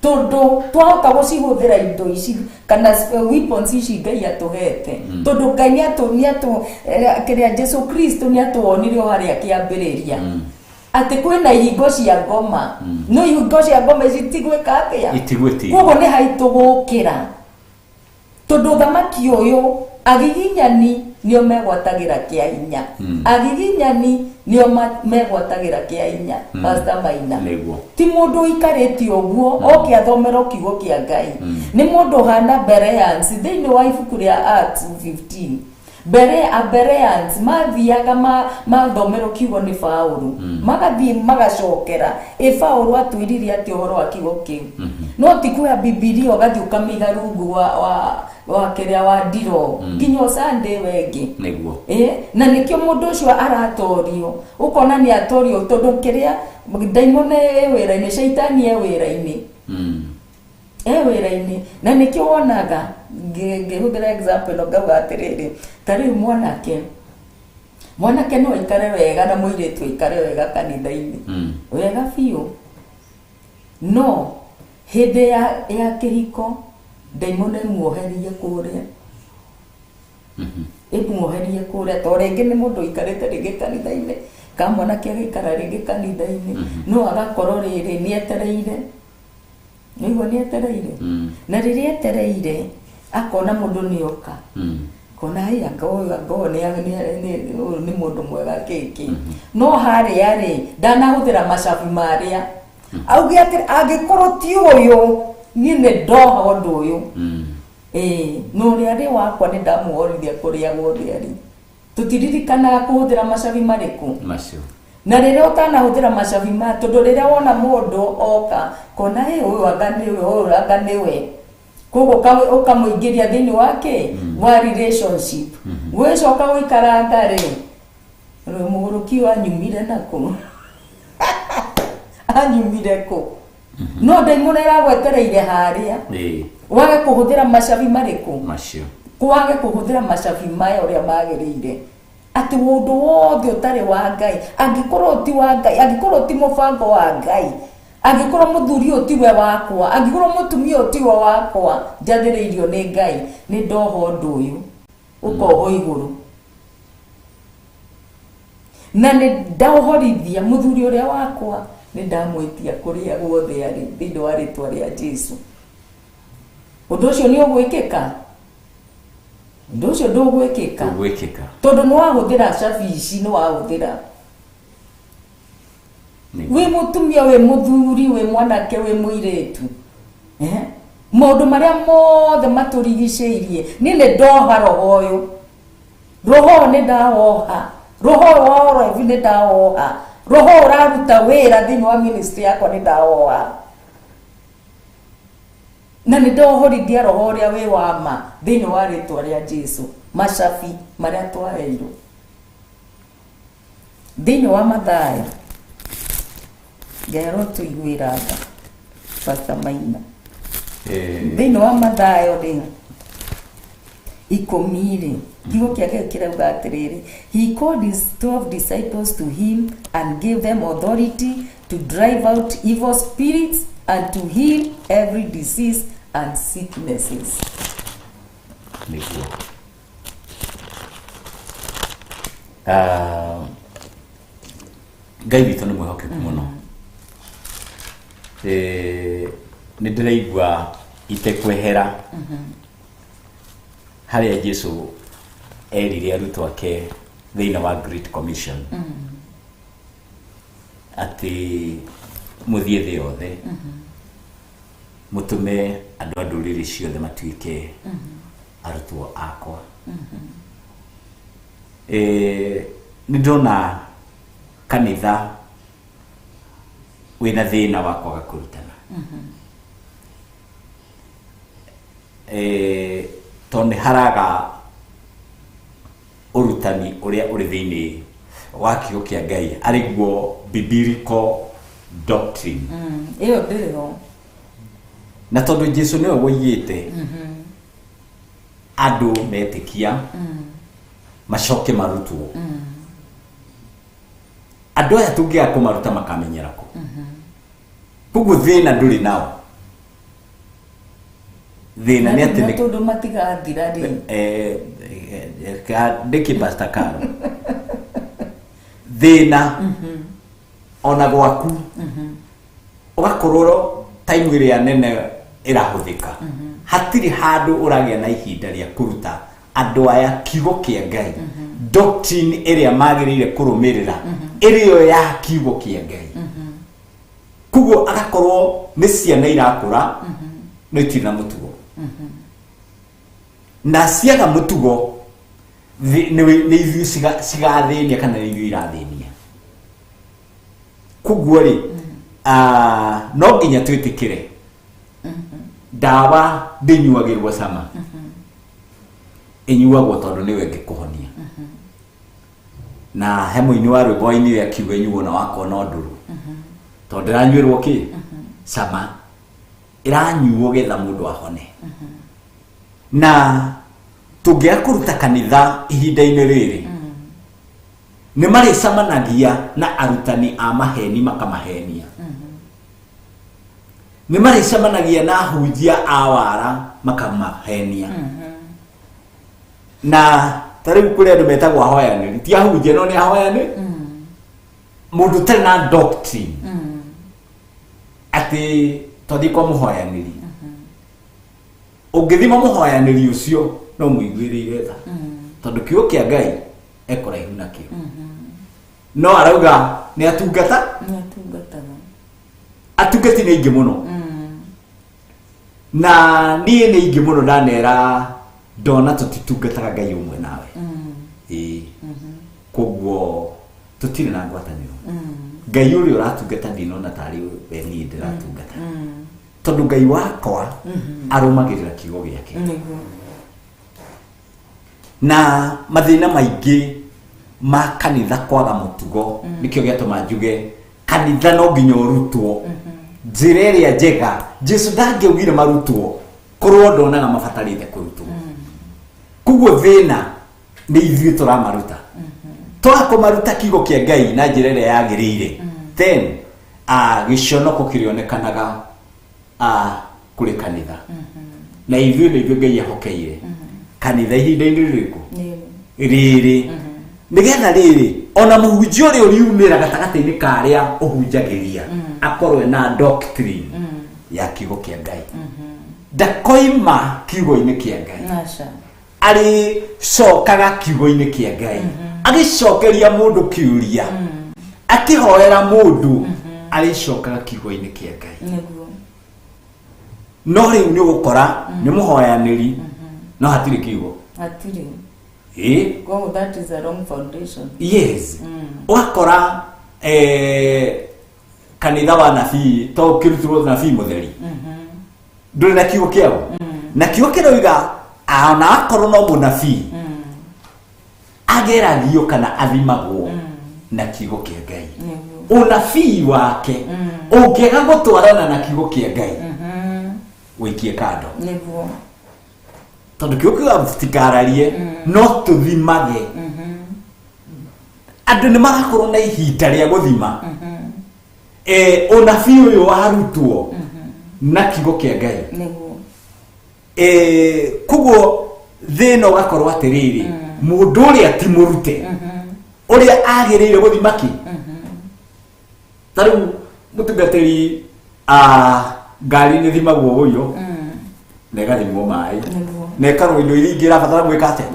Tondũ twahota gũcihũthĩra indo ici kana weapons ici Ngai atũhete. Tondũ Ngai nĩatũ kĩrĩa Jesu Kristo nĩatuonire o harĩa kĩambĩrĩria. Atĩ kwĩna ihingo cia ngoma. No ihingo cia ngoma ici itigwĩka atĩa? Itigwĩtiria. Koguo nĩ haitũ gũkĩra. Tondũ thamaki ũyũ agiginyani nĩo megwatagĩra kĩa hinya. Agiginyani nĩo megwatagĩra kĩa hinya. Pastor Maina. Nĩguo. Ti mũndũ ũikarĩte ũguo oke athomera kiugo kĩa Ngai. Nĩ mũndũ ũhana Bereans thĩinĩ wa ibuku rĩa Acts 15. Bereans mathiaga mathomero kiugo nĩ Paũlũ. Magathiĩ magacokera. Paũlũ atwĩrire atĩ ũhoro wa kiugo kĩu. No ti kuoya Bibilia ũgathiĩ ũkamĩiga rungu wa kĩrĩa wa ndiro nginya Sunday wengĩ. Nĩguo. Na nĩkĩo mũndũ ũcio aratorio. Ũkona nĩ atorio tondũ kĩrĩa ndaimono ĩ wĩra-inĩ, caitani e wĩra-inĩ. E wĩra-inĩ. Na nĩkĩo wonaga ngĩhũthĩra example ĩno ngauga atĩrĩrĩ, ta rĩu mwanake no aikare wega na mũirĩtu aikare wega kanitha-inĩ. Wega biũ. No hĩndĩ ya kĩhiko ndaimono ĩmuoherie kũrĩa. Ĩmuoherie kũrĩa to rĩngĩ nĩ mũndũ ũikarĩte rĩngĩ kanitha-inĩ, ka mwanake agĩikara rĩngĩ kanitha-inĩ, no agakorwo rĩrĩ nĩetereire. Nĩguo nĩetereire. Na rĩrĩa etereire akona mũndũ nĩoka. Kona haya ngoyo nĩ mũndũ mwega kĩkĩ. No harĩa rĩ ndanahũthĩra macabi marĩa. Auge atĩ angĩkorwo ti ũyũ niĩ nĩ ndoha ũndũ ũyũ. No ũrĩa arĩ wakwa nĩ ndamuhorithia kũrĩa guothe arĩ. Tũtiririkanaga kũhũthĩra macabi marĩkũ? Macio. Na rĩrĩa ũtanahũthĩra macabi ma, tondũ rĩrĩa wona mũndũ oka kona hĩ ũyũ anga nĩwe, ũyũ anga nĩwe. Koguo ũkamũingĩria thĩinĩ wa kĩ? Wa relationship. Gwĩcoka gũikaranga rĩ, mũgũrũki ũyũ anyumire nakũ? Anyumire kũ? No ndaimono ĩragwetereire harĩa. Wage kũhũthĩra macabi marĩkũ? Macio. Wage kũhũthĩra macabi maya ũrĩa magĩrĩire. Atĩ ũndũ wothe ũtarĩ wa Ngai, angĩkorwo ti wa Ngai, angĩkorwo ti mũbango wa Ngai, angĩkorwo mũthuri ũyũ tiwe wakwa, angĩkorwo mũtumia ũyũ tiwe wakwa, njathĩrĩirio nĩ Ngai, nĩ ndoha ũndũ ũyũ, ũkohwo igũrũ. Na nĩ ndaũhorithia mũthuri ũrĩa wakwa, nĩ ndamwĩtia kũrĩa guothe arĩ thĩinĩ wa rĩtwa rĩa Jesu. Ũndũ ũcio nĩ ũgwĩkĩka? Ũndũ ũcio ndũgwĩkĩka. Ndũgwĩkĩka. Tondũ nĩ wahũthĩra cabi ici, nĩ wahũthĩra. Wĩ mũtumia, wĩ mũthuri, wĩ mwanake, wĩ mũirĩtu. Maũndũ marĩa mothe matũrigicĩirie, niĩ nĩ ndoha roho ũyũ. Roho ũyũ nĩ ndawoha. Roho ũyũ wa ũrogi nĩ ndawoha. Roho ũraruta wĩra thĩinĩ wa ministry yakwa nĩ ndawoha. Na nĩ ndohorithia roho ũrĩa wĩ wa ma thĩinĩ wa rĩtwa rĩa Jesu. Macabi marĩa twaheirwo. Thĩinĩ wa Mathayo, Ngai arotũiguĩra tha, Pastor Maina. Thĩinĩ wa Mathayo rĩ, 10 rĩ, kiugo kĩa Ngai kĩrauga atĩrĩrĩ, he called his 12 disciples to him and gave them authority to drive out evil spirits and to heal every disease and sicknesses. Nĩguo. Ngai witũ nĩ mwĩhokeku mũno. Nĩ ndĩraigua itekwehera harĩa Jesu erire arutwo ake thĩinĩ wa Great Commission atĩ mũthiĩ thĩ yothe mũtũme andũ a ndũrĩrĩ ciothe matuĩke arutwo akwa. Nĩ ndĩrona kanitha wĩna thĩna wa kwaga kũrutana. Tondũ nĩ haraga ũrutani ũrĩa ũrĩ thĩinĩ wa kiugo kĩa Ngai, arĩguo biblical doctrine. Ĩyo ndĩrĩ ho. Na tondũ Jesu nĩwe woigĩte andũ metĩkia macoke marutwo, andũ aya tũngĩaga kũmaruta makamenyera kũ? Koguo thĩna ndũrĩ nao, thĩna nĩ atĩ Na tondũ matigathira rĩ. Ndĩkĩ, Pastor Caro, thĩna ona gwaku ũgakorwo time ĩrĩa nene ĩrahũthĩka, hatirĩ handũ ũragĩa na ihinda rĩa kũruta andũ aya kiugo kĩa Ngai, doctrine ĩrĩa magĩrĩire kũrũmĩrĩra ĩrĩo ya kiugo kĩa Ngai. Koguo agakorwo nĩ ciana irakũra no itirĩ na mũtugo, na ciaga mũtugo nĩ ithuĩ cigathĩnia kana nĩ ithuĩ irathĩnia. Koguo rĩ, no nginya twĩtĩkĩre ndawa ndĩnyuagĩrwo cama, ĩnyuagwo tondũ nĩwe ĩngĩkũhonia. Na he mũini wa rwĩmbo wainire akiuga ĩnyuo na wakwa no ndũrũ, tondũ ndĩranyuĩrwo kĩ cama, ĩranyuo getha mũndũ ahone. Na tũngĩaga kũruta kanitha ihinda-inĩ rĩrĩ, nĩ marĩcemanagia na arutani a maheni makamahenia, nĩ marĩcemanagia na ahunjia a wara makamahenia. Na ta rĩu kũrĩ andũ metagwo ahoyanĩri, ti ahunjia no nĩ ahoyanĩri, mũndũ ũtarĩ na doctrine atĩ twathiĩ kwa mũhoyanĩri. Ũngĩthima mũhoyanĩri ũcio no mũiguĩrĩire tha, tondũ kiugo kĩa Ngai ekũraihu nakĩo, no arauga nĩ atungata. Nĩ atungataga. Atungati nĩ aingĩ mũno, na niĩ nĩ aingĩ mũno ndanera ndona tũtitungataga Ngai ũmwe nawe. Ĩĩ, koguo tũtirĩ na ngwatanĩro. Ngai ũrĩa ũratungata ndinona tarĩ we niĩ ndĩratungata, tondũ Ngai wakwa arũmagĩrĩra kiugo gĩake. Na mathĩna maingĩ ma kanitha kwaga mũtugo, nĩkĩo gĩatũma njuge kanitha no nginya ũrutwo njĩra ĩrĩa njega. Jesu ndangĩaugire marutwo korwo ndonaga mabatarĩte kũrutwo. Koguo thĩna nĩ ithuĩ tũramaruta, twaga kũmaruta kiugo kĩa Ngai na njĩra ĩrĩa yagĩrĩire, then gĩconoko kĩrĩonekanaga kũrĩ kanitha. Na ithuĩ nĩ ithuĩ Ngai ehokeire kanitha ihinda-inĩ rĩrĩkũ rĩrĩ, nĩgetha rĩrĩ ona mũhunjia ũrĩa ũriumĩra gatagatĩ-inĩ ka arĩa ũhunjagĩria akorwo na doctrine ya kiugo kĩa Ngai, ndakoima kiugo-inĩ kĩa Ngai. Aca. Arĩcokaga kiugo-inĩ kĩa Ngai, agĩcokeria mũndũ kĩũria, akĩhoera mũndũ, arĩcokaga kiugo-inĩ kĩa Ngai. No rĩu nĩ ũgũkora nĩ mũhoyanĩri no hatirĩ kiugo. Hatirĩ. Ĩ. Koguo that is a wrong foundation. Yes, ũgakora kanitha wa nabii to ũkĩrutirwo nabii mũtheri ndũrĩ na kiugo kĩao, na kiugo kĩroiga ona akorwo no mũnabii ageragio kana athimagwo na kiugo kĩa Ngai. Ũnabii wake ũngĩaga gũtwarana na kiugo kĩa Ngai, wĩikie kando, tondũ kiugo kiuga tũtikararie no tũthimage. Andũ nĩ marakorwo na ihinda rĩa gũthima ũnabii ũyũ warutwo na kiugo kĩa Ngai. Koguo thĩna ũgakorwo atĩrĩrĩ, mũndũ ũrĩa ti mũrute ũrĩa agĩrĩire gũthima kĩ. Ta rĩu mũtungatĩri, ngari nĩ thimagwo ũyũ na ĩgathimwo maĩ na ĩkarwo indo iria ingĩ ĩrabatara gwĩka atĩa.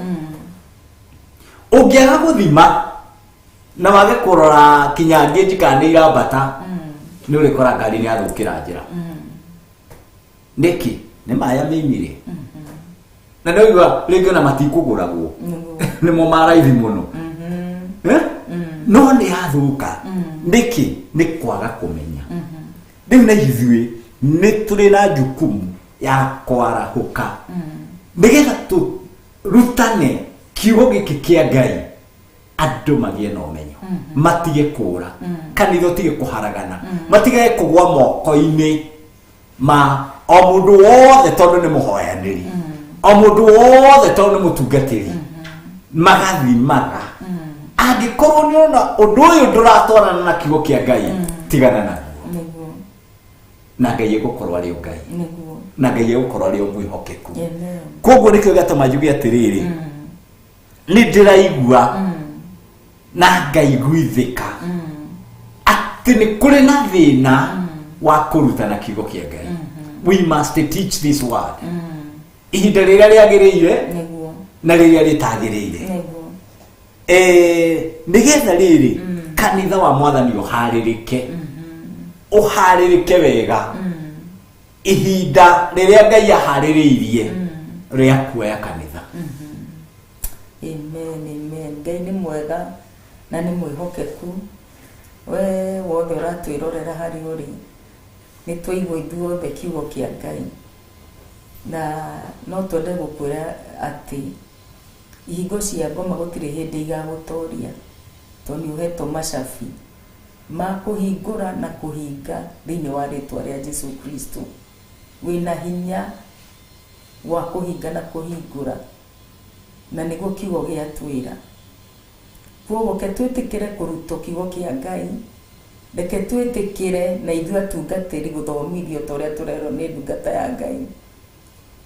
Ũngĩaga gũthima na wage kũrora kinya ngĩnji kana nĩ irambata, nĩ ũrĩkora ngari nĩ yathũkĩra njĩra. Nĩkĩ? Nĩ maĩ amĩimire, na nĩ ũigua rĩngĩ ona matikũgũragwo, nĩmo ma raithi mũno. Eh? No nĩ yathũka. Nĩkĩ? Nĩ kwaga kũmenya. Rĩu na ithuĩ nĩ tũrĩ na jukumu. Ya kwarahũka nĩgetha tũrutane kiugo gĩkĩ kĩa Ngai andũ magĩe na ũmenyo matige kũra kanitha ũtige kũharagana matige kũgwa moko-inĩ ma o mũndũ wothe tondũ nĩ mũhoyanĩri o mũndũ wothe tondũ nĩ mũtungatĩri magathimaga angĩkorwo nĩ ũrona ũndũ ũyũ ndũratwarana na kiugo kĩa Ngai tigana naguo Nĩguo. Na Ngai egũkorwo arĩ o Ngai Nĩguo. Na Ngai egũkorwo arĩ o mwĩhokeku. Amen. Koguo nĩkĩo gĩatũma njuge atĩrĩrĩ nĩ ndĩraigua na ngaiguithĩka atĩ nĩ kũrĩ na thĩna wa kũrutana kiugo kĩa Ngai. We must teach this word ihinda rĩrĩa rĩagĩrĩire Nĩguo. na rĩrĩa rĩtagĩrĩire. Nĩguo. Nĩgetha rĩrĩ kanitha wa mwathani ũharĩrĩke ũharĩrĩke wega ihinda rĩrĩa Ngai aharĩrĩirie rĩa kuoya kanitha. Amen, amen. Ngai nĩ mwega na nĩ mwĩhokeku. We wothe ũratwĩrorera harĩa ũrĩ, nĩ twaigua ithuothe kiugo kĩa Ngai, na no twende gũkwĩra atĩ ihingo cia ngoma gũtirĩ hĩndĩ igagũtoria tondũ nĩ ũhetwo macabi ma kũhingũra na kũhinga thĩinĩ wa rĩtwa rĩa Jesu Kristo. Wĩna hinya wa kũhinga na kũhingũra na nĩguo kiugo gĩatwĩra. Koguo ke twĩtĩkĩre kũrutwo kiugo kĩa Ngai, reke twĩtĩkĩre na ithuĩ atungatĩri gũthomithio ta ũrĩa tũrerwo nĩ ndungata ya Ngai,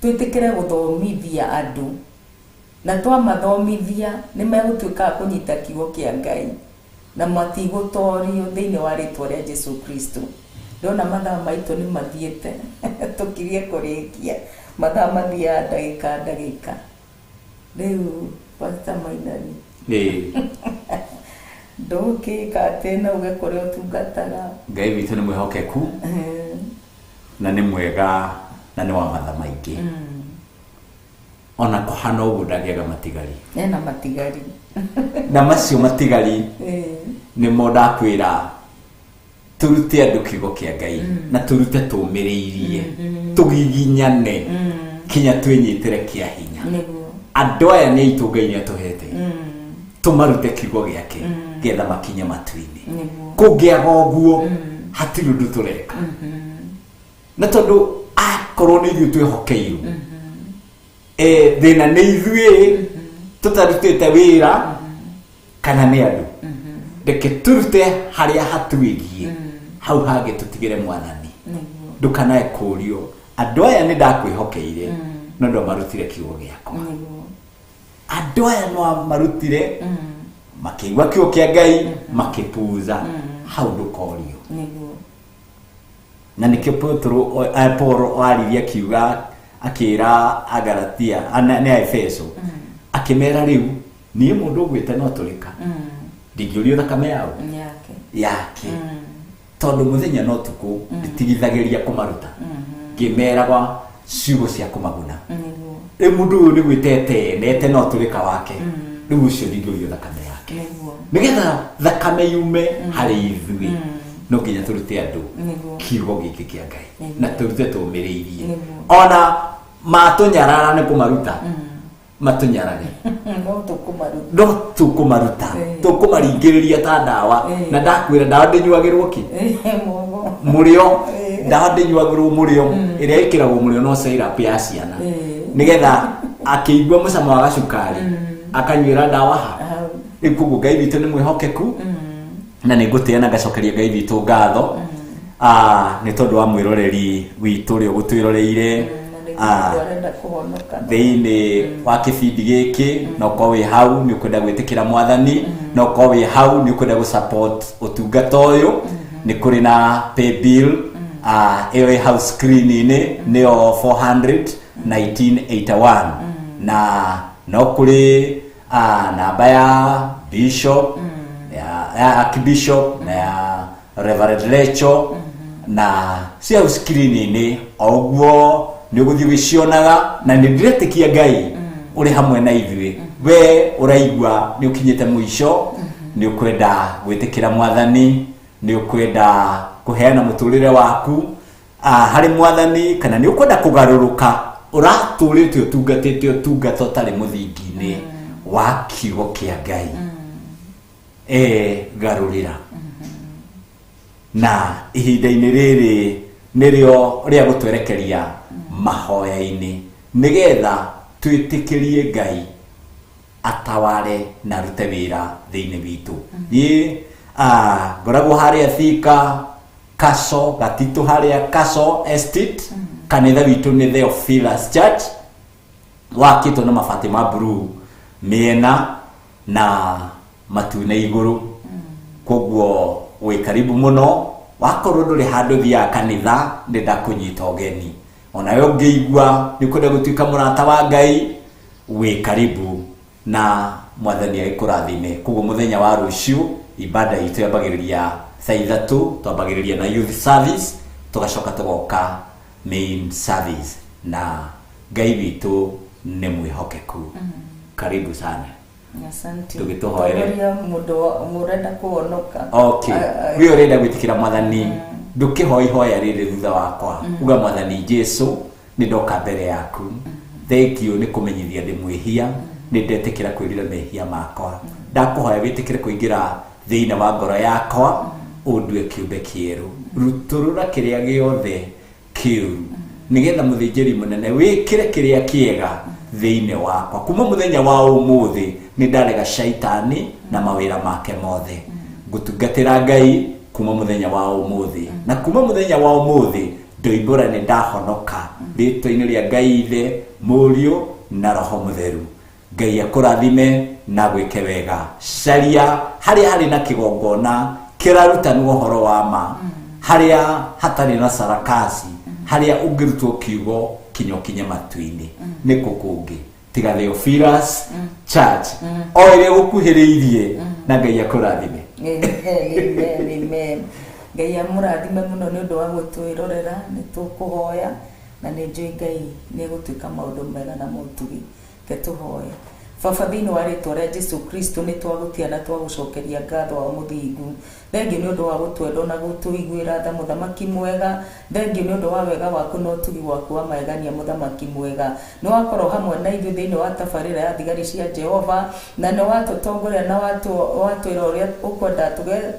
twĩtĩkĩre gũthomithia andũ na twamathomithia nĩ megũtuĩka a kũnyita kiugo kĩa Ngai na matigũtorio thĩinĩ wa rĩtwa rĩa Jesu Kristo. Ndona mathaa maitũ nĩ mathiĩte tũkirie kũrĩkia mathaa mathiaga ndagĩka ndagĩka. Rĩu Pastor Mainani, ndũngĩka atĩ no uge kũrĩa ũtungataga. Ngai witũ nĩ mwĩhokeku na nĩ mwega na nĩ wa matha maingĩ ona kũhana ũguo ndangĩaga matigari. Ena matigari. Na macio matigari nĩmo ndakwĩra tũrute andũ kiugo kĩa Ngai na tũrute tũmĩrĩirie tũgiginyane kinya twĩnyitĩre kĩa hinya. Nĩguo. Andũ aya nĩ aitũ Ngai nĩ atũhete tũmarute kiugo gĩake getha makinye matu-inĩ. Nĩguo. Kũngĩaga ũguo hatirĩ ũndũ tũreka na tondũ akorwo nĩ ithuĩ twĩhokeirwo thĩna nĩ ithuĩ tũtarutĩte wĩra kana nĩ andũ reke tũrute harĩa hatwĩgiĩ hau hangĩ tũtigĩre mwathani. Nĩguo. Ndũkanae kũũrio andũ aya nĩ ndakwĩhokeire no ndwamarutire kiugo gĩakwa. Nĩguo. Andũ aya no marutire makĩigua kiugo kĩa Ngai makĩpuuza hau ndũkorio. Nĩguo. Na nĩkĩo Petro Paul aririe akiuga akĩra Agalatia nĩ a Efeso akĩmera rĩu niĩ mũndũ ũgwĩte no tũrĩka ndingĩũrio thakame yao Yake. Yake tondũ mũthenya no tukũ nditigithagĩria kũmaruta ngĩmeraga ciugo cia kũmaguna. Nĩguo. Rĩu mũndũ ũyũ nĩ gwĩtete nete no tũrĩka wake rĩu ũcio ndingĩũrio thakame yake. Nĩguo. Nĩgetha thakame yume harĩ ithuĩ no nginya tũrute andũ Nĩguo. kiugo gĩkĩ kĩa Ngai Nĩguo. Na tũrute tũmĩrĩirie. Nĩguo. Ona matũnyarara nĩ kũmaruta matũnyarare No tũkũmaruta. No tũkũmaruta tũkũmaringĩrĩria ta ndawa na ndakwĩra ndawa ndĩnyuagĩrwo kĩ Mũgo. Mũrĩo ndawa ndĩnyuagĩrwo mũrĩo ĩrĩa ĩkĩragwo mũrĩo no syrup ya ciana nĩgetha akĩigua mũcamo wa gacukari akanyuĩra ndawa ha. Hau. Rĩu koguo Ngai witũ nĩ mwĩhokeku na nĩ ngũtĩĩa na ngacokeria Ngai witũ ngatho nĩ tondũ wa mwĩroreri witũ ũrĩa ũgũtwĩroreire Na rĩngĩ arenda kũhonoka. Thĩinĩ wa kĩbindi gĩkĩ na ũkorwo wĩ hau nĩ ũkwenda gwĩtĩkĩra mwathani na ũkorwo wĩ hau nĩ ũkwenda gũ-support ũtungata ũyũ nĩ kũrĩ na paybill ĩyo ĩ hau screen-inĩ nĩyo 400 1981 na no kũrĩ namba ya bishop ya archbishop na ya Reverend Lecho na cia hau screen-inĩ o ũguo nĩ ũgũthiĩ ũgĩcionaga na nĩ ndĩretĩkia Ngai ũrĩ hamwe na ithuĩ we ũraigua nĩ ũkinyĩte mũico nĩ ũkwenda gwĩtĩkĩra mwathani nĩ ũkwenda kũheana mũtũrĩre waku. Harĩ mwathani kana nĩ ũkwenda kũgarũrũka, ũratũrĩte ũtungatĩte ũtungata ũtarĩ mũthingi-inĩ wa kiugo kĩa Ngai, garũrĩra. Na ihinda-inĩ rĩrĩ nĩrĩo rĩa gũtwerekeria mahoya-inĩ nĩgetha twĩtĩkĩrie Ngai ataware na arute wĩra thĩinĩ witũ. Niĩ ngoragwo harĩa Thika Kaso Gatitũ, harĩa Kaso Estate. Kanitha witũ nĩ Theophilus Church, wakĩtwo na mabati ma blue mĩena na matune igũrũ. Koguo wĩ karibu mũno. Wakorwo ndũrĩ handũ thiaga kanitha, nĩ ndakũnyita ũgeni. Onawe ũngĩigua nĩ ũkwenda gũtuĩka mũrata wa Ngai, wĩ karibu na mwathani agĩkũrathime. Koguo mũthenya wa rũciũ ibada itũ yambagĩrĩria thaa 3, twambagĩrĩria na youth service, tũgacoka tũgoka main service, na Ngai witũ nĩ mwĩhokeku. Karibu sana. Asante. Tũgĩtũhoere. Tongoria mũndũ mũrenda kũhonoka. Okay, we ũrenda gwĩtĩkĩra mwathani, ndũkĩhoe ihoya rĩrĩ thutha wakwa. Uga, "Mwathani Jesu, nĩ ndoka mbere yaku. Thank you nĩ kũmenyithia ndĩ mwĩhia. Nĩ ndetĩkĩra kwĩrira mehia makwa. Ndakũhoya wĩtĩkĩre kũingĩra thĩinĩ wa ngoro yakwa, ũndue kĩũmbe kĩerũ. Rutũrũra kĩrĩa gĩothe kĩũru nĩgetha mũthĩnjĩri mũnene wĩkĩre kĩrĩa kĩega thĩinĩ wakwa. Kuma mũthenya wa ũmũthĩ nĩ ndarega shaitani na mawĩra make mothe. Ngũtungatĩra Ngai kuma mũthenya wa ũmũthĩ, na kuma mũthenya wa ũmũthĩ ndoimbũra nĩ ndahonoka rĩtwa-inĩ rĩa Ngai Ithe, Mũriũ na Roho Mũtheru." Ngai akũrathime na gwĩke wega. Caria harĩa harĩ na kĩgongona kĩrarutanwo ũhoro wa ma, harĩa hatarĩ na sarakasi, harĩa ũngĩrutwo kiugo kinya ũkinye matu-inĩ. Nĩ kũ kũngĩ tiga Theophilus Church o ĩrĩa gũkuhĩrĩirie? Na Ngai akũrathime. Amen, amen, amen. Ngai amũrathime mũno nĩ ũndũ wa gũtwĩrorera. Nĩ tũkũhoya na nĩ njũĩ Ngai nĩ egũtuĩka maũndũ mega na motugi. Ke tũhoe. Baba, thĩinĩ wa rĩtwa rĩa Jesu Kristo, nĩ twagũtia na twagũcokeria ngatho wa mũthingu. Thengiũ nĩ ũndũ wa gũtwenda na gũtũiguĩra tha, mũthamaki mwega. Thengiũ nĩ ũndũ wa wega waku na ũtugi waku wa magegania, mũthamaki mwega. Nĩ wakorwo hamwe na ithuĩ thĩinĩ wa tabarĩra ya thigari cia Jehova, na nĩ watũtongoria na watwĩra ũrĩa ũkwenda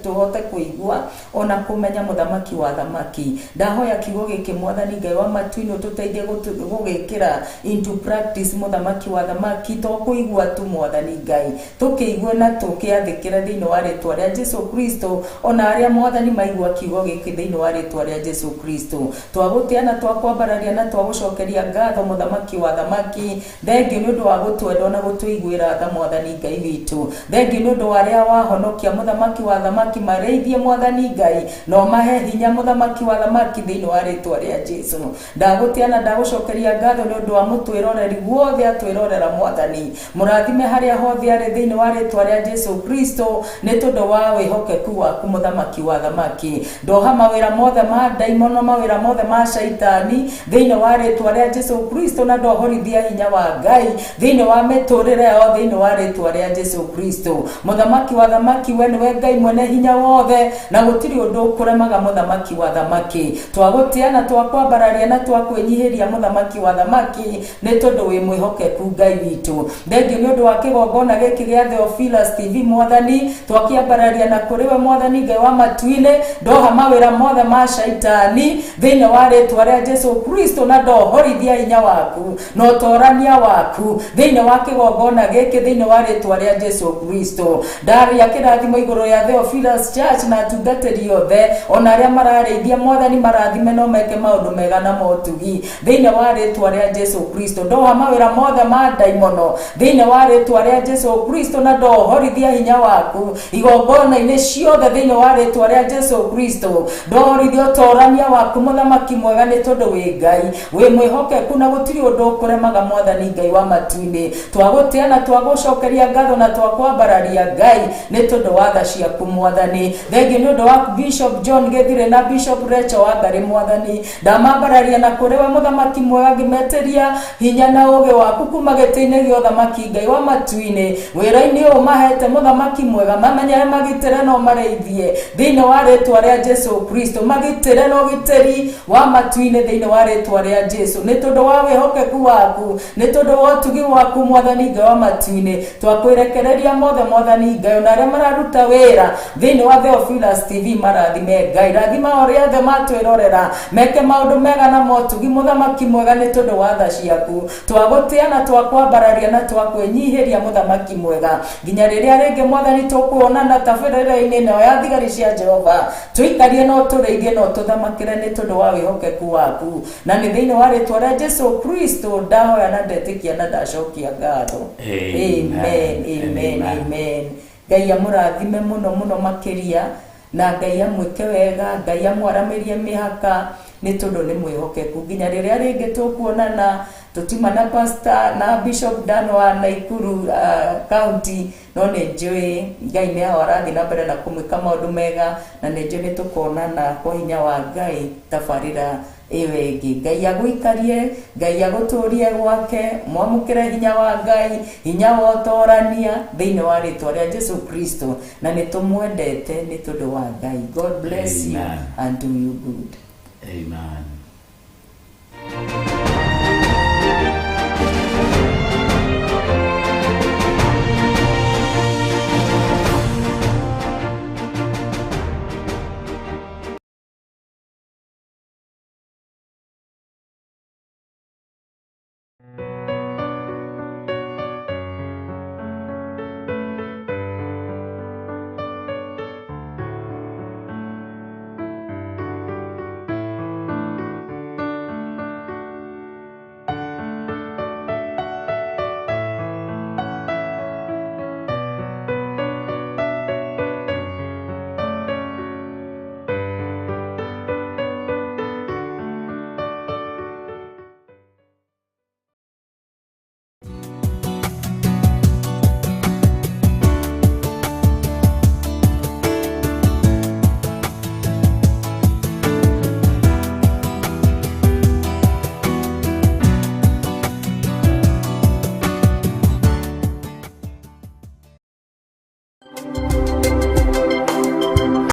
tũhote kũigua ona kũmenya, mũthamaki wa thamaki. Ndahoya kiugo gĩkĩ, mwathani Ngai wa matu-inĩ, ũtũteithie gũgĩkĩra into practice, mũthamaki wa thamaki. To kũigua tu, mwathani Ngai, tũkĩigue na tũkĩathĩkĩre thĩinĩ wa rĩtwa rĩa Jesu Kristo. Ona arĩa, mwathani, maigua kiugo gĩkĩ thĩinĩ wa rĩtwa rĩa Jesu Kristo, twagũtĩa na twakwambararia na twagũcokeria ngatho, mũthamaki wa thamaki. Thengiũ nĩ ũndũ wa gũtwenda na gũtũiguĩra tha, mwathani Ngai witũ. Thengiũ nĩ ũndũ wa arĩa wahonokia, mũthamaki wa thamaki. Marĩithie, mwathani Ngai, na ũmahe hinya, mũthamaki wa thamaki, thĩinĩ wa rĩtwa rĩa Jesu. Ndagũtĩa na ndagũcokeria ngatho nĩ ũndũ wa mũtwĩroreri guothe atwĩrorera. Mwathani, mũrathime harĩa hothe arĩ thĩinĩ wa rĩtwa rĩa Jesu Kristo, nĩ tondũ wa wĩhokeku waku, mũthamaki wa thamaki. Ndoha mawĩra mothe ma ndaimono, mawĩra mothe ma shaitani thĩinĩ wa rĩtwa rĩa Jesu Kristo, na ndohorithia hinya wa Ngai thĩinĩ wa mĩtũrĩre yao thĩinĩ wa rĩtwa rĩa Jesu Kristo. Mũthamaki wa thamaki, we nĩwe Ngai mwene hinya wothe na gũtirĩ ũndũ ũkũremaga, mũthamaki wa thamaki. Twagũtĩa na twakwambararia na twakwĩnyihĩria, mũthamaki wa thamaki, nĩ tondũ wĩ mwĩhokeku, Ngai witũ. Thengiũ nĩ ũndũ wa kĩgongona gĩkĩ gĩa Theophilus TV, mwathani, twakĩambararia na kũrĩ we, mwathani Ngai wa matu-inĩ. Ndoha mawĩra mothe ma shaitani thĩinĩ wa rĩtwa rĩa Jesu Kristo, na ndohorithia hinya waku na ũtorania waku thĩinĩ wa kĩgongona gĩkĩ thĩinĩ wa rĩtwa rĩa Jesu Kristo. Ndaria kĩrathimo igũrũ rĩa Theophilus Church na atungatĩri othe, ona arĩa mararĩithia. Mwathani, marathime no meke maũndũ mega na motugi thĩinĩ wa rĩtwa rĩa Jesu Kristo. Ndoha mawĩra mothe ma ndaimono thĩinĩ wa rĩtwa rĩa Jesu Kristo, na ndohorithia hinya waku igongona-inĩ ciothe thĩinĩ wa rĩtwa rĩa Jesu Kristo. Ndohorithia ũtorania waku, mũthamaki mwega, nĩ tondũ wĩ Ngai wĩ mwĩhokeku na gũtirĩ ũndũ ũkũremaga, mwathani Ngai wa matu-inĩ. Twagũtĩa na twagũcokeria ngatho na twakwambararia, Ngai, nĩ tondũ wa tha ciaku, mwathani. Thengiũ nĩ ũndũ wa Bishop John Gĩthire na Bishop Rachel Wangari. Mwathani, ndamambararia na kũrĩ we, mũthamaki mwega, ngĩmetĩria hinya na ũũgĩ waku kuma gĩtĩ-inĩ gĩa ũthamaki. Ngai wa matu-inĩ wĩra-inĩ ũyũ mahete mũthamaki mwega mamenyere magitĩre no marĩithie thĩinĩ wa rĩtwa rĩa Jesu Kristo magitĩre na ũgitĩri wa matu-inĩ thĩinĩ wa rĩtwa rĩa Jesu nĩ tondũ wa wĩhokeku waku nĩ tondũ wa ũtugi waku mwathani Ngai wa matu-inĩ twakwĩrekereria mothe mwathani Ngai ona arĩa mararuta wĩra thĩinĩ wa Theophilus TV marathime Ngai rathima arĩa othe matwĩrorera meke maũndũ mega na motugi mũthamaki mwega nĩ tondũ wa tha ciaku twagũtĩa na twakwambararia na twakwĩnyihĩria mũthamaki mwega nginya rĩrĩa rĩngĩ mwathani tũkuonana tabarĩra-inĩ ĩno ya thigari cia Jehova tũikarie no tũrĩithie no tũthamakĩre nĩ tondũ wa wĩhokeku waku na nĩ thĩinĩ wa rĩtwa rĩa Jesu Kristo ndahoya na ndetĩkia na ndacokia ngatho. Amen. Amen, amen, amen. Ngai amũrathime mũno mũno makĩria na Ngai amwĩke wega Ngai amwaramĩrie mĩhaka nĩ tondũ nĩ mwĩhokeku nginya rĩrĩa rĩngĩ tũkuonana tũtiuma na pastor na Bishop Dan wa Nakuru county no nĩ njũĩ Ngai nĩ aho arathiĩ na mbere na kũmwĩka maũndũ mega na nĩ njũĩ nĩ tũkonana kwa hinya wa Ngai tabarĩra ĩyo ĩngĩ. Ngai agũikarie Ngai agũtũrie gwake mwamũkĩre hinya wa Ngai hinya wa ũtorania thĩinĩ wa rĩtwa rĩa Jesu Kristo na nĩ tũmwendete nĩ tondũ wa Ngai. God bless you Amen. and do you good. Amen.